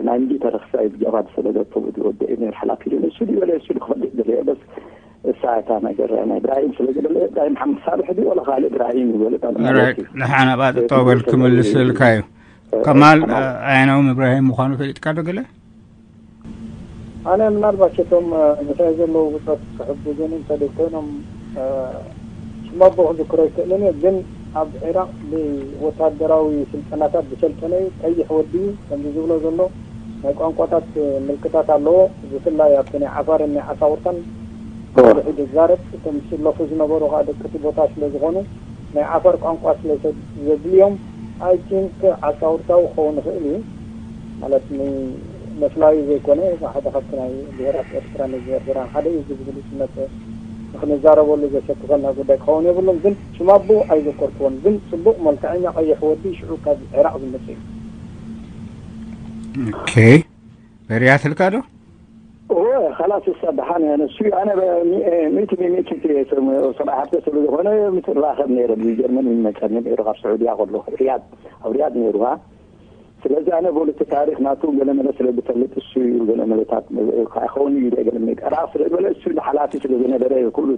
ናይ ሚሊተሪ ክሳይ ብጀብሃ ዝሰደደ ተወዲ ወዲ እዩ ነይሩ ሓላፊ። እሱ ድዩ በለ፣ እሱ ድዩ ክፈልጥ ደለየ? በስ እሳ እታ ነገር ናይ እብራሂም ስለ ዝበለ፣ እብራሂም ሓምድ ሳልሕ ድዩ ወላ ካልእ እብራሂም ይበለ ማለት እዩ። ንሓና ባጥጠው በል ክምልስልካ እዩ። እ፣ ከማል፣ ከማል። እ፣ ኣየናዎም እብራሂም ምዃኑ ፈሊጥካ ዶ ገለ? ኣነ ምናልባት እቶም፣ እ፣ ምሳይ ዘለዉ ብጾት ክሕግዙኒ እንተደይ ኮይኖም፣ እ፣ ሽም ኣቦ ክዝክሮ ኣይክእልን እየ፣ ግን ኣብ ዒራቕ ብወታደራዊ ስልጠናታት ዝሰልጠነ እዩ። ቀይሕ ወዲ እዩ፣ ከምዚ ዝብሎ ዘሎ ናይ ቋንቋታት ምልክታት ኣለዎ። ብፍላይ ኣብቲ ናይ ዓፋርን ናይ ዓሳውርታን እዎ። ብውሕዱ ይዛረብ። እቶም ዝስለፉ ዝነበሩ ከዓ ደቂ እቲ ቦታ ስለ ዝኾኑ ናይ ዓፋር ቋንቋ ስለ ዘ-፣ ዘድልዮም፣ I think ዓሳውርታዊ ክኸውን ይኽእል እዩ። ማለት ን-፣ መፍላዩ ዘይኮነ፣ ሓደ ካብቲ ናይ ብሄራት ኤርትራ ንዝሄር ብርሃን ሓደ እዩ ዝብል ዝመፀ ንክንዛረበሉ ዘሸክፈና ጉዳይ ክኸውን የብሉን። ግን ሽም ኣቦኡ ኣይዘከርክዎን። ግን ፅቡቅ መልክዐኛ ቀይሕ ወዲ ሽዑ ካብ ዒራቅ ዝመፀ እዩ። ኦኬ። በሪያትልካ ዶ? እወ፣ ኸላስ እሳ ደሓን እያ። ንሱ ኣነ በ-፣ ሚ-፣ እ፣ ሚእቲ ብሚእቲ እቲ ስም-፣ ሰብኣይ ሃብተ ስለ ዝኾነ ምስ ንራኸብ ነይረ። ብጀርመን ይመጸኒ ነይሩ ካብ ስዑድያ ከሎ። ሪያድ፣ ኣብ ሪያድ ነይሩ፣ ሃ? ስለዚ ኣነ በሉ እቲ ታሪኽ ናቱ ገለመለ ስለ ዝፈልጥ እሱ እዩ ገለመለታት፣ እ፣ ክኸውን እዩ ኢለ ገለመለ። ራቕ ስለ ዝበለ እሱ ሓላፊ ስለ ዝነበረ ኩሉ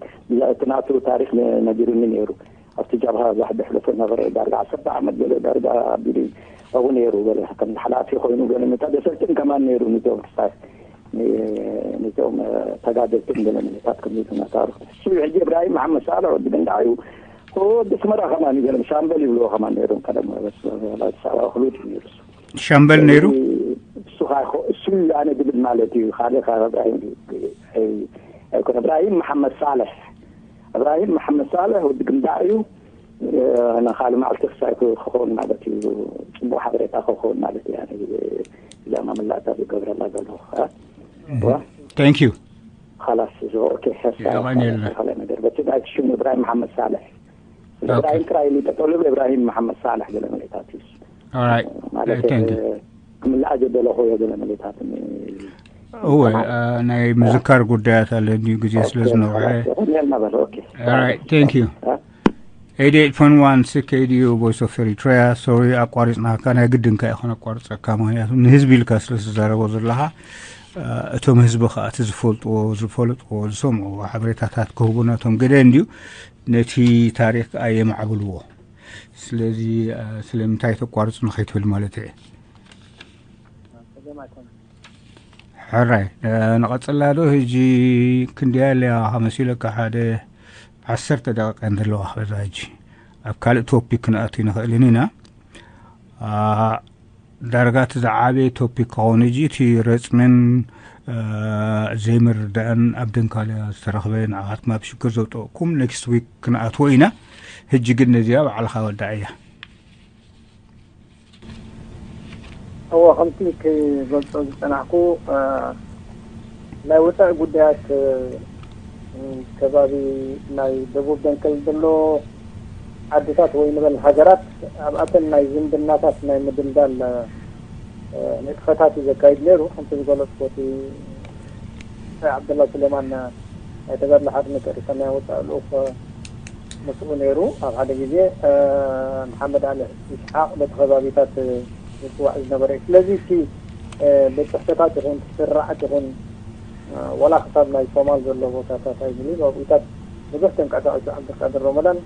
እቲ ናቱ ታሪኽ ነ-፣ ነጊሩኒ ነይሩ። ኣብቲ ጃብሃ ዛሕ ድሕለፈ ነበረ ዳርጋ ዓሰርተ ዓመት ገለ ዳርጋ ኣቢሉ ኣብኡ ነይሩ። ገለ ከም ሓላፊ ኮይኑ ገለ ነታ ደሰልጥን ከማን ነይሩ። ንቶም ክስታይ ነቶም ተጋደልትን ገለ ነታት ከሚቱ ነታሩ። እሱ ሕጂ እብራሂም መሓመድ ሳልሕ ወዲ ገንዳዕ እዩ። ወዲ ስመራ ከማን እዩ። ገለ ሻምበል ይብልዎ ከማን ነይሮም ቀደም። ኣዲስ ኣበባ ክሉት እዩ ነይሩ። ሻምበል ነይሩ። እሱ እሱ ኣነ ድብል ማለት እዩ። ካልእ ካብ እብራሂም ኣይኮነ። እብራሂም መሓመድ ሳልሕ፣ እብራሂም መሓመድ ሳልሕ ወዲ ግንዳዕ እዩ። ንካል መዓልቲ ክሳይ ክኸውን ማለት እዩ። ጽቡቕ ሓበሬታ ክኸውን ማለት እዩ። እዛ መምላእታ ዝገብረላ ዘሎ thank you خلاص ኦኬ። የቐንየልና። ካልእ ነገር በቲ ናይቲ ሽሙ እብራሂም መሓመድ ሳልሕ እብራሂም ጥራይ ኢሉ ጠጠሉ እብራሂም መሓመድ ሳልሕ ገለ መሬታት እዩ። All right ማለት thank you ክምልኣ ዘደለኹ ገለ መሬታት እወ አ፣ ናይ ምዝካር ጉዳያት ኣለ እንዲሁ ግዜ ስለ ዝነውሐ ልና በል ኦኬ። All right thank you eight eight one one six eight Voice of Eritrea. Sorry ኣቋሪፅናካ፣ ናይ ግድንካ እዩ ከነቋርፀካ፣ ምክንያቱ ንህዝቢ ኢልካ ስለ ትዛረቦ ዘለካ። አ፣ እቶም ህዝቢ ከዓ እቲ ዝፈልጥዎ ዝፈለጥዎ ዝሰምዕዎ ሓበሬታታት ክህቡና እቶም ገደ እንድዩ ነቲ ታሪክ ከዓ የማዕብልዎ። ስለዚ አ፣ ስለምንታይ ተቋርፁ ንኸይትብል ማለት እየ። ሕራይ እ፣ ንቐጽላ ዶ? ሕጂ ክንደይ ኣለያ ከመሲለካ? ሓደ ዓሰርተ ደቂቃ እየን ዘለዋ በዛ። ሕጂ ኣብ ካልእ ቶፒክ ክንኣቱ ይንኽእልን ኢና። ኣ፣ ዳርጋ እቲ ዝዓበየ ቶፒክ ክኸውን ሕጂ እቲ ረጽምን እ፣ ዘይምርዳእን ኣብ ደንካልያ ዝተረኽበ ንዓኻትኩም ኣብ ሽግር ዘውጠቕኩም ኔክስት ዊክ ክንኣትዎ ኢና። ሕጂ ግን ነዚኣ ባዕልኻ ወዳእያ። እወ፣ ከምቲ ክገልጾ ዝጸናሕኩ፣ እ፣ ናይ ወጻኢ ጉዳያት፣ እ፣ ከባቢ ናይ ደቡብ ደንከል ዘሎ ዓድታት ወይ ንበል ሃገራት ኣብኣተን ናይ ዝምድናታት ናይ ምድልዳል፣ እ፣ ንጥፈታት እዩ ዘካይድ ነይሩ። ከምቲ ዝገለጽኩ እቲ ዓብደላ ሱሌማን ናይ ተጋድሎ ሓርነት ኤርትራ ናይ ወጻኢ ልኡኽ ምስኡ ነይሩ። ኣብ ሓደ ግዜ፣ እ፣ መሓመድ ኣሊ ኢስሓቅ በቲ ከባቢታት ዝጽዋዕ ዝነበረ እዩ። ስለዚ እቲ፣ እ፣ ቤት ጽሕፈታት ይኹን፣ እቲ ስርዓት ይኹን፣ እ፣ ወላ ክሳብ ናይ ሶማል ዘሎ ቦታታት ኣይዝሊ ኣብኡታት ብዙሕ ተንቀሳቒሱ ዓብዱልቃድር ረመዳን።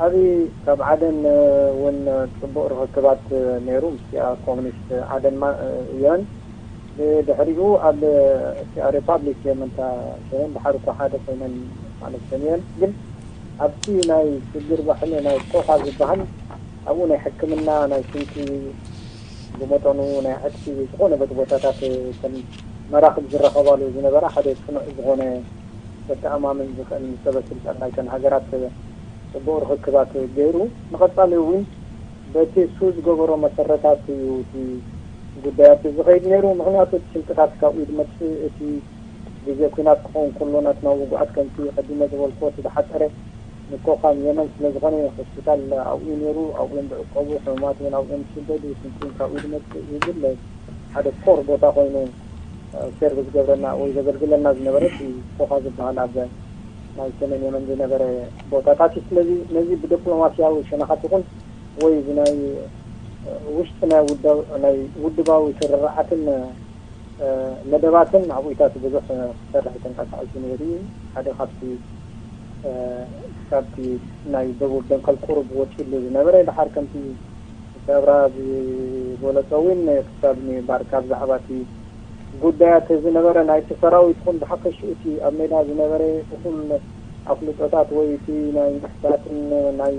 ኣብዚ ካብ ዓደን፣ እ፣ እውን ጽቡቕ ርኽክባት፣ እ፣ ነይሩ። ምስቲኣ ኮሚኒስት ዓደን ማ-፣ እ፣ የመን። ብድሕሪኡ ኣብ እቲኣ ሪፓብሊክ የመን እታ ሸየን ድሓር እኳ ሓደ ኮይነን ማለት ሰሚዐን። ግን ኣብቲ ናይ ሽግር ባሕሪ ናይ ኮኻ ዝበሃል ኣብኡ ናይ ሕክምና ናይ ስንቂ ብመጠኑ ናይ ዕጥቂ ዝኾነ በቲ ቦታታት ከም መራኽብ ዝረኸባሉ ዝነበራ ሓደ ጽኑዕ ዝኾነ ዘተኣማምን ዝኽእል ሰበ ስልጣን ናይተን ሃገራት ጽቡቕ ርኽክባት ገይሩ። ንቐጻሊ እውን በቲ እሱ ዝገበሮ መሰረታት እዩ እቲ ጉዳያት ዝኸይድ ነይሩ። ምኽንያቱ እቲ ስንቅታት ካብኡ ዝመጽእ እቲ ግዜ ኲናት ክኸውን ከሎ ናትና ውጉኣት ከምቲ ቀዲመ ዝበልክዎ እቲ ዝሓጸረ ንኮኻም የመን ስለ ዝኾነ ሆስፒታል ኣብኡ ነይሩ። ኣብኡ እዮም ዝዕቀቡ፣ ሕሙማት እውን ኣብኡ እዮም ዝስደዱ። ስንቂ እውን ካብኡ ዝመጽእ ዝብል ሓደ ኮር ቦታ ኮይኑ ሰርቭ ዝገብረና ወይ ዘገልግለና ዝነበረ እቲ ኮኻ ዝበሃል ኣብ ናይ ሰሜን የመን ዝነበረ ቦታታት እዩ። ስለዚ ነዚ ብዲፕሎማስያዊ ሸነኻት ይኹን ወይ እዚ ናይ ውሽጢ ናይ ውዳ-፣ ናይ ውድባዊ ስርርዓትን መደባትን ኣብኡታት ብዙሕ ክሰርሕ ተንቀሳቒሱ ነይሩ እዩ። ሓደ ካብቲ፣ እ፣ ካብቲ ናይ ደቡብ ደንከል ቁሩብ ወፂሉ ዝነበረ፣ ድሓር ከምቲ ሰብራ ዝበለፆ እውን ክሳብ ምንባር ካብ ዛዕባ እቲ ጉዳያት ዝነበረ ናይቲ ሰራዊት ኹን ብሓፈሽኡ እቲ ኣብ ሜዳ ዝነበረ እኹል ኣፍልጦታት ወይ እቲ ናይ ምሕታትን ናይ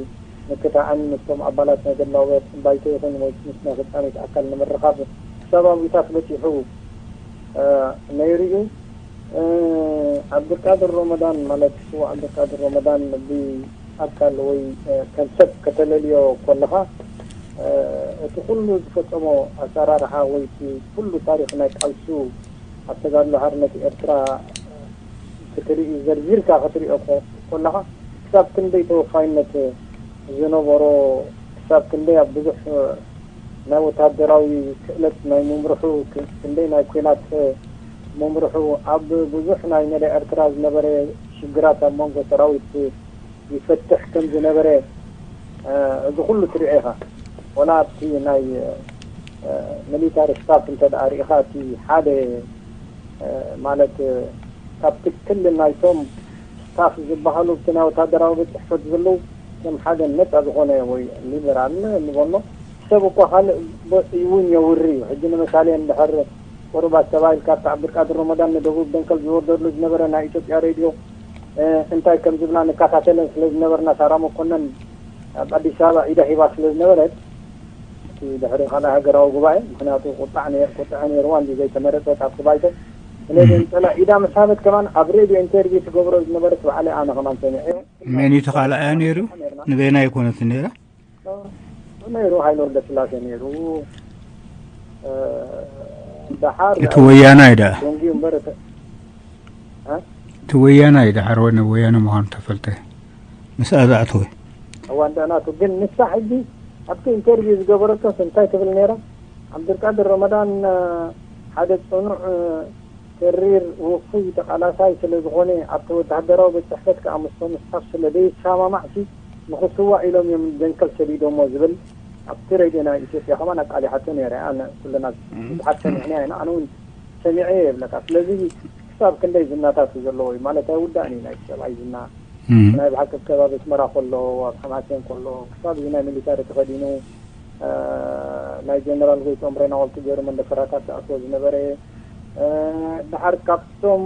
ምክታዕን ምስቶም ኣባላት ናይ ደላውያ ጽምባይቶ ይኹን ወይ ምስ ናይ ፈጻሚት ኣካል ንምርኻብ ክሳብ ኣብኡታት በጺሑ፣ እ፣ ነይሩ እዩ። እ፣ ዓብዱልቃድር ሮመዳን ማለት ስዉእ ዓብዱልቃድር ሮመዳን ብኣካል ወይ፣ እ፣ ከም ሰብ ከተለልዮ ከለኻ፣ እ፣ እቲ ኩሉ ዝፈጸሞ ኣሰራርሓ ወይ እቲ ኩሉ ታሪኽ ናይ ቃልሱ ኣብ ተጋድሎ ሓርነት ኤርትራ ክትርኢ፣ ዘርዚርካ ክትሪኦ ኮ-፣ ከለኻ ክሳብ ክንደይ ተወፋይነት ዝነበሮ፣ ክሳብ ክንደይ ኣብ ብዙሕ ናይ ወታደራዊ ክእለት ናይ ምምርሑ፣ ክ-፣ ክንደይ ናይ ኲናት ምምርሑ፣ ኣብ ብዙሕ ናይ መዳ ኤርትራ ዝነበረ ሽግራት ኣብ መንጎ ሰራዊት ይፈትሕ ከም ዝነበረ፣ እ፣ እዚ ኩሉ ትሪኦ ኢኻ። ወላ ኣብቲ ናይ፣ እ፣ ሚሊታሪ ስታፍ እንተ ደኣ ርኢኻ፣ እቲ ሓደ፣ እ፣ ማለት፣ እ፣ ካብ ትክል ናይቶም ስታፍ ዝበሃሉ፣ እቲ ናይ ወታደራዊ ቤት ጽሕፈት ዘለዉ፣ ከም ሓደ ነጻ ዝኾነ ወይ ሊበራል ንበሎ ሰብ እኮ ካልእ እውን የውሪ እዩ። ሕጂ ንምሳሌ እንድሕር ቁሩብ ኣስተባሂልካ ኣብቲ ዓብዱልቃድር ረመዳን ንደቡብ ደንከል ዝወርደሉ ዝነበረ ናይ ኢትዮጵያ ሬድዮ እንታይ ከም ዝብላ ንከታተለን ስለ ዝነበርና፣ ሳራ መኮነን ኣብ ኣዲስ ኣበባ ኢዳ ሂባ ስለ ዝነበረት፣ እቲ ድሕሪ ካልኣይ ሃገራዊ ጉባኤ፣ ምኽንያቱ ቁጣዕ ነይር ቁጥዐ ነይርዋ እንዲ ዘይተመረጸት ኣብቲ ባይቶ። ስለዚ ንጸላ ኢዳ ምስ ሃበት ከማን ኣብ ሬድዮ ኢንተርቪው ትገብሮ ዝነበረት ባዕለይ ኣነ ከማን ሰሚዐ። መን እዩ ተኻልኣያ ነይሩ? ንበይና ኣይኮነትን ነይራ። ነይሩ፣ ሃይለ ወልደስላሴ ነይሩ። ደሓር እቲ ወያናይ ደኣ ደንጊዩ እምበር እቲ ወያናይ ደሓር ወነ ወያነ ምዃኑ ተፈልጠ ምስኣ ዝኣተወ። እዋን ደኣ ናቱ ግን ንሳ ሕጂ ኣብቲ ኢንተርቪው ዝገበረቶስ እንታይ ትብል ነይራ? ዓብዱልቃድር ረመዳን ሓደ ጽኑዕ ተሪር ውፉይ ተቓላሳይ ስለ ዝኾነ ኣብቲ ወተሃደራዊ ቤት ጽሕፈት ከኣ ምስቶም ስታፍ ስለ ዘይሰማማዕሲ ንኽስዋእ ኢሎም እዮም ደንከል ሰዲዶሞ ዝብል ኣብቲ ሬድዮ ናይ ኢትዮጵያ ከማን ኣቃሊሓቶ ነይረ። ኣነ ኩልና ብዙሓት ሰሚዕና ኢና። ኣነ እውን ሰሚዐ እየ ይብለካ። ስለዚ ክሳብ ክንደይ ዝናታት እዩ ዘለዎ እዩ ማለት ኣይውዳእን እዩ ናይቲ ሰብኣይ ዝና። ናይ ብሓቂ ከባቢ ኣስመራ ከሎ ኣብ ሓማሴን ከሎ ክሳብ እዚ ናይ ሚሊታሪ ተኸዲኑ ናይ ጀነራል ጎይቶም ሬናወልት ገይሩ መንደፈራታት ዝኣትዎ ዝነበረ ድሓር ካብቶም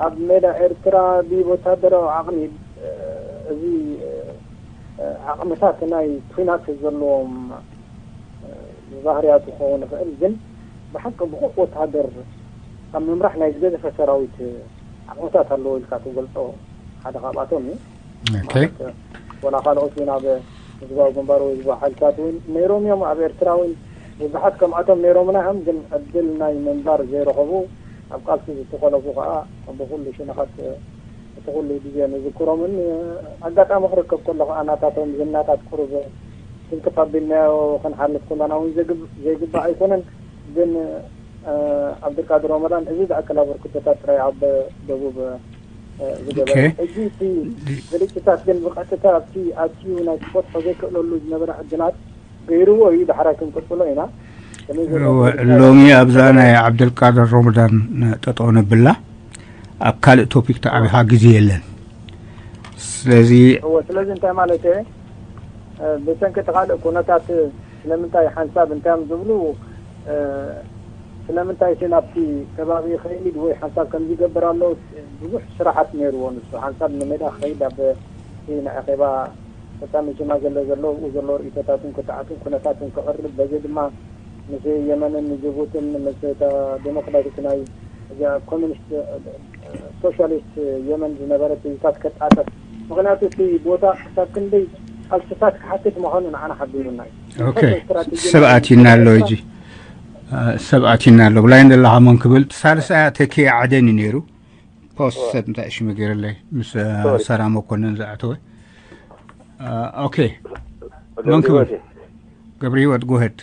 ኣብ ሜዳ ኤርትራ ብወታደራዊ ዓቕሚ እዚ ዓቕምታት ናይ ኩናት ዘለዎም ባህርያት ክኸውን ይኽእል፣ ግን ብሓቂ ብቑዕ ወታደር ኣብ ምምራሕ ናይ ዝገዘፈ ሰራዊት ዓቕምታት ኣለዎ ኢልካ ትገልጾ ሓደ ካብኣቶም እዩ። ኦኬ። ወላ ካልኦት እውን ኣብ ህዝባዊ ግንባር ወይ ህዝባዊ ሓይልታት እውን ነይሮም እዮም። ኣብ ኤርትራ እውን ብዙሓት ከምኣቶም ነይሮምና እዮም፣ ግን ዕድል ናይ ምንባር ዘይረኸቡ ኣብ ቃልሲ ዝተኾለፉ ከዓ ብኩሉ ሽነኻት እቲ ኩሉ ግዜ ንዝክሮምን ኣጋጣሚ ክርከብ ከሎ ከዓ ናታቶም ዝናታት ቁሩብ ትንክፍ ኣቢልናዮ ክንሓልፍ ኩላና እውን ዘይግብ- ዘይግባእ ኣይኮነን። ግን ኣብዱልቃድር ረመዳን እዚ ዝኣክል ኣበርክቶታት ጥራይ ኣብ ደቡብ ዝገበረ። ኦኬ። ሕጂ እቲ ግልጭታት ግን ብቐጥታ ኣብቲ ኣትዩ ናይ ክፈትሖ ዘይክእለሉ ዝነበረ ዕድላት ገይርዎ እዩ። ዳሕራይ ክንቅጽሎ ኢና። ከመይ ዝበለ እወ፣ ሎሚ ኣብዛ ናይ ዓብደልቃድር ሮመዳን ጠጠው ነብላ። ኣብ ካልእ ቶፒክ ተዓቢኻ ግዜ የለን። ስለዚ እወ፣ ስለዚ እንታይ ማለት እየ፣ እ፣ ብሰንኪ እቲ ካልእ ኩነታት ስለምንታይ ሓንሳብ እንታይ እዮም ዝብሉ፣ እ፣ ስለምንታይ እቲ ናብቲ ከባቢ ይኸይድ ወይ ሓንሳብ ከምዚ ይገብር ኣሎ፣ ብዙሕ ስራሓት ነይርዎ ንሱ። ሓንሳብ ንሜዳ ክኸይድ ኣብ እቲ ናይ ኣኼባ ፈጻሚ ሽማግለ ዘሎ፣ ኣብኡ ዘሎ ርእይቶታትን ክትዓትን ኩነታትን ከቕርብ፣ በዚ ድማ ምስ የመንን ጅቡትን ምስ እታ ዴሞክራቲክ ናይ እዚኣ ኮሚኒስት ሶሻሊስት የመን ዝነበረት ህዝብታት ከጣጠፍ። ምኽንያቱ እቲ ቦታ ክሳብ ክንደይ ቃልስታት ክሓትት ምዃኑ ንዓና ሓቢሩና እዩ። ኦኬ። ስትራቴጂ ሰብ ኣቲና ኣሎ ሕጂ። እ፣ ሰብ ኣቲና ኣሎ። ብላይ ዘለኻ መን ክብል ሳልሳይ ተኪ ዓደን እዩ ነይሩ። ፖስት ሰብ እንታይ ሽሙ ገይረለይ ምስ፣ እ፣ ሶሪ። ሰራ መኮንን ዝኣተወ። እ፣ ኦኬ። መን ክብል? ገብረ ህይወት፣ ጎ ሄድ።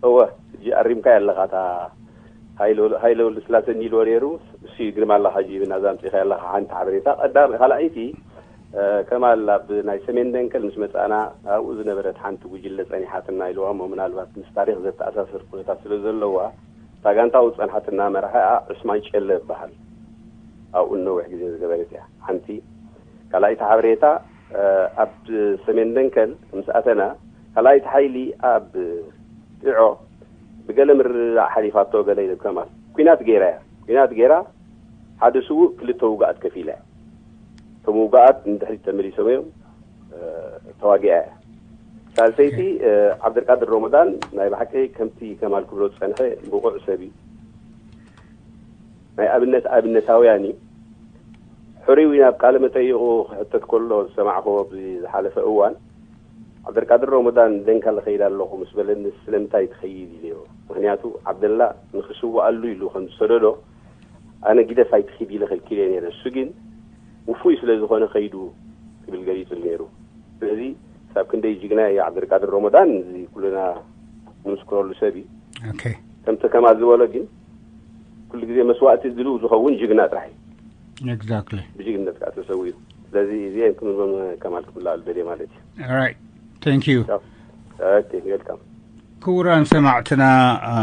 እወ፣ ሕጂ ኣሪምካዮ ኣለኻ። እታ ሃይለ ወል- ሃይለ ወልደስላሴ እንዲልዎ ነይሩ፣ እሱ ይግርም ኣለኻ። ሕጂ ናዛ ኣምጺእካዮ ኣለኻ ሓንቲ ሓበሬታ። ቀዳም-፣ ካልኣይቲ፣ እ፣ ከማል ኣብ ናይ ሰሜን ደንከል ምስ መጻና ኣብኡ ዝነበረት ሓንቲ ጉጅለ ጸኒሓትና ኢልዋ እሞ፣ ምናልባት ምስ ታሪኽ ዘተኣሳስር ኩነታት ስለ ዘለዋ፣ እታ ጋንታ ኣብኡ ዝጸንሓት እናመርሐኣ ዑስማን ጨለ ይበሃል። ኣብኡ ነዊሕ ግዜ ዝገበረት እያ። ሓንቲ ካልኣይቲ ሓበሬታ፣ እ፣ ኣብ ሰሜን ደንከል ምስ ኣተና፣ ካልኣይቲ ሓይሊ ኣብ ጢዖ ብገለ ምርድዳእ ሓሊፋቶ ገለ ኢሉ ከማል። ኲናት ገይራ እያ። ኲናት ገይራ ሓደ ስዉእ ክልተ ውጉኣት ከፊላ እያ። እቶም ውጉኣት ንድሕሪት ተመሊሶም እዮም፣ እ፣ ተዋጊኣ እያ። ሳልሰይቲ፣ እ፣ ዓብደልቃድር ሮመዳን ናይ ብሓቂ ከምቲ ከማል ክብሎ ዝጸንሐ ብቑዕ ሰብ እዩ። ናይ ኣብነት ኣብነታውያን እዩ። ሕሩይ ናብ ቃለ መጠይቑ ክሕተት ከሎ ዝሰማዕኽዎ ኣብዚ ዝሓለፈ እዋን፣ ዓብደልቃድር ሮመዳን ደንከል እኸይድ ኣለኹ ምስ በለኒ ስለምንታይ ትኸይድ ኢለዮ። ምኽንያቱ ዓብደላ ንኽስውኣሉ ኢሉ ከም ዝሰደዶ ኣነ ግደፍ ኣይትኺድ ኢለ ከልኪለዮ ነይረ። እሱ ግን ውፉይ ስለ ዝኾነ ኸይዱ ክብል ገሊጹ ነይሩ። ስለዚ ክሳብ ክንደይ ጅግና እዩ ዓብደልቃድር ሮመዳን፣ እዚ ኩልና ንምስክረሉ ሰብ እዩ። ኦኬ። ከምቲ ከማል ዝበሎ ግን ኩሉ ግዜ መስዋእቲ ድልው ዝኸውን ጅግና ጥራሕ እዩ። ኤግዛክትሊ። ብጅግነት ከዓ ተሰዊኡ። ስለዚ እዚኦም ክንብሎም ከማል ክብላሉ ደልየ ማለት እዩ። ኦራይት። ታንክ ዩ። ኦኬ፣ ዌልካም። ክቡራን ሰማዕትና፣ እ፣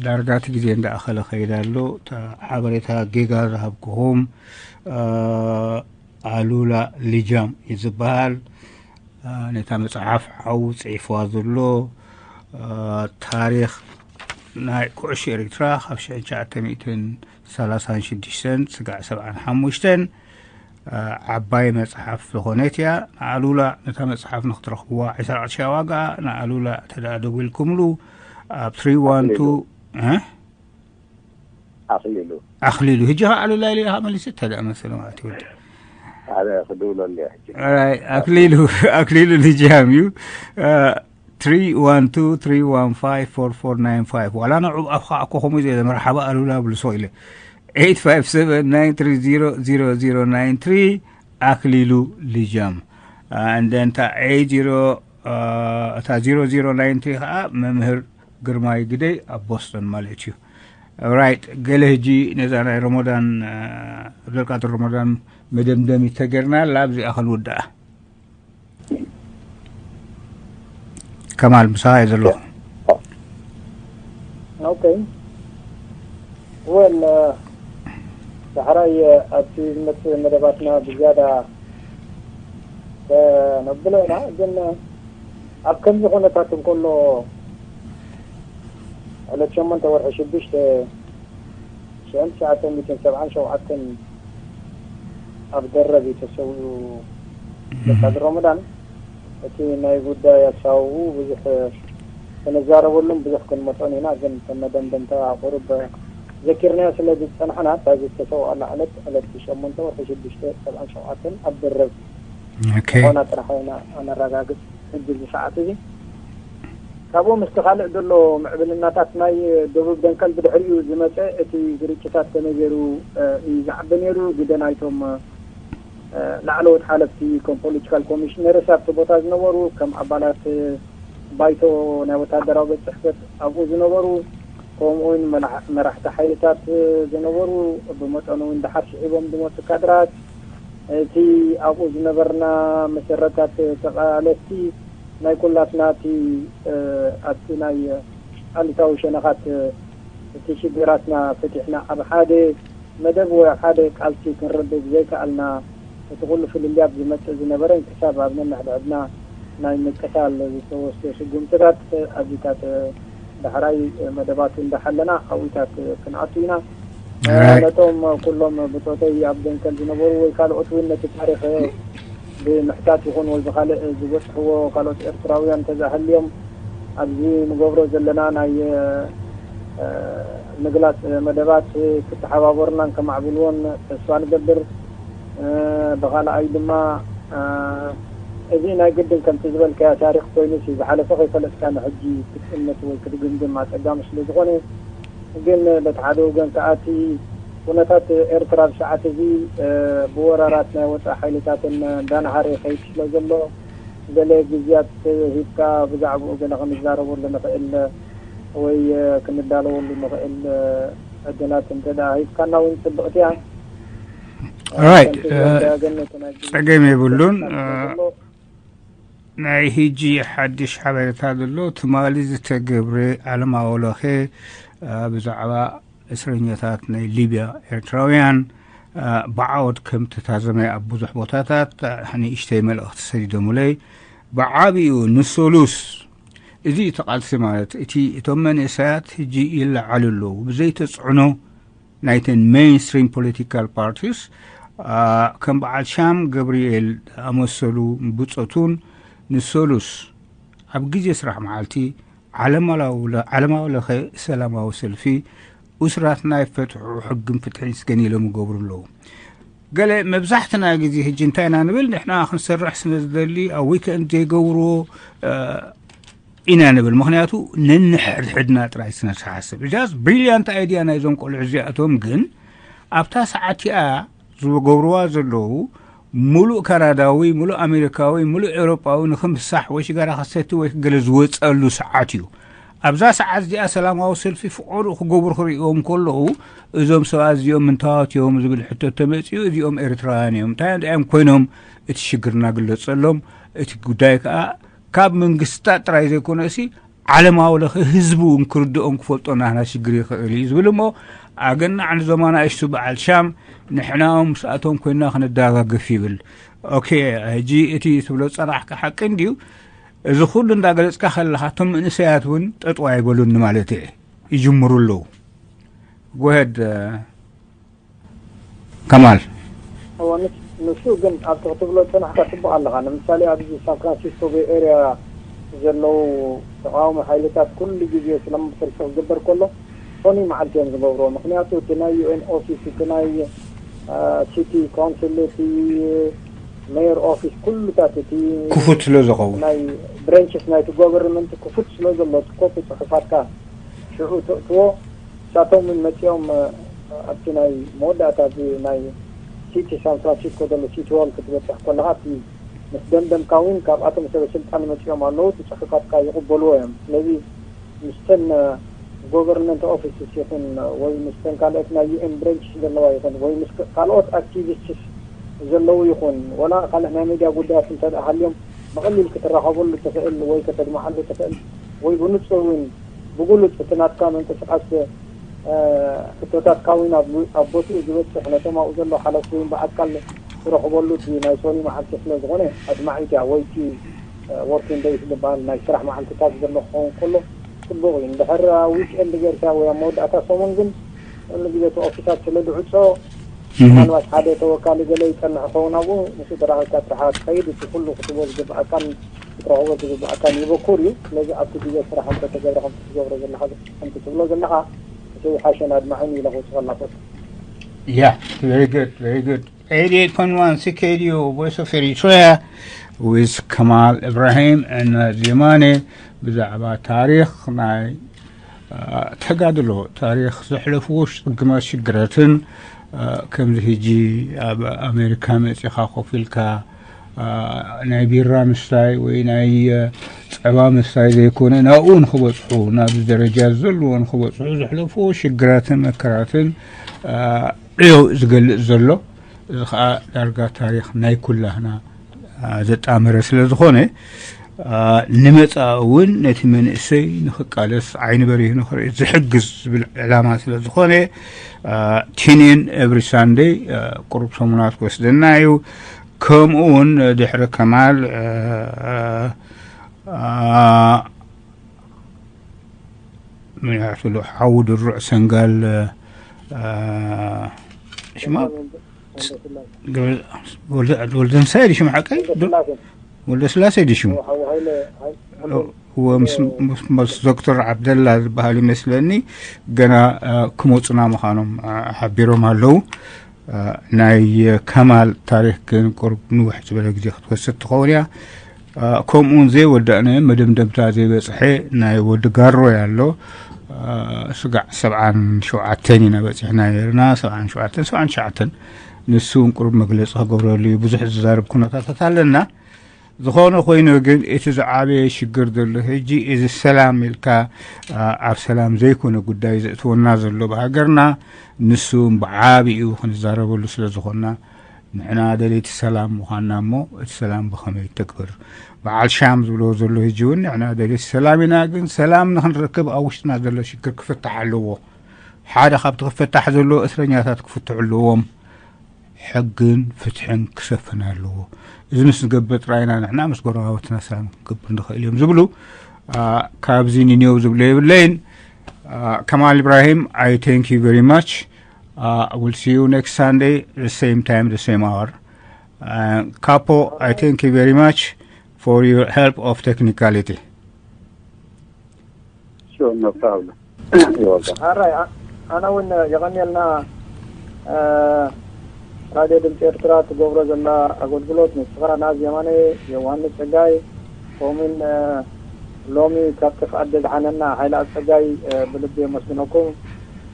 ዳርጋ እቲ ግዜ እንዳኣኸለ ከይድ ኣሎ። እታ ሓበሬታ ጌጋ ዝሃብኩኹም፣ እ፣ ኣሉላ ሊጃም እዩ ዝበሃል። ነታ መጽሓፍ ዓው ጽሒፍዋ ዘሎ ታሪኽ ናይ ኩዕሾ ኤርትራ ካብ ሽሕን ትሽዓተ ሚእትን ሰላሳን ሽዱሽተን ስጋዕ ሰብዓን ሓሙሽተን ዓባይ መጽሓፍ ዝኾነት እያ። ንኣሉላ ነታ መጽሓፍ ንክትረኽብዋ ዕስራ ቅርሻ ዋጋ ንኣሉላ ተደኣ ደዊልኩምሉ ኣብ ትሪ ዋን ቱ ኣኽሊሉ። ኣኽሊሉ። ሕጂ ከዓ ኣሉላ ኢለ ኢኻ መሊሰ ተደኣ መሰለ ማለት ይወዲ። ኣረ ክድውለሉ እየ ሕጂ። ኣክሊሉ ኣክሊሉ ልጃም እዩ። ትሪ ዋን ቱ ትሪ ዋን ፋይቭ ፎር ፎር ናይን ፋይቭ ዋላ ንዑ ኣፍካ እኮ ከምኡ ዘለ መርሓባ ኣሉላ ብልሶ ኢለ ኤይት ፋይቭ ሰቨን ናይን ትሪ ዚሮ ዚሮ ዚሮ ናይን ትሪ። ኣክሊሉ ልጃም። እንደንታ ኤይት ዚሮ እታ ዚሮ ዚሮ ናይን ትሪ ከዓ መምህር ግርማይ ግደይ ኣብ ቦስተን ማለት እዩ። ራይት። ገለ ሕጂ ነዛ ናይ ረመዳን ኣብዘልቃድር ረመዳን መደምደሚ ተገርና ላብዚኣ ክንውድኣ። ከማል ምሳኻ እየ ዘለኹ። ኦኬ። ወል ዳሕራይ ኣብቲ ዝመፅእ መደባትና ብዝያዳ ነብሎ ኢና። ግን ኣብ ከምዚ ኩነታት እንከሎ ዕለት ሸሞንተ ወርሒ ሽዱሽተ ሽሕን ትሽዓተ ሚእትን ሰብዓን ሸውዓተን ኣብ ደረብ እዩ ተሰዊኡ። በቃ ረመዳን እቲ ናይ ጉዳይ ኣሳውኡ ብዙሕ ክንዛረበሉን ብዙሕ ክንመጾን ኢና። ግን ከም መደምደምታ ቁሩብ ዘኪርናዮ ስለ ዝጸናሕና እታ ዝተሰውኣላ ዕለት ዕለት ሸሞንተ ወርሒ ሽዱሽተ ሰብዓን ሸውዓተን ኣብ ደረብ ኦኬ። ምዃና ጥራሕ ኢና ኣነረጋግጽ። ሕጂ እዚ ሰዓት እዚ ካብኡ ምስቲ ካልእ ዘሎ ምዕብልናታት ናይ ደቡብ ደንቀል ብድሕሪኡ ዝመጸ እቲ ግርጭታት ከመይ ገይሩ እዩ ዝዓቢ ነይሩ? ግደ ናይቶም ላዕለዎት ሓለፍቲ ከም ፖለቲካል ኮሚሽነርስ ኣብቲ ቦታ ዝነበሩ፣ ከም ኣባላት ባይቶ ናይ ወታደራዊ ቤት ጽሕፈት ኣብኡ ዝነበሩ፣ ከምኡ እውን መራሕቲ ሓይልታት ዝነበሩ ብመጠኑ እውን ደሓር ስዒቦም ዝመፁ ካድራት፣ እቲ ኣብኡ ዝነበርና መሰረታት ተቓለስቲ ናይ ኩላትና እቲ ኣብቲ ናይ ኣሉታዊ ሸነኻት እቲ ሽግራትና ፈቲሕና ኣብ ሓደ መደብ ወይ ኣብ ሓደ ቃልሲ ክንረድእ ብዘይከኣልና፣ እቲ ኩሉ ፍልልያት ዝመጽእ ዝነበረን ክሳብ ኣብ ነንሕድሕድና ናይ ምቅታል ዝተወስደ ስጉምትታት፣ ኣብዚታት ዳሕራይ መደባቱ እንዳሓለና ኣብኡታት ክንኣቱ ኢና። ነቶም ኩሎም ብጾተይ ኣብ ደንከል ዝነበሩ ወይ ካልኦት እውን ነቲ ታሪኽ ብምሕታት ይኹን ወይ ብኻልእ ዝበጽሕዎ ካልኦት ኤርትራውያን እንተዝሃልዮም ኣብዚ ንገብሮ ዘለና ናይ ምግላጽ መደባት ክተሓባበሩናን ከማዕብልዎን ተስፋ ንገብር። ብኻልኣይ ድማ እዚ ናይ ግድን ከምቲ ዝበልካዮ ታሪኽ ኮይኑሲ ዝሓለፈ ከይፈለጥካ ንሕጂ ክትእምት ወይ ክትግምግም ኣጸጋሚ ስለ ዝኾነ፣ ግን በቲ ሓደ ወገን ከኣ እቲ ኩነታት ኤርትራ ኣብ ሰዓት እዚ ብወራራት ናይ ወጻኢ ሓይልታትን እንዳናሃረ ይኸይድ ስለ ዘሎ፣ ገለ ግዝያት ሂብካ ብዛዕባኡ ገለ ክንዛረበሉ ንኽእል ወይ ክንዳለወሉ ንኽእል ዕድላት እንተ ደኣ ሂብካና እውን ጽብቕቲ እያ። ራይት። ከምቲ ዝበልካዮ ግን እቲ ናይ ግዜ ጸገም የብሉን። ስለ ዘሎ ናይ ሕጂ ሓድሽ ሓበሬታ ዘሎ ትማሊ ዝተገብረ ዓለማዊ ለኸ ብዛዕባ እስረኛታት ናይ ሊብያ ኤርትራውያን ብዓወት ከም ተታዘመ ኣብ ብዙሕ ቦታታት ንእሽተይ መልእኽቲ ሰዲዶምለይ። ብዓቢኡ ንሶሉስ እዚ እቲ ቃልሲ ማለት እቲ እቶም መንእሰያት ሕጂ ይለዓሉ ኣለዉ ብዘይተጽዕኖ ናይተን ሜይንስትሪም ፖለቲካል ፓርቲስ ከም በዓል ሻም ገብርኤል ኣመሰሉ ብጾቱን ንሶሉስ ኣብ ግዜ ስራሕ መዓልቲ ዓለማዊ ለኸ ሰላማዊ ሰልፊ ኡስራት ናይ ፈትሑ ሕግን ፍትሕን ስገን ኢሎም ይገብሩ ኣለዉ። ገለ መብዛሕትና ግዜ ሕጂ እንታይ ኢና ንብል ንሕና ክንሰርሕ ስለ ዝደሊ ኣብ ዊከንድ ዘይገብርዎ ኢና ንብል። ምክንያቱ ነንሕድሕድና ጥራይ ስነተሓስብ እዚኣስ ብሪልያንት ኣይድያ ናይዞም ቆልዑ እዚኣቶም ግን ኣብታ ሰዓት እቲኣ ዝገብርዋ ዘለዉ ሙሉእ ካናዳዊ፣ ሙሉእ ኣሜሪካዊ፣ ሙሉእ ኤውሮጳዊ ንክምሳሕ ወይ ሽጋራ ክሰቲ ወይ ክገለ ዝወፀሉ ሰዓት እዩ። ኣብዛ ሰዓት እዚኣ ሰላማዊ ሰልፊ ፍቆድኡ ክገብሩ ክርእዎም ከለዉ እዞም ሰባት እዚኦም ምንታዋት እዮም ዝብል ሕቶ ተመፅኡ እዚኦም ኤርትራውያን እዮም እንታይ እንታይ እዮም ኮይኖም እቲ ሽግርና ግለፀሎም። እቲ ጉዳይ ከዓ ካብ መንግስታት ጥራይ ዘይኮነ እሲ ዓለማዊ ለኸ ህዝቢ እውን ክርድኦም ክፈልጦ ናህና ሽግር ይኽእል እዩ ዝብል እሞ ኣገናዕ ንዞም ኣናእሽቱ በዓል ሻም ንሕናኦም ምስኣቶም ኮይና ክንደጋገፍ ይብል። ኦኬ፣ ሕጂ እቲ ትብሎ ጸናሕካ ሓቂ እንድዩ። እዚ ኩሉ እንዳገለጽካ ከለኻ እቶም መንእሰያት እውን ጠጥዋ ይበሉኒ ማለት እየ፣ ይጅምሩ ኣለዉ። ጎሄድ ከማል። እወ፣ ንስ- ንሱ ግን ኣብቲ ክትብሎ ዝጸናሕካ ጽቡቕ ኣለኻ። ንምሳሌ ኣብዚ ሳን ፍራንሲስኮ ቤይ ኤርያ ዘለዉ ተቃዋሚ ሓይልታት ኩሉ ግዜ ስለምሰልፊ ክግበር ከሎ ሶኒ መዓልቲ እዮም ዝገብርዎ። ምክንያቱ እቲ ናይ ዩ ኤን ኦፊስ፣ እቲ ናይ አ፣ ሲቲ ካውንስል፣ እቲ ሜየር ኦፊስ ኩሉታት እቲ ክፉት ስለ ዝኸውን። ናይ ብረንችስ ናይቲ ጎቨርንመንት ክፉት ስለ ዘሎ እቲ ኮፒ ጽሑፋትካ ሽዑ ተእትዎ። ንሳቶም እውን መጺኦም ኣብቲ ናይ መወዳእታ ኣብዚ ናይ ሲቲ ሳን ፍራንሲስኮ ዘሎ ሲቲ ሆል ክትበጽሕ ከለኻ እቲ ምስ ደምደምካ እውን ካብኣቶም ሰበ ስልጣን መጺኦም ኣለዉ፣ እቲ ጽሑፋትካ ይቕበልዎ እዮም። ስለዚ ምስተን ጎቨርንመንት ኦፊስስ ይኹን ወይ ምስተን ካልኦት ናይ ዩ ኤን ብረንችስ ዘለዋ ይኹን ወይ ምስ ካልኦት ኣክቲቪስትስ ዘለዉ ይኹን ወላ ካልእ ናይ ሚድያ ጉዳያት እንተ ደኣ ሃልዮም ብቐሊል ክትራኸበሉ ትኽእል ወይ ከተድምዓሉ ትኽእል ወይ ብንጹር እውን ብግሉጽ እቲ ናትካ ምንቅስቃስ ሕቶታትካ እውን ኣብ ቦትኡ ዝበፅሕ ነቶም ኣብኡ ዘሎ ሓለፍቲ እውን ብኣካል ትረኽበሉ እቲ ናይ ሶኒ መዓልቲ ስለ ዝኾነ ኣድማዒት እያ ወይ እቲ ወርኪንግ ደይስ ዝበሃል ናይ ስራሕ መዓልትታት ዘሎ ክኸውን ከሎ ፅቡቕ እዩ። እንድሕር ዊክኤንድ ጌርካ ወይ ኣብ መወዳእታ ሰሙን ግን ኩሉ ግዜ እቲ ኦፊሳት ስለ ዝዕፆ ምናልባት ሓደ ተወካሊ ገለ ይፀንሕ ይኸውን ኣብኡ ምስኡ ተራኺብካ ጥራሕ ትኸይድ እቲ ኩሉ ክትቦ ዝግብኣካን ክትረኽቦ ዝግብኣካን ይበኩር እዩ። ስለዚ ኣብቲ ግዜ ስራሕ እንተተገብረ ከምቲ ትገብሮ ዘለኻ ከምቲ ትብሎ ዘለኻ እቲ ዝሓሸን ኣድማዕን ኢለ ክውስኸላ ፈቱ። Yeah, very good, very good. eighty-eight point one C K D O Voice of Eritrea with Kamal Ibrahim and uh, Diamane ብዛዕባ ታሪኽ ናይ ተጋድሎ ታሪኽ ዘሕለፍዎ ፅግማት ሽግረትን ከምዚ ሕጂ ኣብ ኣሜሪካ መፂኻ ኮፍ ኢልካ ናይ ቢራ ምስታይ ወይ ናይ ፀባ ምስታይ ዘይኮነ ናብኡ ንክበፅሑ ናብዚ ደረጃ ዘለዎ ንክበፅሑ ዘሕለፍዎ ሽግራትን መከራትን እዩ ዝገልፅ ዘሎ። እዚ ከዓ ዳርጋ ታሪኽ ናይ ኩላህና ዘጣመረ ስለ ዝኾነ ንመፃኢ እውን ነቲ መንእሰይ ንክቃለስ ዓይኒ በሪሁ ንክርኢ ዝሕግዝ ዝብል ዕላማ ስለ ዝኾነ ቲኒን ኤቭሪ ሳንደይ ቁሩብ ሰሙናት ክወስደና እዩ። ከምኡ እውን ድሕሪ ከማል ምንያትሉ ሓው ድሩዕ ሰንጋል ሽማ ወልደንሳይ ድሽም ሓቀይ ወልደ ስላሴ ድሽም ምስ ዶክተር ዓብደላ ዝበሃል ይመስለኒ ገና ክመፁና ምዃኖም ሓቢሮም ኣለዉ። ናይ ከማል ታሪክ ግን ቁሩብ ንውሕ ዝበለ ግዜ ክትወስድ ትኸውን እያ። ከምኡውን ዘይወዳእናዮ መደምደምታ ዘይበፅሐ ናይ ወዲ ጋሮ ኣሎ። ስጋዕ ሰብዓን ሸውዓተን ኢና በፂሕና ነርና። ሰብዓን ሸውዓተን ሰብዓን ትሽዓተን ንሱ እውን ቁሩብ መግለፂ ክገብረሉ እዩ። ብዙሕ ዝዛረብ ኩነታታት ኣለና። ዝኾነ ኮይኑ ግን እቲ ዝዓበየ ሽግር ዘሎ ሕጂ እዚ ሰላም ኢልካ ኣብ ሰላም ዘይኮነ ጉዳይ ዘእትወና ዘሎ ብሃገርና ንሱ ብዓቢኡ ክንዛረበሉ ስለ ዝኾንና ንሕና ደለይቲ ሰላም ምዃንና እሞ እቲ ሰላም ብኸመይ ይተግበር በዓል ሻም ዝብልዎ ዘሎ ሕጂ እውን ንሕና ደለይቲ ሰላም ኢና። ግን ሰላም ንክንረክብ ኣብ ውሽጥና ዘሎ ሽግር ክፍታሕ ኣለዎ። ሓደ ካብቲ ክፍታሕ ዘለዎ እስረኛታት ክፍትሑ ኣለዎም። ሕግን ፍትሕን ክሰፍን ኣለዎ። እዚ ምስ ንገብር ጥራይና ንሕና ምስ ጎረባብትና ሰላም ክንገብር ንኽእል እዮም ዝብሉ ካብዚ ንኔው ዝብሎ የብለይን። ከማል ኢብራሂም I thank you very much. We'll see you next Sunday the same time the same hour. Capo, I thank you very much for your help of technicality. Sure, no problem. ኣራይ ኣነ እውን የቐንየልና። ራድዮ ድምፂ ኤርትራ ትገብሮ ዘላ ኣገልግሎት ንስኻ ናዝ የማነ፣ ዮውሃንስ ፀጋይ፣ ከምኡን ሎሚ ካብቲ ፍቓድ ዘድሓነና ሓይለ ኣፀጋይ ብልቢ የመስግነኩም።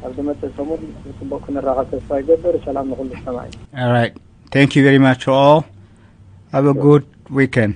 ኣብ ዝመፅእ ሰሙን ብፅቡቅ ክንራኸብ ተስፋ ይገብር። ሰላም ንኩሉ ሰማዒ። All right. Thank you very much to all. Have a good weekend.